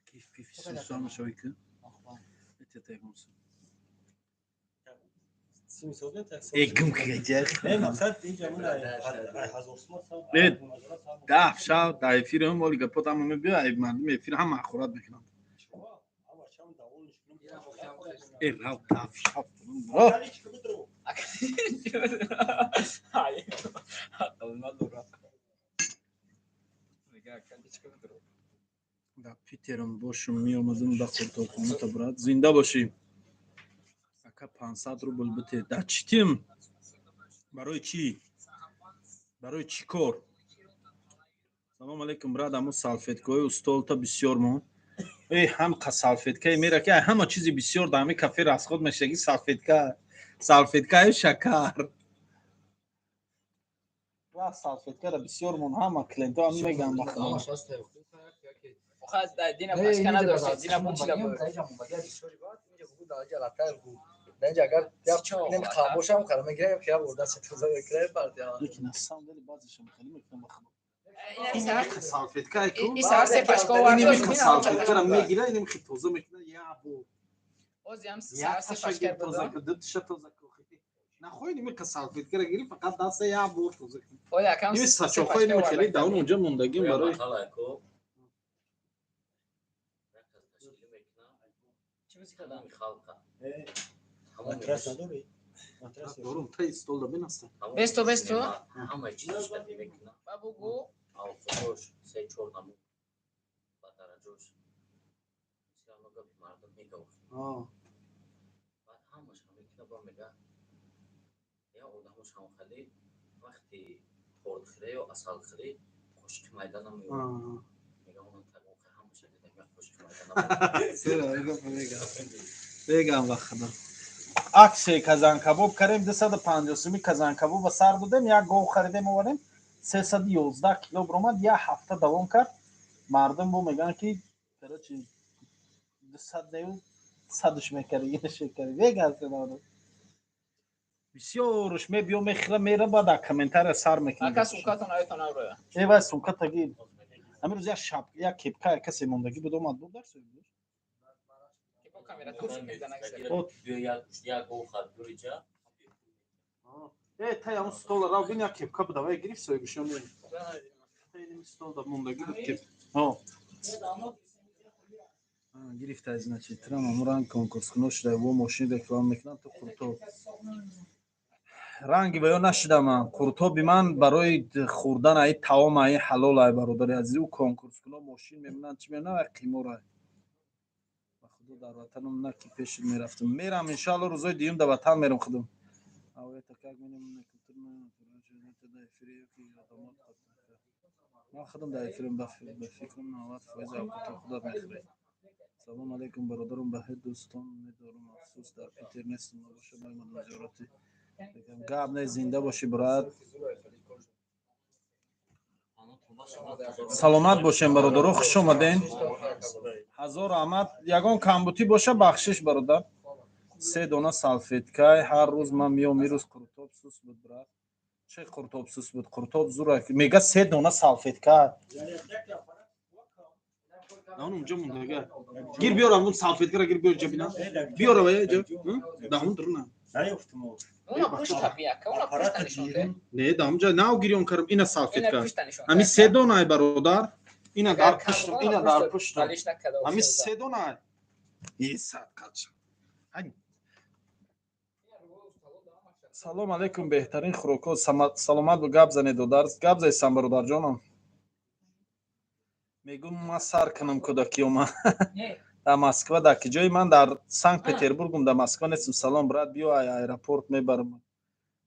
Киф пиф сусама шавӣ ки. Этета ягонсу. Э, гум ки. Э, даҳ шав дар эфирам оли гапот ҳама мебиё, ай мардуми эфир ҳама ахорат мекунанд. Э, рав даф шав. Дар Питерам бошум, меомадам ба хуртобхоната, брат, зинда бошӣ. Ака, 500 рубл бите. Дар чӣ тим? Барои чӣ? Барои чӣ кор? Салом алейкум, брат, аммо салфеткаҳои устолта бисёр мон. Э, ҳам салфеткае мера ки ҳама чизи бисёр дар ҳами кафе расход мешаги салфетка, салфеткаю шакар. Рафт салфеткара бисёр мон, ҳама клиентҳо ҳам мегӯянд ба худо.
Дина пачка надошт, дина пучида буд.
Лекин на самом деле баъзешам хеле мекунам ба худо. Салфетка ку?
И сар се пачка овард.
Иними салфеткара мегира, иними хи тоза мекуна, я бо.
Ози ҳам сар се
Якташа
пачка
гир тоза
буд.
ку, дуташа тоза ку. Нахоҳ иними салфеткара гири, фақат даста я бор тоза кун.
Оли акам
Ими
се
сачоқҳои
пачка
иними хеле
овард.
даун онҷа мондагим барои. Дорум, таи стол да бинаста.
Бесто, бесто. Ба бугу.
Алқош се чор намуд ба дараҷош мисли гапи мардум мегавфт. Баъд ҳамаш мекуна, ба мега я одамош ҳамхали вақти тордхӯрӣ ё асалхӯрӣ қошиқи майда намеёрад. Мега онан тагоқи ҳамаша дидам, як қошиқи майда намеёрад.
Мегам ба худо. Аксияи казанкабоб кардем, 250 суми казанкабоба сар додем, як гов харидем, овардем, 311 кило баромад, як ҳафта давом кард. Мардум бо мегӯянд ки короче 200 нею садуш мекарди, шекари. Меган бисёруш мебиё, мехӯра, мера, баъд дар комментария сар мекунад.
Ака, сумкатон аётон авроя.
Э, вай сумка таги. Ҳамин рӯз як шап, як кепка касе мондагӣ буд, омад буд дар соҳиб.
Бо камератон мезанак.
От.
Як гов хар буриҷа.
Э, тай ҳамун стола рав бин, як кепка буда, вай гирифт соҳибишон. Тай ин стол да мондагӣ буд кеп. Ҳо. Гирифта, значит, трам ҳамун ранг конкурскуно шуда, во мошин реклама мекунанд, ту қуртоб. Ранги ба ё нашуда ман. Қуртоби ман барои хӯрдан ай таом ай ҳалол ай, бародари азиз, ӯ конкурскуно мошин мемонанд, чӣ мемонанд, вай қимор ай. Ба худо дар ватанам на ки пеши мерафтам. Мерам иншоалло, рӯзои дуюм дар ватан мерам худам. А это как минимум на культурную. Ман худам дар эфирам, ба фикрам 90% авқотро худат мехӯрӣ. Салом алейкум, бародарам, ба ҳеҷ дӯстон медорам, афсӯс, дар Питер нестам, набошад меомадам зиёрати. Гап не, зинда бошӣ, брат. Саломат бошем, бародаро, хуш омаден. Ҳазор раҳмат. Ягон камбутӣ боша, бахшиш, бародар. Се дона салфеткай ҳар рӯз ман миём. Ирӯз қуртоб сус буд, брат. Че қуртоб сус буд? Қуртоб зура. Мега се дона салфетка. Даҳон унҷо мондага. Гир биёр ҳамун салфеткара, гир биёр, ҷа бинам. Биёра ва ҷа. Даҳон дуруна. Не, даҳон ҷа нав гирён кардам. Ина салфетка. Ҳами се дона ай, бародар. Ина дар пуштам, ина дар пуштам. Ҳами се дона ай. Е садқатша. Салом алейкум, беҳтарин хӯрокҳо. Саломат бу, гап занед, додар. Гап зайсам, бародарҷонам. Мегӯм, ман сар кунам кӯдакиёма. Дар Москва, дар ки ҷои? Ман дар Санкт Петербургум, дар Москва нестам. Салом, брат, биё ай аэропорт мебарам.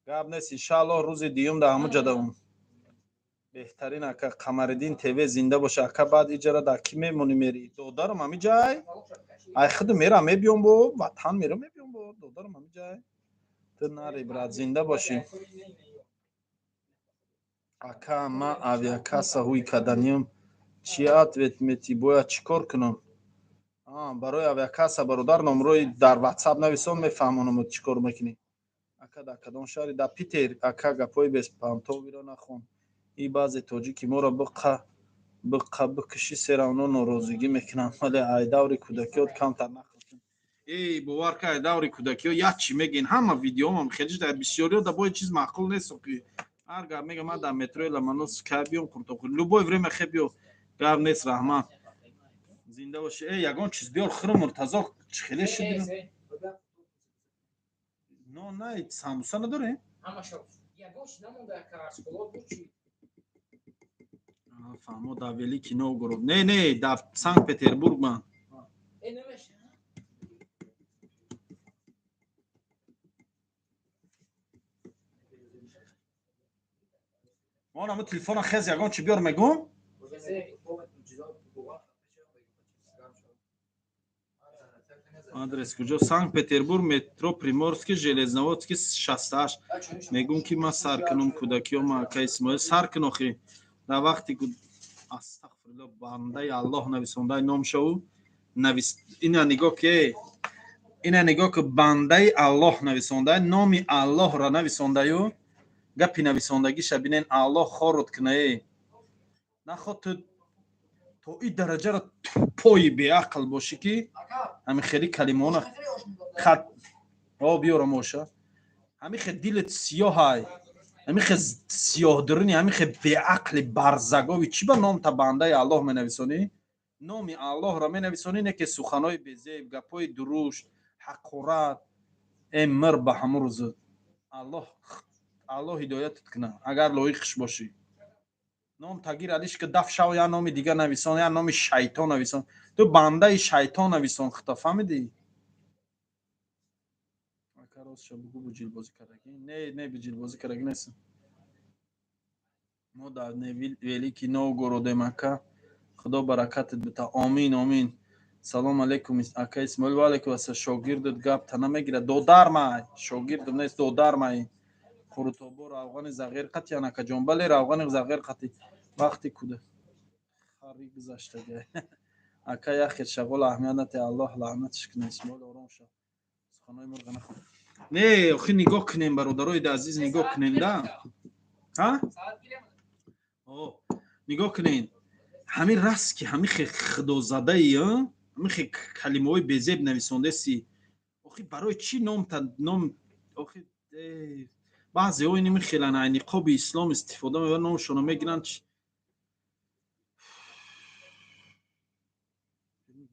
Гап нест, иншааллоҳ, рӯзи дуюм дар ҳамун ҷадавм. Беҳтарин ака Қамариддин ТВ зинда боша. Ака, баъд иҷара дар кӣ мемонӣ, мери? Додарам ҳами ҷай. Ай худу мерам, мебиём, бо ватан мерам, мебиём, бо додарам ҳами ҷай. Ту нари, брат, зинда бошӣ. Ака, ман авиакасса ҳуй каданиям, чи ответ метӣ, бояд чӣ кор кунам? Барои авиакасса, бародар, номрои дар ватсап нависон, мефаҳмонам, чӣ кор мекунӣ. Ака, дар кадом шаҳри? Дар Питер. Ака, гапҳои беспамтовиро нахон. И баъзе тоҷики моро биқа биқа бикушӣ, серавно норозигӣ мекунанд, вале ай даври кӯдакиёт камтар нақл кун. Эй, бовар ка, ай даври кӯдакиё як чӣ мегӯен, ҳама видеомам хелиш дар бисёриё да бо чиз маъқул нест. Ки ҳар гап мега, ман дар метрои Ломоносов кай биём қуртоқхӯр? Любое время хе биё, гап нест, раҳмат, зинда бошӣ. Эй, ягон чиз биёр, хӯрам, Муртазо, чӣ хеле шуди? Но най самбуса надорем? Фаҳмо, дар Великий Новгород. Не, не, дар Санкт Петербург ман. Мон ҳамун телефона хез, ягон чи биёр, мегӯм. Адрес куҷо? Санкт Петербург, метро Приморский, Железноводский 68. Мегӯм, ки ман сар кунам кӯдакиёма, ака Исмоил, сар кун охи. Дар вақти астағфирулло, бандаи Аллоҳ нависондаи номшаву навис. Ина нигоҳ ки, ина нигоҳ ки, бандаи Аллоҳ нависондай, номи Аллоҳро нависондаю гапи нависондагиша бинен. Аллоҳ хорот кунае. Наход ту то ин дараҷаро тупои беақл бошӣ, ки ҳамин хели калимаона хат о биёрам оша. Ҳамин хел дилет сиёҳай, ҳамин хел сиёҳдуруни, ҳамин хел беақли барзагови, чӣ ба номта бандаи Аллоҳ менависонӣ? Номи Аллоҳро менависонӣ, не ки суханҳои безеб, гапҳои дурушт, ҳақорат. Э, мир ба ҳамун рӯзу. Аллоҳ, Аллоҳ ҳидоятат кунад, агар лоиқш бошӣ. Ном тагир алиш ки, даф шав, я номи дигар нависон, я номи шайтон нависон. Ту бандаи шайтон нависон хита, фаҳмидӣ? Ака, ростша бугӯ, буҷилбозӣ кардагӣ? Не, не, буҷилбозӣ кардагӣ нестам. Мо дар Великий Новгородем, ака. Худо баракатат бита. Омин, омин. Салом алейкум, ака Исмоил. Ва алейкум ассалом. Шогирдат гапта намегирад. Додар май, шогирдам нест, додар май. Қурутобо равғани зағир қатиян, акаҷон? Бале, равғани зағир қати. Вақти кӯда хари гузаштага. Ака, як хел шағол аҳамият нате, Аллоҳ лаънатиш кунад. Исмоил, ором шав, суханои мурға нахон. Не, охи, нигоҳ кунем, бародарои азиз, нигоҳ кунем да. Ҳа, нигоҳ кунем, ҳамин раст ки ҳамин хел худозадаи, ҳамин хел калимаҳои безеб нависондаси. Охи, барои чӣ номта ном? Охи, баъзеҳо ин мехелан, ай ниқоби ислом истифода мебаранд, номшонро мегиранд.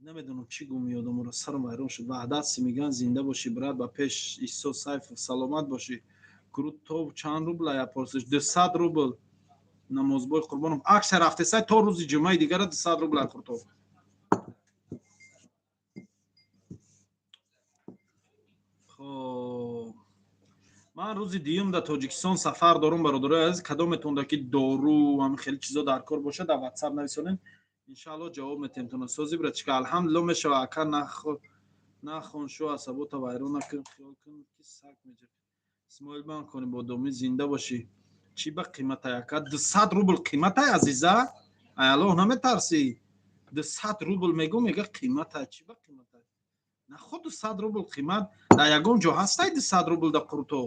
Намедонам чӣ гум, ёдамро сарам вайрон шуд. Ваҳдат си мегӯянд, зинда бошӣ, брат, ба пеш. Исо Сайфов, саломат бошӣ. Крутов чанд рубл ая пурсиш? 200 рубл. Намозбой Қурбонов, акса рафтесай то рӯзи ҷумъаи дигара 200 рубл ай Қуртов. Хоб, ман Ман рӯзи дуюм дар Тоҷикистон сафар дорум, бародарои азиз. Кадометонда ки дору ҳам хеле чизо дар кор бошад, дар ватсап нависонед, иншаалло ҷавоб метем тона. Сози братчика, алҳамдулилло, мешава, ака. Нахон шо, асабота вайрон накун, хиёл кун ки саг меҷа. Исмоил бан кони бодомӣ, зинда бошӣ. Чӣ ба қиматай, ака? 200 рубл қиматай, азиза. Ай Аллоҳ наметарсӣ? 200 рубл мегӯ, мега қиматай. Чӣ ба қиматай? Наход 200 рубл қимат дар ягон ҷо ҳастай? 200 рубл да қурто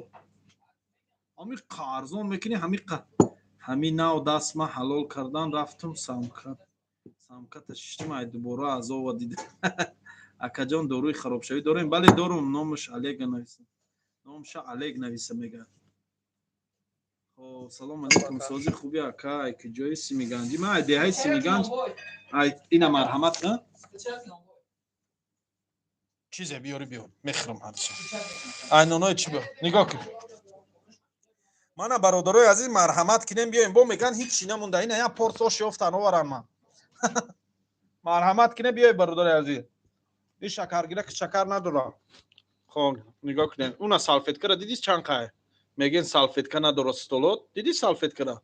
ҳами арзон мекунӣ. Ҳами нав даст ма ҳалол кардан рафтум, самкат самката шиштим, ай дубора азова дида. Акаҷон, доруи харобшавӣ дорем? Бале, дорум. Номаш Олега нависа, номша Олег нависа мега. Хоб, салом алейкум, сози хуби, ака? Ай куҷои Симиганҷи? Ман ай деҳаи Симиганҷ. Ай ина, марҳамат. Чизе биёри, биёр, мехӯрам ҳарчи. Ай нонои чӣ биёр? Нигоҳ кун, мана, бародарои азиз, марҳамат кинем, биёем. Бо меган ҳеҷ чӣ намонда. Ина як порс ош ёфтан, оварам ман. Марҳамат кине, биёй, бародарои азиз. Ин шакаргира ки шакар надорам. Хоб, нигоҳ кунед, уна салфеткара диди чанд қай мегӯен? Салфетка надора столот, диди салфеткара?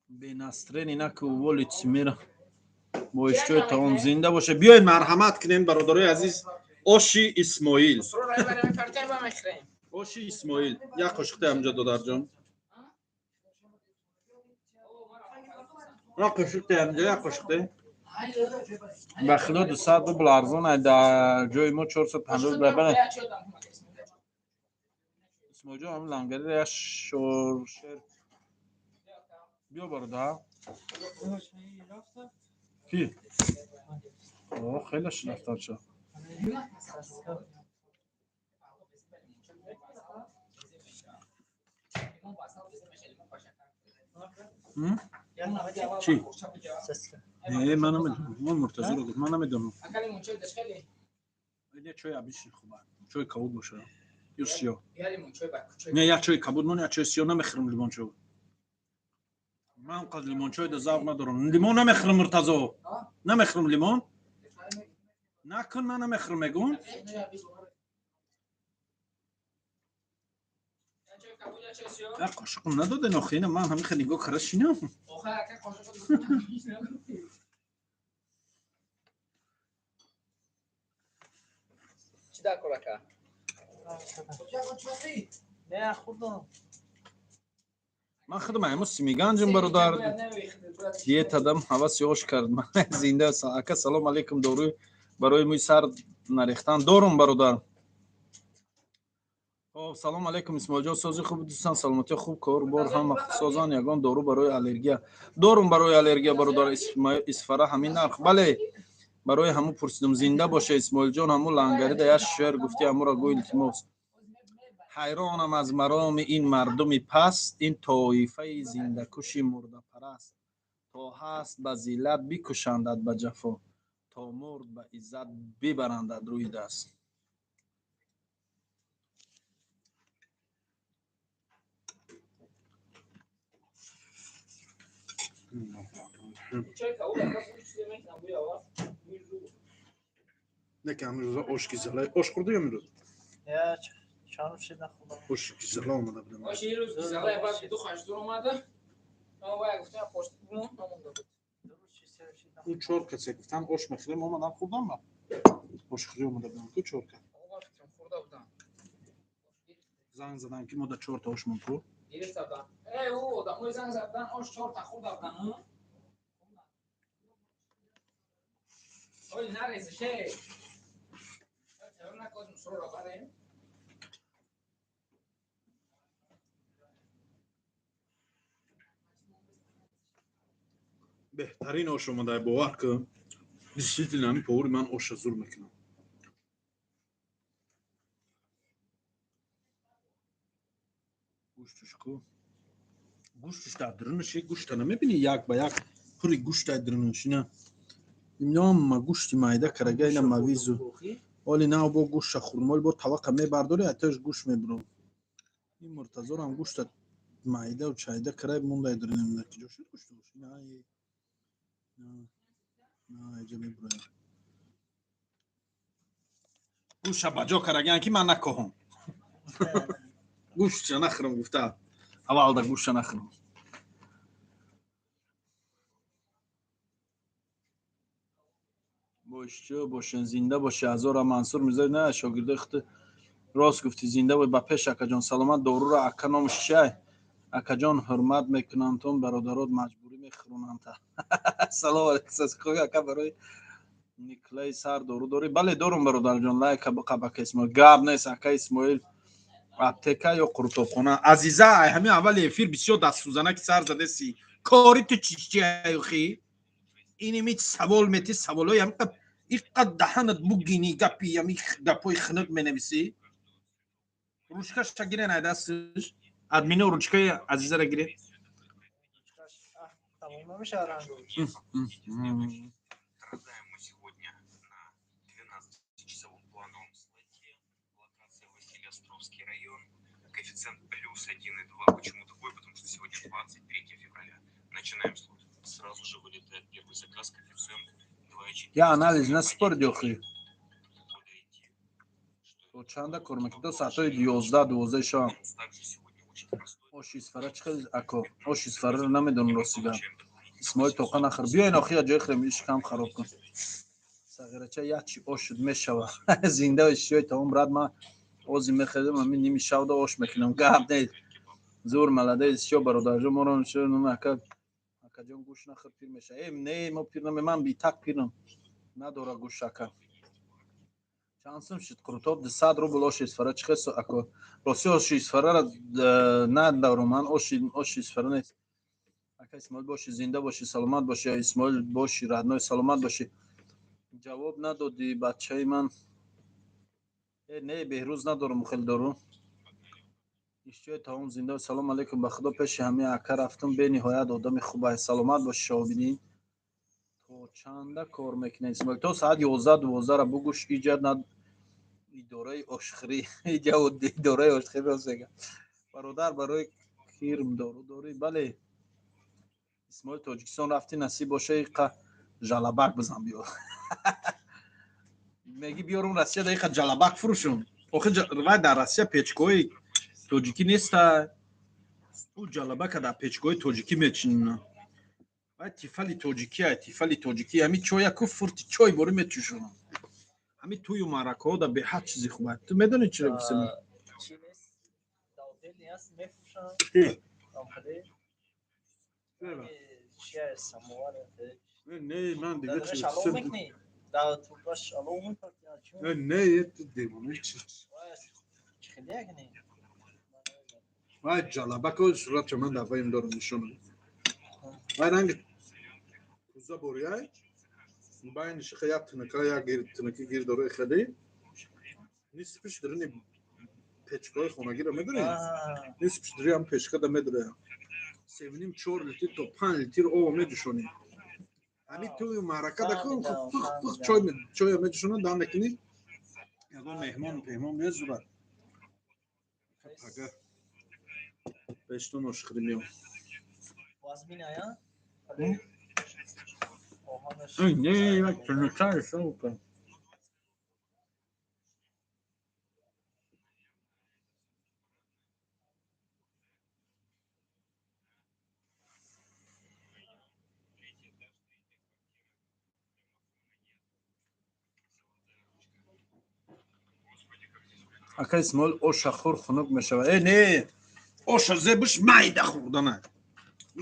Бе настроение наку, уволить мера. Бо иштиҳои таом, зинда боша. Биёед, марҳамат кунем, бародарои азиз. Оши Исмоил, оши Исмоил. Як қошиқта ҳамҷо, додарҷон, як қошиқта ҳамҷо, як қошиқта. Ба хило 200 рубл арзон, дар ҷои мо 450 рубл. Бале, Исмоилҷон, ҳам лангари як шоршер биё, бародар. Ки хеле шинохтанша. Чӣ? Не, ман намедонам. Ман Муртазоро гуфт, ман намедонам. Чой обычный хуба, чой кабуд боша ё сиёҳ? Не, як чои кабуд мон, як чои сиёҳ. Намехӯрам лимончой ман, қад лимончой да завқ надорам. Лимон намехӯрам, Муртазо, намехӯрам лимон. Накун, ман намехӯрам, мегӯм. Як қошиқам надоден охи. Ина ман ҳамин хел нигоҳ кара шинам.
Чӣ дар кор, ака?
Не, хурдам.
Ман худам айму Симиганҷам, бародар. Диетадам, ҳаваси ош кард. Зинда, ака. Салом алейкум, доруи барои мӯи сар нарехтан дорум, бародар. Хоб, салом алейкум, Исмоилҷон, сози хуб, дӯстан, саломатӣ хуб, кор бор ҳама созан. Ягон дору барои аллергия дорум? Барои аллергия, бародар, Исфара ҳамин нарх. Бале, барои ҳамун пурсидум. Зинда боша, Исмоилҷон. Ҳамун лангарида як шеър гуфти, ҳамуро гӯй, илтимос. Ҳайронам аз мароми ин мардуми паст, ин тоифаи зиндакуши мурдапараст. То ҳаст ба зиллат бикушандад ба ҷафо, то мурд ба иззат бибарандад рӯи даст.
Чой кабуд, ака, бӯи чизе мекунам, бӯи аввал, бӯи зур.
Не ки ҳамин рӯза ош гизала ош хӯрда ё имрӯз?
Я чанд рӯз шид нахӯрдам.
Ош гизала омада будам.
Ош ин рӯз гизалай, баъд ду хаш дур омада. Ман вая гуфтам, қошиқ бимон, намонда буд.
Ду рӯз шид, се рӯз шид
Ӯ чор касе гуфтан ош мехӯрем, омадам, хӯрдам ба. Ошхӯрӣ омада будам ку чорка.
Оға, фикрам хӯрда будам.
Занг задан ки мо да чорта ош мон ку.
Гирифта будам. Э, ӯ одамои занг задан, ош чорта хӯрда будам. Оли нарезише. Накозм суроро барем.
Беҳтарин ош омада, бовар кун. Действительно, ҳамин повари ман оша зур мекунам. Гӯштуш ку? Гӯштуш дар дурунаш, гӯшта намебинӣ, як ба як пури гӯшта дурунаш. Ина инома гӯшти майда карага, ина мавизу. Оли нав бо гӯшта хӯрм, оли бо тавақа мебардори, аташ гӯшт мебурам. Ин Муртазорам гӯшта майдау чайда карай мондай дурунам. Киҷо шуд гӯштуш? Ина на иҷа мебуроям. Гӯша ба ҷо карагиан ки ман накоҳам. Гӯшша нахӯрам гуфта. Аввалда гӯшша нахӯрам. Бошчо бошен, зинда боши. Ҳазора Мансур Мирзоев на шогирдои худ рост гуфтӣ, зинда бой, ба пеш акаҷон, саломат. Доруро ака номаш чиай? Акаҷон, ҳурмат мекунамтон, бародарот маҷбурӣ мехӯронанд. Салом алейкум ака, барои Никлаи сар дору дорӣ? Бале, дорум, бародарҷон. Лайка биқаб, ака Исмоил. Гап нест, ака Исмоил, аптека ё қуртобхона? Азиза, ай ҳамин аввали эфир бисёр дастсӯзанаки сар задаси. Кори ту чичиайхи? Иними савол мети, саволҳои ҳамиқа иққад даҳанат бугини, гапи ҳами гапҳои хунук менависӣ. Ручкаша гирен ай дасташ. Админо, ручкаи Азизара гирен.
Тамом намешавад рангош.
Страдаем мы сегодня на 12-часовом плановом слоте. Локация Василиостровский район. Коэффициент плюс 1,2. Почему такой? Потому что сегодня 23 февраля. Начинаем слот. Сразу же вылетает первый заказ. Коэффициент 2,4.
Я анализ насупорди охи?
Куда идти? Что
То чанда кор мекунӣ? То соатҳои 11, 12 шавам.
Минус также сегодня очень простой.
Оши Исфара чӣ хел, ако? Оши Исфараро намедонам, рости гап. Исмоил, тоқа нахӯр. Биёин охи, я ҷои хӯрем, ишкам хароб кун. Сағирача як чи ош шуд мешава. Зинда ишёи тамом, брат, ман ози мехӯрдам, ами ними шавда ош мекунам. Гап нест. Зур, маладе, ишё бародарҷон, моро ака, акаҷон, гӯш нахӯр, пир меша. Э, не, мо пир наме, ман битақ пирам. Надора гӯш, ака. Чанд сум шуд қурутоб? 200 рубл оши Исфара чӣ хел, ако? Рости, оши Исфарара надорам ман, оши Исфара нест. Ака Исмоил, боши, зинда бошӣ, саломат бошӣ. Исмоил, боши, родной, саломат бошӣ. Ҷавоб надодӣ, бачаи ман. Э, не, Беҳрӯз, надорам хел дору. Ишчои таом, зинда. Салом алейкум, ба худо, пеши ҳамаи ака рафтум, бениҳоят одами хуб аст. Саломат бошӣ, Шоҳобиддин. То чанда кор мекунед, Исмоил? То соат 11, 12-ра бугӯш иҷа на идораи ошхӯрӣ. Иҷа идораи ошхӯрӣ, рост мегӯям. Бародар, барои кирм дору дорӣ? Бале. Исмоил, Тоҷикистон рафтӣ, насиб боша, иқа жалабак бизан биёр. Меги биёрум Россия да иқа ҷалабак фурӯшум. Охи вай дар Россия печкаҳои тоҷикӣ неста. Ӯ ҷалабака дар печкаҳои тоҷикӣ мечинна. Вай тифали тоҷикӣ ай, тифали тоҷикӣ. Ҳами чоя ку фурти чой борӣ мечӯшонам. Ҳами тӯю маъракаҳо да беҳад чизи хуб аст. Ту медонӣ чиро гуфтем?
Чӣ нест? Дар отел нест, мефурӯшанд. Амхале. Чи аст, самовар?
Не, ман дига
Дар
чи
алов мекунӣ? Дар трубаш алов мепартӣ? Чӣ?
Не, ту девона чи?
Чӣ хеле якни?
Вай ҷалабако суратча ман дар ваем дорам, нишон. Вай ранги куза борияй. Байни шиха як тинака, як тинаки гир дора хеле. Нисфиш дарини печкаҳои хонагиро медонӣ? Нисфиш дари ҳам печка да медоря. 3,5, 4 литр то 5 литр об меҷӯшонӣ. Ҳами тӯю маърака да ку пых пых чой чоя меҷӯшонад, дам мекунӣ. Ягон меҳмон пеҳмон биёд, зурат. Пага бештон ошхӯрӣ меом.
Вазмин ая?
Не, як тинака ҳисоб кун. Ака Исмоил, оша хӯр, хунук мешавад. Э, не, оша зебуш майда хӯрдана,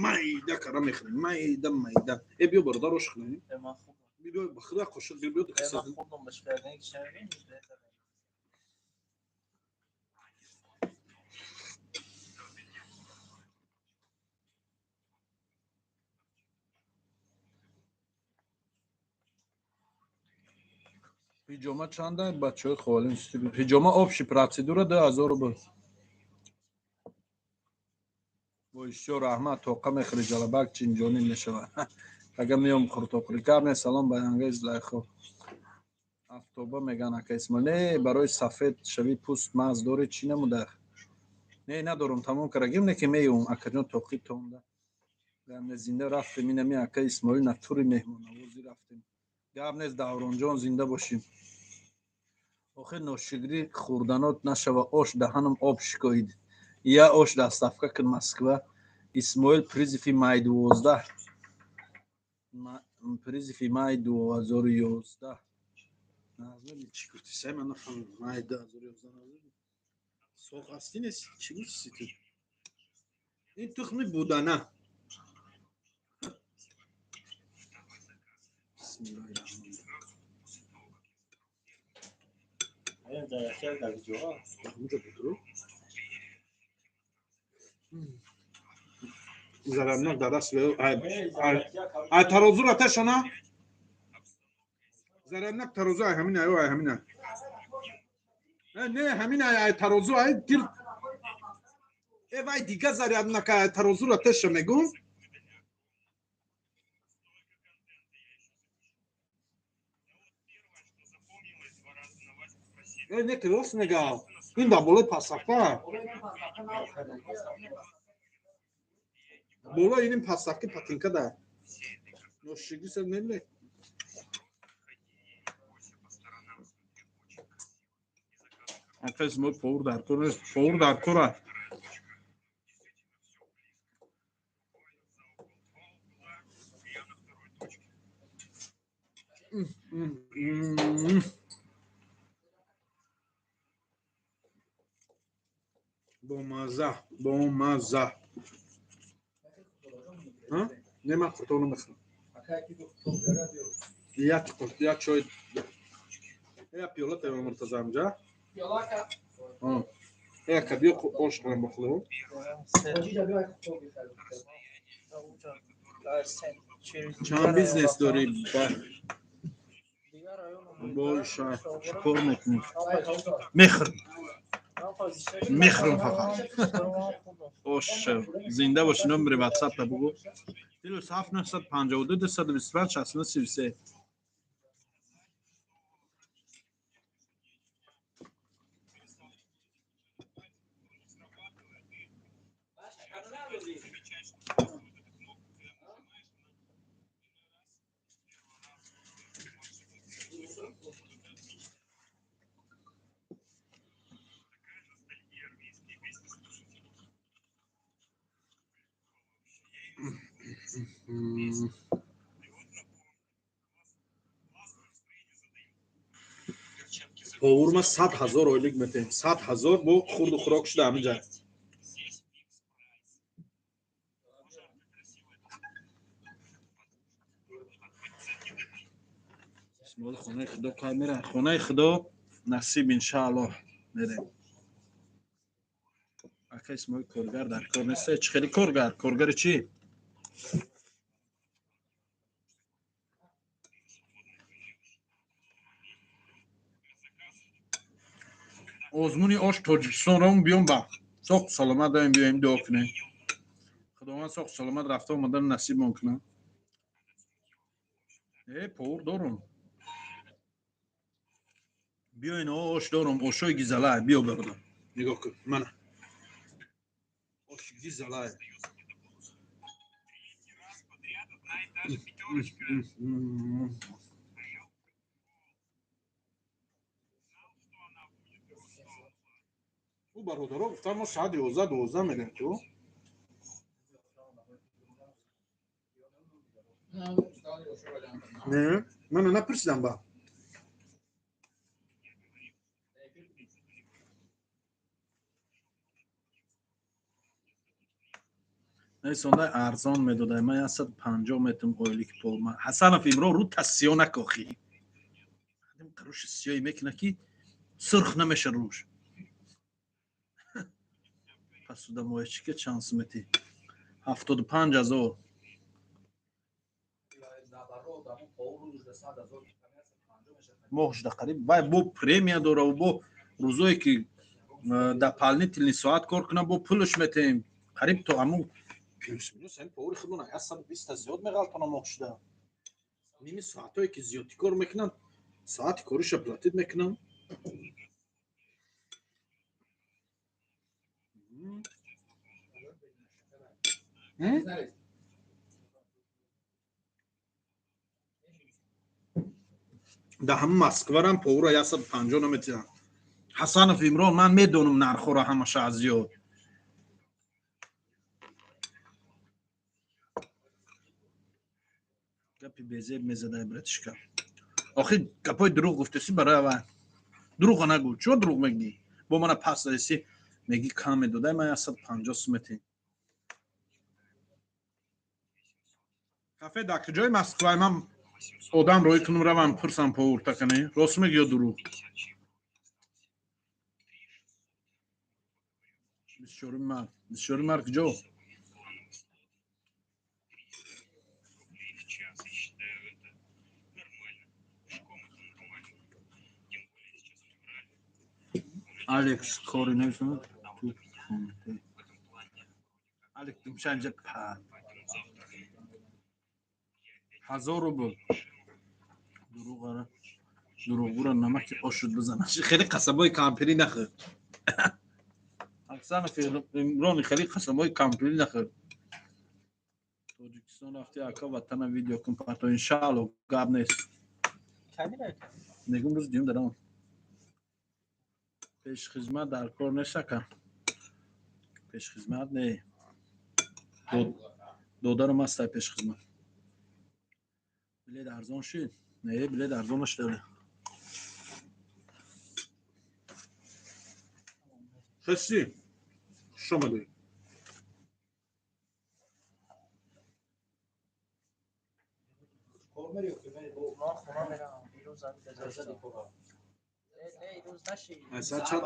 майда кара мехӯрем, майда майда. Э, биё, бародар, ош хӯрем. Биё, ба худо, қошиқ гир, биё.
Ман хӯрдам, ба шикардан.
Ҳиҷома чанда, бачаҳои ховалин? Ҳиҷома общий процедура 2000 рубл. Бо ишё раҳмат, тоқа мехӯри, ҷалабак чинҷонӣ мешавад. Ага меом хуртобхӯрӣ. Гап не. Салом ба янгаи Зулайхо. Афтоба меган, ака Исмоил. Не, барои сафед шавӣ пӯст маз дорӣ, чӣ намуда? Не, надорум, тамом карагим, не ки меюм. Акаҷон, тоқи тонда. Гап не, зинда рафтем. Инами ака Исмоил натури меҳмоннавозӣ рафтем. Гап нест, Давронҷон, зинда бошем. Охир ношукрӣ хӯрданот нашава, ош даҳанам об шикоид. Я ош доставка кун Москва. Исмоил, призыв и май 12, призыв и май 2011. Чӣ гуфти, сай, ман нафаҳмидам. Май 2011 соқ ҳастӣ, нест, чӣ гуфти ту? Ин тухми будана. Бисмиллоҳи. Ҳамунҷо буд. Зарабнак дар даст. Ай тарозура ташона. Зарабнак тарозу ай ҳамин, ай ҳамин, не, ҳамин ай тарозу ай дил. Э, вай дига заряднак ай тарозура теша мегум. Э, не, рост мега, ин дар болои подставка, болои иним подставки патинка да ношигӣ сар немре. Акас мо повар дар кор нест, повар дар кора. Бомаза, бомаза. Не, ман қуртоб намехӯрам. Як қурт, як чой, як пиёла тайёр. Муртаза, амҷа яка биё, ош хӯрем бо худо. Чанд бизнес дорӣ? Боша, чӣ кор мекунӣ? Мехӯрм, мехӯрм фақат ош. Зинда боши. Номери ватсапта бугӯ: +7 952 225 69 33. Повурма 100 000 ойлик метем, 100 000 бо хурду хӯрок шуда ҳаминҷа. Исмоил, хонаи худо кай мера? Хонаи худо насиб, иншааллоҳ, мерем. Ака Исмоил, коргар дар кор нест? Чӣ хели коргар? Коргари чӣ? Озмуни ош Тоҷикистонро биём, ба соқу саломат даем, биёем, дуо кунем, Худованд соқу саломат рафта омадан насибмон кунад. Э, повар дорум, биёин, ош дорум, ошои гизалай. Биё, бародар, нигоҳ кун, мана ош гизалай. Ӯ бародаро гуфтан, мо соати 11, 12 мерем ту. Не, мана напурсидам ба. Несонда арзон медодай, ман 150 метум ойлики пол. Ҳасанов имро рӯ та сиё накохӣ, рӯши сиёи мекуна, ки сурх намеша рӯш. Посудомоечка чанд сум мети? 75 000. Моҳшда қариб. Вай бо премия дора, бо рӯзое ки дополнительный соат кор кунам, бо пулш метаем. Қариб то ҳамун плюс минус ҳамин повари худмон 120-та зиёд меғалтона моҳ шуда. Ними соатҳое ки зиёдтӣ кор мекунанд, соати кориша платить мекунам. Дар ҳама Москварам повура 150 наметиҳанд. Ҳасанов Имрон, ман медонам нархҳоро ҳамаша аз ёд. Гапи безеб мезадай, братишка. Охи гапҳои дурӯғ гуфтеси барои аввал. Дурӯға нагӯ. Чо дурӯғ мегӣ? Бо мана пас даиси мегӣ кам медодай, ман 150 сум метиҳем. Кафе дар куҷои Москвай? Ман одам роҳӣ кунам, равам пурсам повурта кане. Рост мегӣ ё дурӯғ? 24 март. 24 март куҷо? Алекс кори нависонад. Алекс думша инҷа па. 1000 рубл. Дурӯғара. Дурӯғгӯра намаки ошуд бизана. Хеле қасабои кампирӣ нахӯр. Оксана Имрони, хеле қасабои кампирӣ нахӯр. Тоҷикистон рафти, ака, ватана видео кун парто, иншаалло, гап нест. Мегум, рӯзи дуюм дарам. Пешхизмат дар кор нест, ака. Пешхизмат не. Додарам ҳастай пешхизмат. Билет арзон шид? Не, билет арзон нашуда. Хеси. Хуш омадед.
Ман хона мерам. Дирӯз ҳамин гузашта. Не, ирӯз наши.
Аз чанд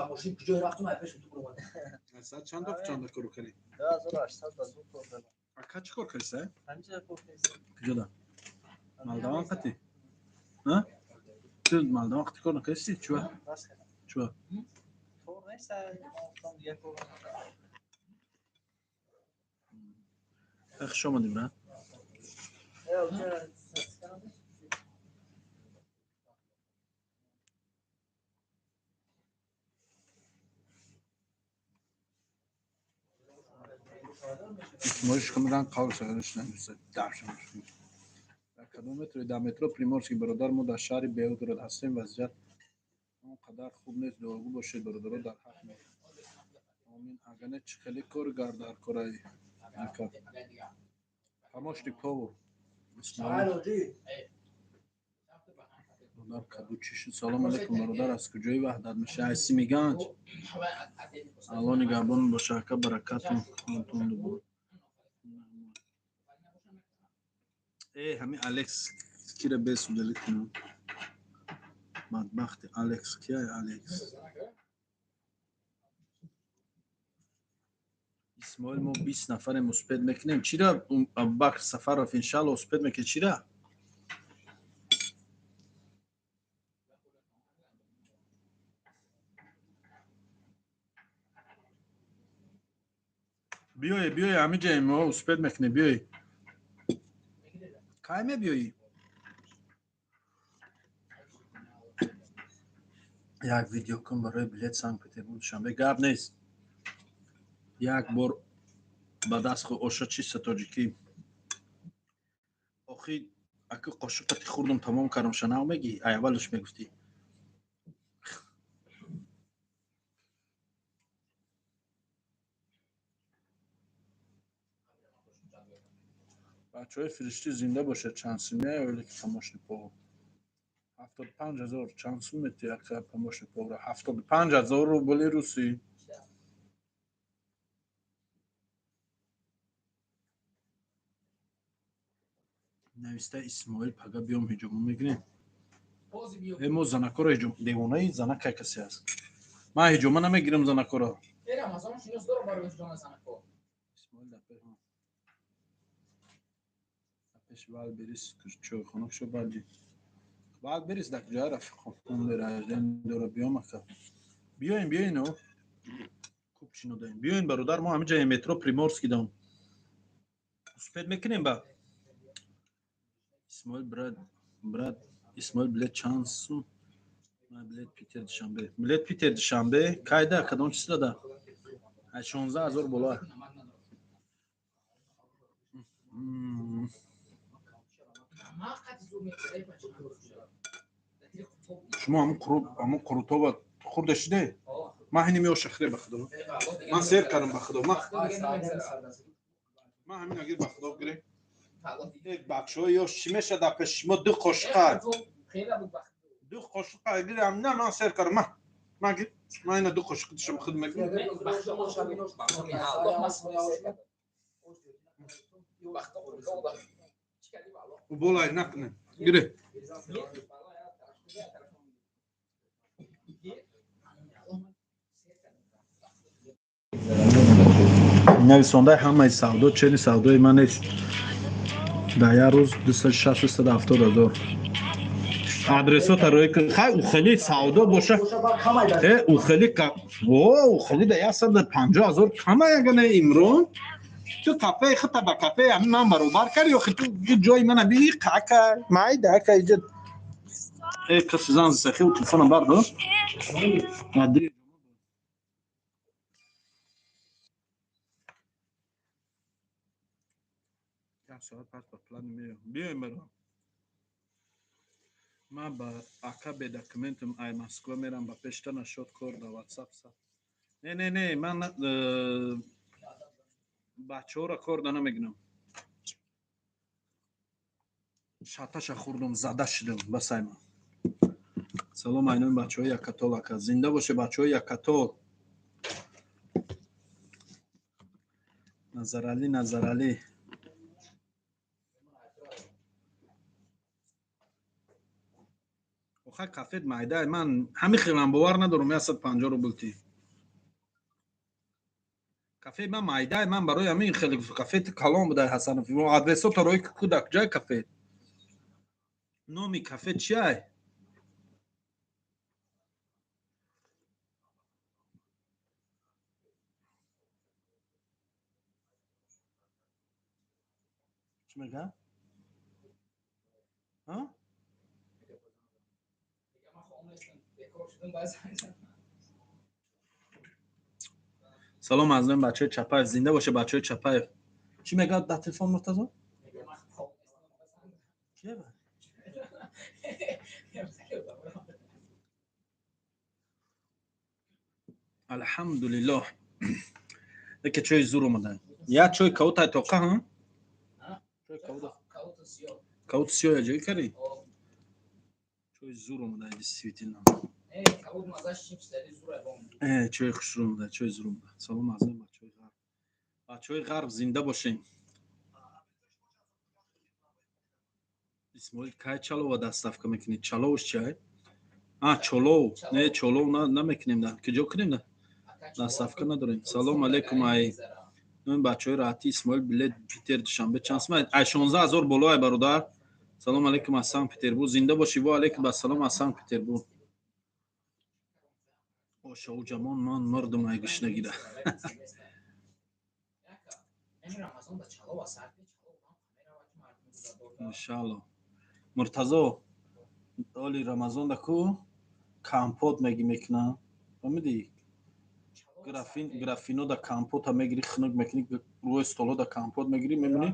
аз чанд чанд кор кардӣ?
2800 ба зуд кор кардам.
Ака, чӣ кор кардӣ?
Ҳаминҷа кор кардам.
Куҷода? Молдаван қати? А? Ту Молдаван қати кор накардӣ? Чува?
Бас кардам.
Чува?
Кор нест, ман гуфтам дигар кор накардам.
Хуш омадӣ, брат.
Э, уҷа сертификат надошт?
Исмоил шумран қавл дар кадом метро? Дар метро Приморский, бародар. Мо дар шаҳри Белгород ҳастем, вазъият он қадар хуб нест. Дуогӯ бошед, бародаро, дар ҳақ мо. Омин. Агар не, чӣ хеле коргар дар кораи, ака? Помощник повар. Исмоил, бародар, каду чӣ шуд? Салом алейкум, бародар, аз куҷои Ваҳдат меша? Айси Миганҷ. Алло нигаҳбон боша, ака, баракатун хонтон дубор. Э, ҳами Алекс кира бесудалӣ кунам? Бадбахти Алекс кияй, Алекс? Исмоил, мо 20 нафарем, успеть мекунем. Чира, Абубакр Сафаров, иншалло, успеть мекунем. Чира? Биёе, биёе, ҳамиҷаем, мо успеть мекунем, биёе. Кай мебиёӣ? Як видео кун барои билет Санкт Петербург, Душанбе. Гап нест. Як бор ба даст хӯ оша чиста тоҷикӣ. Охи, аку қошуқати хурдум тамом кардам, шанав мегӣ? Ай аввалаш мегуфтӣ. Бачаҳои фириштӣ зинда бошад. Чанд сумия оила ки помощник повар? 75 000. Чанд сум мети, ака, помощник повара? 75 000 рубли русӣ. Нависта Исмоил, пага биём, ҳиҷомо мегирем. Э, мо занакоро ҳиҷом, девонаи, занак кай касе аст? Ман ҳиҷома намегирам занакоро. Исмоил, дар пеш Валберис чойхона шо баъди Валберис дар куҷоя, рафиқо? Ражден дора, биём, ака. Биёем, биёен, о кубчино даем. Биёен, бародар, мо ҳамиҷа метро Приморский дам. Успеть мекунем ба? Исмоил, брат, брат Исмоил, билет чанд сум? Билет Питер Душанбе. Билет Питер Душанбе кайда, кадом числода? Аз 16 000 боло. Шумо ҳамун қурутоба хӯрда шуде? Ман ҳини меоша хӯре ба худо. Ман сер кардам ба худо. Ман ҳамин агир ба худо гире. Бачаҳо ёш чӣ мешад дар пеши шумо ду қошуқа. Ду қошуқа гирам на ман сер кардам. Ман гир. Ман ина ду қошуқ дишам худ мегирам. Болай накунем. Гире. Нависондаи ҳамаи савдо чени савдои ман нест. Дар як рӯз 260-270 ҳазор. Адресота рӯй кун. Хай ухели савдо боша. Ухели ухели да 150 ҳазор кама ягана Имрон. Ту кафеи хута ба кафеи ҳамин ман баробар карди ё ту ҷои мана би кака майда ака иҷа. Каси зан сахи телефонам бардор. Соат пас ба плани меоям. Биёем барам. Ман ба ака бе документам ай Москва мерам ба пешта нашод кор да WhatsApp са. Не, не, не, ман бачаҳоро кор да намегирам. Шаташа хӯрдум, зада шудам, басай ман. Салом айнои бачаҳои Якатол ака. Зинда боше бачаҳои Якатол. Назаралӣ, Назаралӣ. Охай кафет майдай ман ҳамин хелам бовар надорам 150 рубл ти. Кафе ман майдай ман барои ҳамин хеле кафети калон будай Ҳасанов. Адресото рои ку дар куҷай кафе? Номи кафе чиай? Чӣ мега? Ҳа? Салом аз номи бачаҳои Чапаев. Зинда боше бачаҳои Чапаев. Чӣ мегӯяд дар телефон Муртазо? Киева? Алҳамдулиллоҳ. Яке чойи зур омада. Я чой каутай тоқа ҳа? Чой каута. Каут сиёҳ ҷой кари? Чой зур омада действительно. Чой хушрӯ омада, чой зур омада. Салом аз номи бачаҳои ғарб. Бачаҳои ғарб зинда бошем. Исмоил кай чалова доставка мекунед? Чаловш чай? Чолов. Не, чолов намекунем да. Куҷо кунем да? Доставка надорем. Салом алейкум ай. Номи бачаҳои раҳати Исмоил билет Питер Душанбе чанд сум? Ай 16 ҳазор боло ай бародар. Салом алейкум аз Санкт Петербург. Зинда бошӣ. Ва алейкум ассалом аз Санкт Петербург. Ошову ҷамон ман мурдум ай гушнагида. Иншаалло. Муртазо, оли Рамазон да ку компот меги мекунам. Фаҳмидӣ? Графино да компота мегирӣ, хунук мекунӣ, рӯи столо да компот мегирӣ, мемонӣ.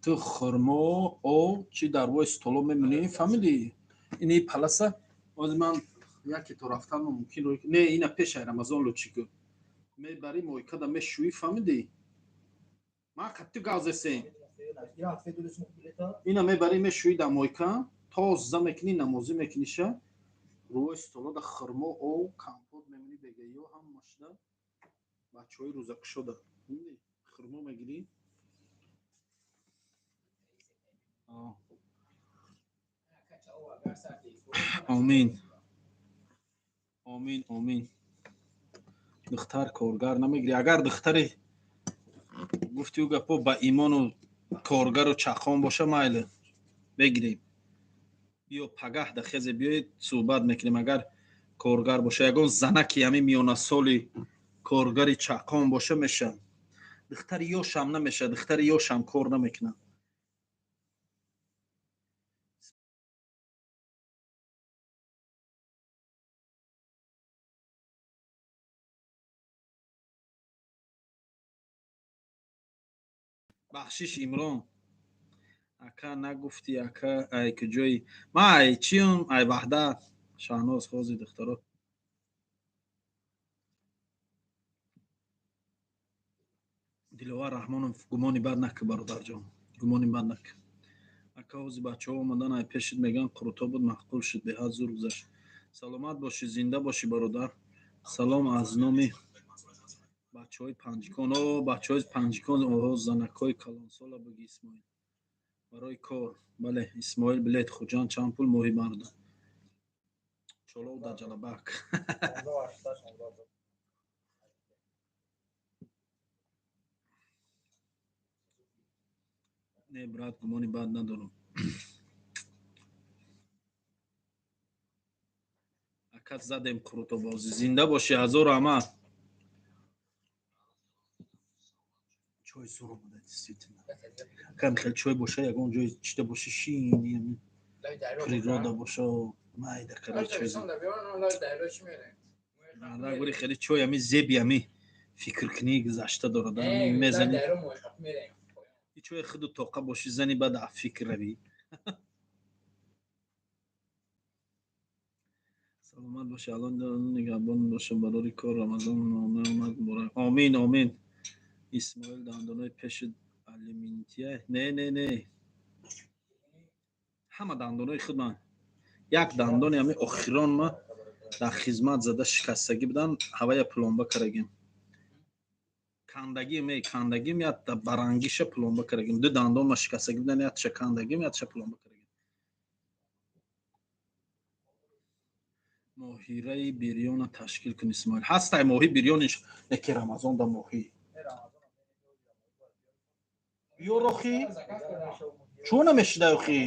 Ту хурмо, об, чӣ дар рӯи столо мемонӣ, фаҳмидӣ? Ини паласа, ҳозир ман яке то рафтан мумкин не, ина пешай Рамазон лучи ку. Мебарӣ мойкада мешӯӣ, фаҳмидӣ? Ман қатту гавзесем. Ина мебарӣ мешӯӣ дар мойка, тоза мекунӣ, намозӣ мекуниша, рӯи столода хурмо, об, компот мемонӣ, бегаиё ҳамашда бачаҳои рӯзакушода. Хурмо мегирӣ. Омин. Омин, омин. Духтар коргар намегирӣ. Агар духтари гуфти ӯ гапо ба имону коргару чақон боша, майли бегирем. Биё пагаҳ да хезе биёед суҳбат мекунем. Агар коргар боша, ягон занаки ҳамин миёнасоли коргари чақон боша меша. Духтари ёшам намеша, духтари ёшам кор намекунад. Бахшиш Имрон. Ака нагуфтӣ ака ай куҷои? Ман ай чиюм? Ай Ваҳдат. Шаҳноз хози духтаро. Диловар Раҳмонов, гумони бад накӣ, бародарҷон. Гумони бад накӣ. Ака ҳози бачаҳо омадан ай пешит меган қуруто буд маъқул шуд, беҳад зур гузашт. Саломат бошӣ, зинда бошӣ бародар. Салом аз номи бачаҳои Панҷикон. О, бачаҳои Панҷикон, оҳо, занакҳои калонсола буги Исмоил. Барои кор. Бале, Исмоил билет Хуҷанд чанд пул моҳи марда? Чолов дар Ҷалабак. Не, брат, гумони бад надорам. Ака задем қурутобозӣ. Зинда бошӣ, ҳазор раҳмат. Чой зур омада, действительно. Кам хел чой боша, ягон ҷой чита боши, шини, природа боша, майда кара чой. Гури хеле чой ами зеби ами фикркунӣ гузашта дорад. Мезани. И чой худу тоқа боши, зани баъд фикр равӣ. Саломат боши, Аллоҳ нигаҳбон боша барори кор. Рамазон омад муборак. Омин, омин. Исмоил дандонои пеши алюминтия? Не, не, не. Ҳама дандонои худ ман. Як дандони ҳами охирон ма дар хизмат зада шикастагӣ будан, ҳавая пломба карагим. Кандагим, эй, кандагим, ятта барангиша пломба карагим. Ду дандон ма шикастагӣ будан, ятташа кандагим, ятташа пломба карагим. Моҳираи бирёна ташкил кун Исмоил. Ҳастай моҳи бирёниш, яке Рамазон да моҳӣ. Биёр охи. Чӯ намешида охи?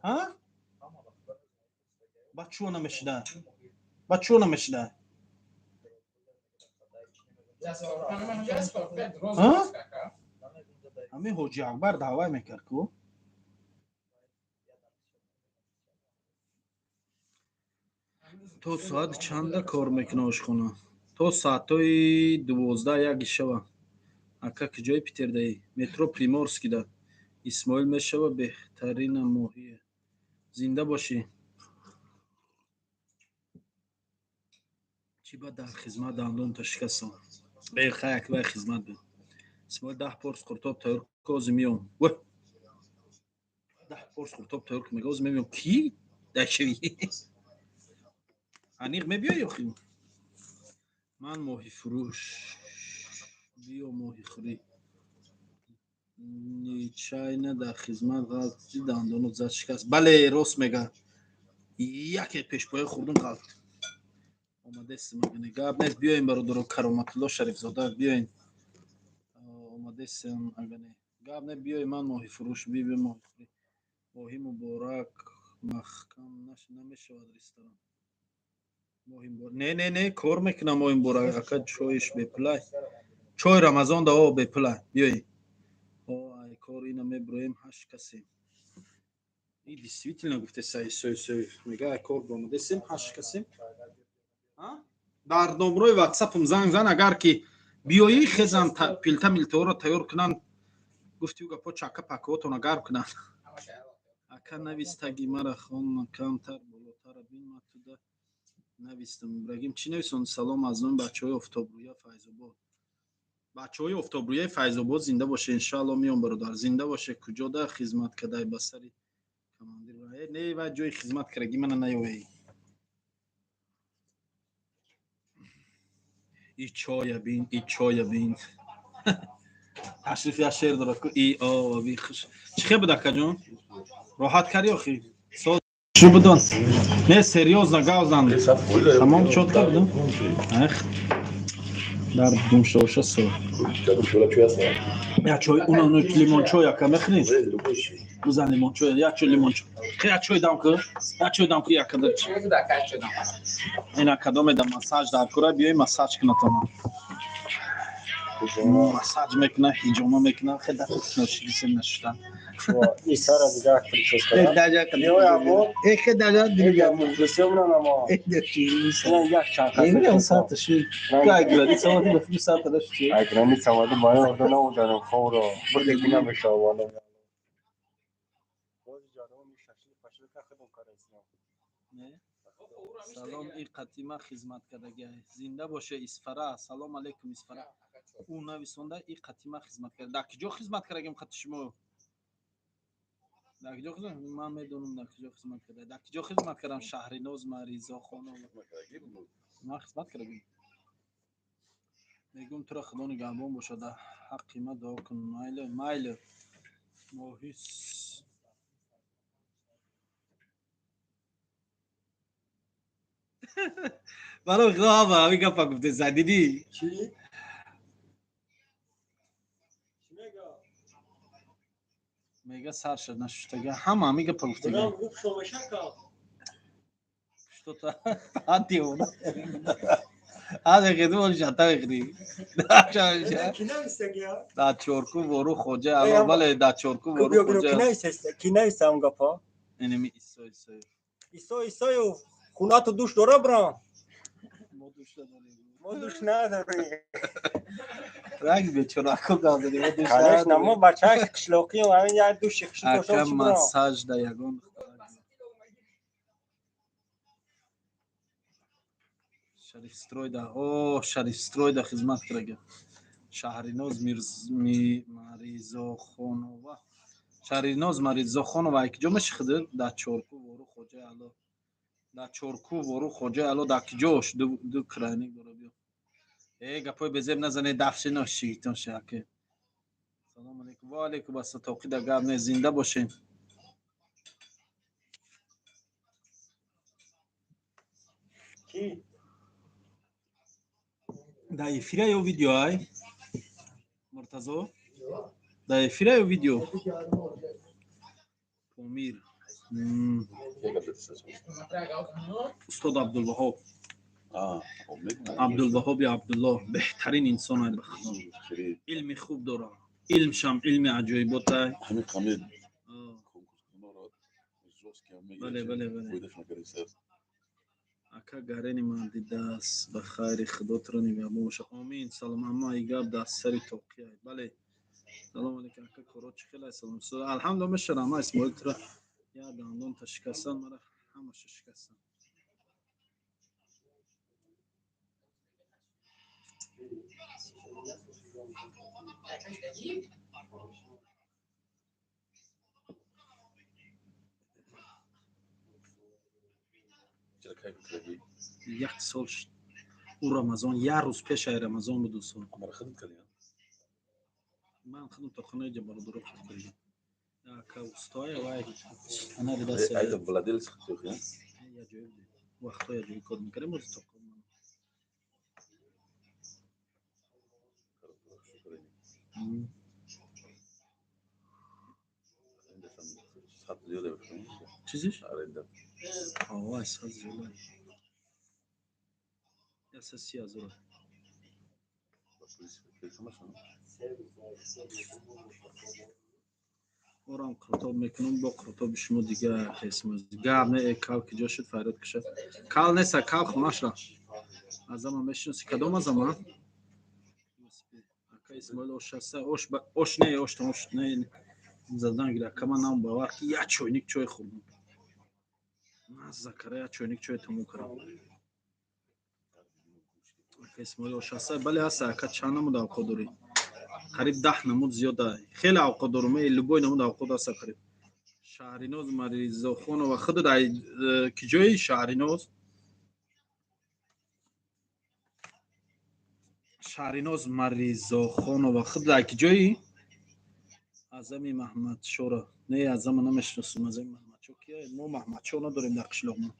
Ҳа? Ба чӯ намешида? Ба чӯ намешида? Ҳа? Ҳамин Ҳоҷи Акбар даъвай мекард ку? То соат чанда кор мекуна ошхона? То соатҳои 12-1 шава. Ака куҷои Питердаӣ? Метро Приморскида. Исмоил мешава беҳтарина моҳие. Зинда бошӣ. Чӣ бад дар хизмат дандонта шикастам. Бехай аквай хизмат буд. Исмоил 10 порс қуртоб тайёр ку, ози миём. Вой! 10 порс қуртоб тайёр ку, мега ози мемиём. Кӣ? Дашавӣ. Аниқ мебиёй охи? Ман моҳифурӯш. Биё моҳихӯрӣ. Нечайна дар хизмат ғалти дандонот зад шикаст. Бале, рост мега. Яке пешпоя хурдум ғалт. Омадесем агане. Гап нест, биёем бародаро Кароматулло Шарифзода, биёен. Омадесем агане. Гап не, биёй ман моҳифурӯш, биё моҳихӯрӣ. Моҳи муборак маҳкам намешавад ресторан. Моҳи муборак. Не, не, не, кор мекунам моҳи муборак. Ака чойш бепулай. Чой Рамазон да о бепулай. Биёй. О, ай кор ина меброем 8 касем. И действительно гуфте сай сой сой. Мега ай кор бомадесем 8 касем. Дар номрои WhatsApp-м занг зан, агар ки биёӣ хезам пилта милтаҳоро тайёр кунанд. Гуфти ӯ гапо чака пакаотона гарм кунанд. Ака навистаги мара хон камтар болотара бин ма туда навистам. Ибрагим чӣ нависон? Салом аз номи бачаҳои Офтобрӯя Файзобод. Бачаҳои Офтобрӯяи Файзобод зинда боше, иншаалло миём бародар. Зинда боше, куҷода хизмат кадай ба сари командир. Не, ва ҷои хизмат кардаги мана наёвей. И чоя бин, и чоя бин. Ташриф я шер дорад ку и о би хуш. Чӣ хел буд акаҷон? Роҳат кардӣ охи? Чӣ будон? Не, серьёзно гавзан. Тамом чётко будам? Ах. Дар думшоша со. Я чой, уна ну лимон чой ака мехнӣ? Бизан лимон чой, я чой лимон чой. Я чой дам ку? Я чой дам ку я када. Ина кадом медам массаж дар кура биёй массаж кунатон. Массаж мекуна, ҳиҷома мекуна, хеле нашидисем нашудан.
Исара дигар прическа.
Салом, и қатима хизмат кардагиай. Зинда боше, Исфара. Салом алейкум, Исфара. Ӯ нависонда, и қатима хизмат карда. Дар киҷо хизмат кардагим қати шумо? Дар киҷо хизмат? Ман медонам дар киҷо хизмат карда. Дар киҷо хизмат кардам? Шаҳриноз Маризохонова. Ман хизмат кардагим. Мегӯм, туро Худо нигаҳбон бошад, дар ҳаққи ма дуо кун. Майли, майли. Моҳи барои Худо ҳама ҳамин гапа гуфтеса, дидӣ?
Чӣ?
Мега сар шуд нашуштага, ҳама ҳамин гапа гуфтага. Что-то девона. Да чорку вору хоҷа ало, бале, да чорку вору хоҷа.
Ки нависта он гапа?
Инами Исо Исоев.
Исо Исоев хунату душ дора, брам?
Мо душ надорем.
Мо душ надорем.
Ранг бечорако гап задем. Мо душ
Конечно,
надорем.
мо бачаи қишлоқием, ҳамин як души қишлоқ
Ака
дошта бошем, брам.
массаж да ягон Шарифстройда, о, Шарифстройда хизмат карага. Шаҳриноз Маризохонова. Шаҳриноз Маризохонова киҷо мешиходи? Дар Чорку вору хоҷаи Ало. Дар Чорку вору хоҷаи Ало дар киҷош? Ду крайник дора, биё. Э, гапои безеб назане, дафшино шитон шаке. Салом алейкум. Ва алейкум ассалом. Тоқида гап не, зинда бошен.
Ки?
Дар эфира ё видео ай? Муртазо? Дар эфира ё видео? Помир. Устод Абдулваҳоб. Абдулваҳоб ё Абдуллоҳ беҳтарин инсон ай, ба Худо. Илми хуб дора. Илмшам илми аҷоиботай. Бале, бале, бале. Ака гарени ман дидааст, ба хайри Худо туро нигаҳбон бошад. Омин. Салом, аммо и гап дар сари тоқия. Бале. Салом алейкум, ака, коро чӣ хел аст? Салом. Алҳамдулилла, мешавад, ама Исмоил туро як дандонта шикастан, мара ҳамаша шикастан. Як сол шуд. Ӯ Рамазон, як рӯз пешаи Рамазон буд, дӯстон. Ман худам то хонаи ҷа бародаро хат кардам. Ака устоя вай ана дидаст. Я ҷои вақтҳо я ҷои кор мекардем, боз то чизиш? Ова, сад зиёда. 130 000. Орам қуртоб мекунам, бо қуртоби шумо дигар қисм. Гап не, кал ки ҷо шуд, файрод кушад. Кал неста, кал хонаш рафт. Азама мешиноси? Кадом азама? Ака Исмоил, ош аста? Ош, ош не, ош тамом шуд. Не, задан гира. Ака, ман нам бовар ки як чойник чой хӯрдам. Мазза кара, як чойник чой тамом кардам. Ака Исмоил, ош аста? Бале, аста. Ака, чанд намуд авқот дорӣ? Қариб 10 намуд зиёда. Хеле авқот дорум, любой намуд авқот аста қариб. Шаҳриноз Маризохонова, худат ай киҷои, Шаҳриноз? Шаҳриноз Маризохонова, худат ай киҷои? Азами Маҳмадшоро. Не, Азама намешиносам. Азами Маҳмадшо кия? Мо Маҳмадшо надорем дар қишлоқмон.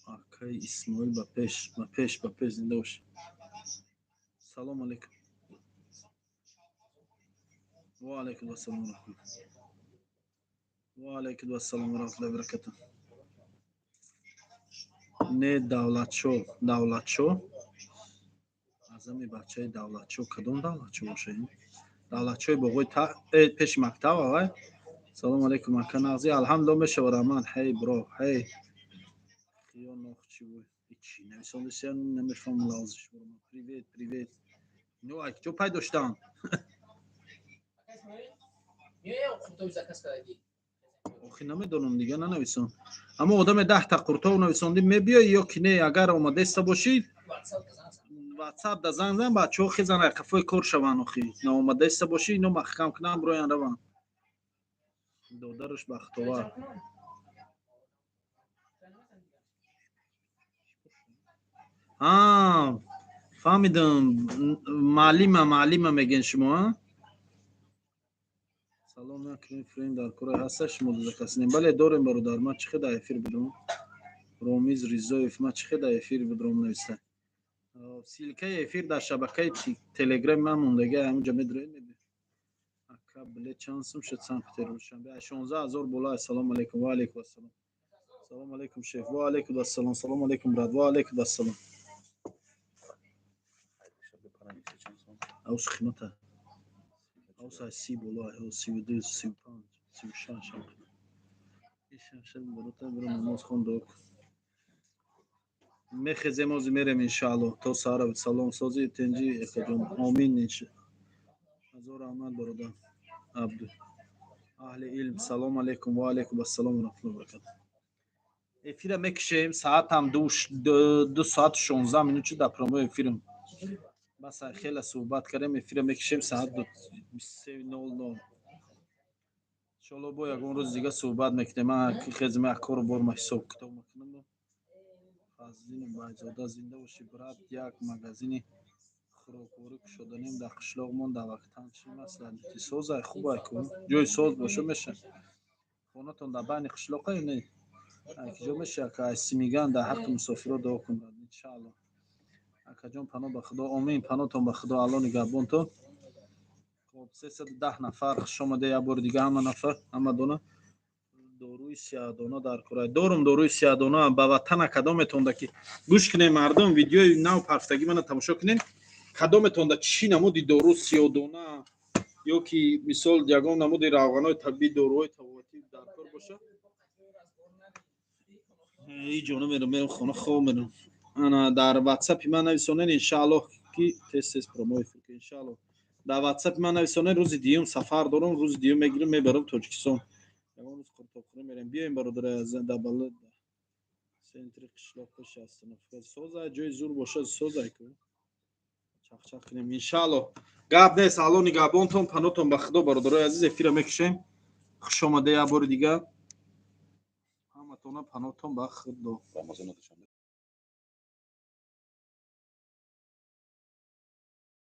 Акаи Исмоил, ба пеш, ба пеш, ба пеш, зинда бош. Салом алейкум. Ва алайкум ассалом ва раҳматуллоҳ. Ва алайкум ассалом ва раҳматуллоҳи ва баракатуҳ. Не, Давлатшо, Давлатшо, азами бачаи Давлатшо. Кадом Давлатшо боша ин? Давлатшои боғои пеши мактаб авай. Салому алейкум, ака, нағзи? Алҳамдулилла, мешава, раҳмат. Ҳей, бро, ҳей, хиё нох чӣ бу? Чӣ нависондеся, намефаҳмам лавзиш. Привет, привет. Ино ай куҷо пайдо шуданд?
Қуртоби заказ кардагӣ.
Охи, намедонам, дига нанависон. Аммо одаме 10-та қуртов нависондӣ, мебиёй ё ки не? Агар омадаиста бошӣ, ватсап да занг зан, бачаҳо хезан, қафои кор шаванд. Охи, наомадаиста бошӣ, ино маҳкам кунанд, бироян, раванд. Додараш Бахтовар. А, фаҳмидам, маълима, маълима мегӯен шумо, а? Салом, накунем, фрем дар кора ҳаста, шумо дозакаснем. Бале, дорем, бародар. Ман чӣ хел дар эфир будам? Ромиз Ризоев, ман чӣ хел дар эфир будром? Нависта, ссылка и эфир дар шабакаи Телеграми ман мондага, ҳаминҷа медроед, мебинед. Ака, билет чанд сум шуд Санкт Петербург Душанбе? 16 000 боло. Ассалому алайкум. Ва алайкум ассалом. Салому алайкум, шеф. Ва алайкум ассалом. Салому алайкум, брат. Ва алайкум ассалом. Аус қимата, аус ай 30 боло, ай 32, 35, 36. Барота, намоз хон, дуо. Мехезем, ози мерем, иншаалло, то саҳара. Салом, сози, тенҷи, экаҷон. Омин, ҳазор раҳмат, бародар. Абду аҳли илм, салом алейкум. Ва алейкум ассалом ва раҳматуллоҳи ва баракатуҳ. Эфира мекушем, саатам 2 соату 16 минут шуд. Дар прямой эфирм бас, хеле суҳбат кардем. Эфира мекушем, саат 23:00. Иншоалло, бо ягон рӯзи дига суҳбат мекунем. Ман хезм, як кору борма ҳисоб китоб мекунам. Фазлину Байзода, зинда бошӣ, брат. Як магазини хӯрокворӣ кушоданем дар қишлоқмон, дар вақтан чӣ маслиҳат? Созай, хубай ку, ҷои соз боша, меша. Хонатон дар байни қишлоқа ё не? Ҷо меша, ака. Симиган, дар ҳаққи мусофиро дуо кун, брат, иншаалло. Акаҷон, паноҳ ба Худо. Омин, паноҳтон ба Худо, Алло нигаҳбонтон. Хоб, 310 нафар, хушомаде як бори дига ҳама нафар, ҳама дона. Доруи сиёҳдона дар кора дорум, доруи сиёҳдона ба ватана. Кадометонда ки, гӯш кунед, мардум, видеои нав парфтагӣ мана тамошо кунед. Кадометонда чӣ намуди дору, сиёҳдона ё ки мисол ягон намуди равғанои табиӣ, доруҳои табобатӣ дар кор боша, ҳеҷ намерам, мерам хона, хоб мерам. Ана, дар ватсапи ман нависонед, иншааллоҳ, ки тез тез прямой эфир, иншааллоҳ. Дар ватсапи ман нависонед, рӯзи дуюм сафар дорам, рӯзи дуюм мегирам, мебарам Тоҷикистон. Ягон рӯз қуртобхӯрӣ мерем. Биёем, бародари, дар бала центри қишлоқ пеши остановка. Созай, ҷои зур боша, созай ку, чақчақ кунем, иншааллоҳ. Гап нест, Алло нигаҳбонтон, паноҳтон ба Худо, бародарои азиз. Эфира мекушем. Хушомаде як бори дига ҳаматона, паноҳтон ба Худо.
Рамазон.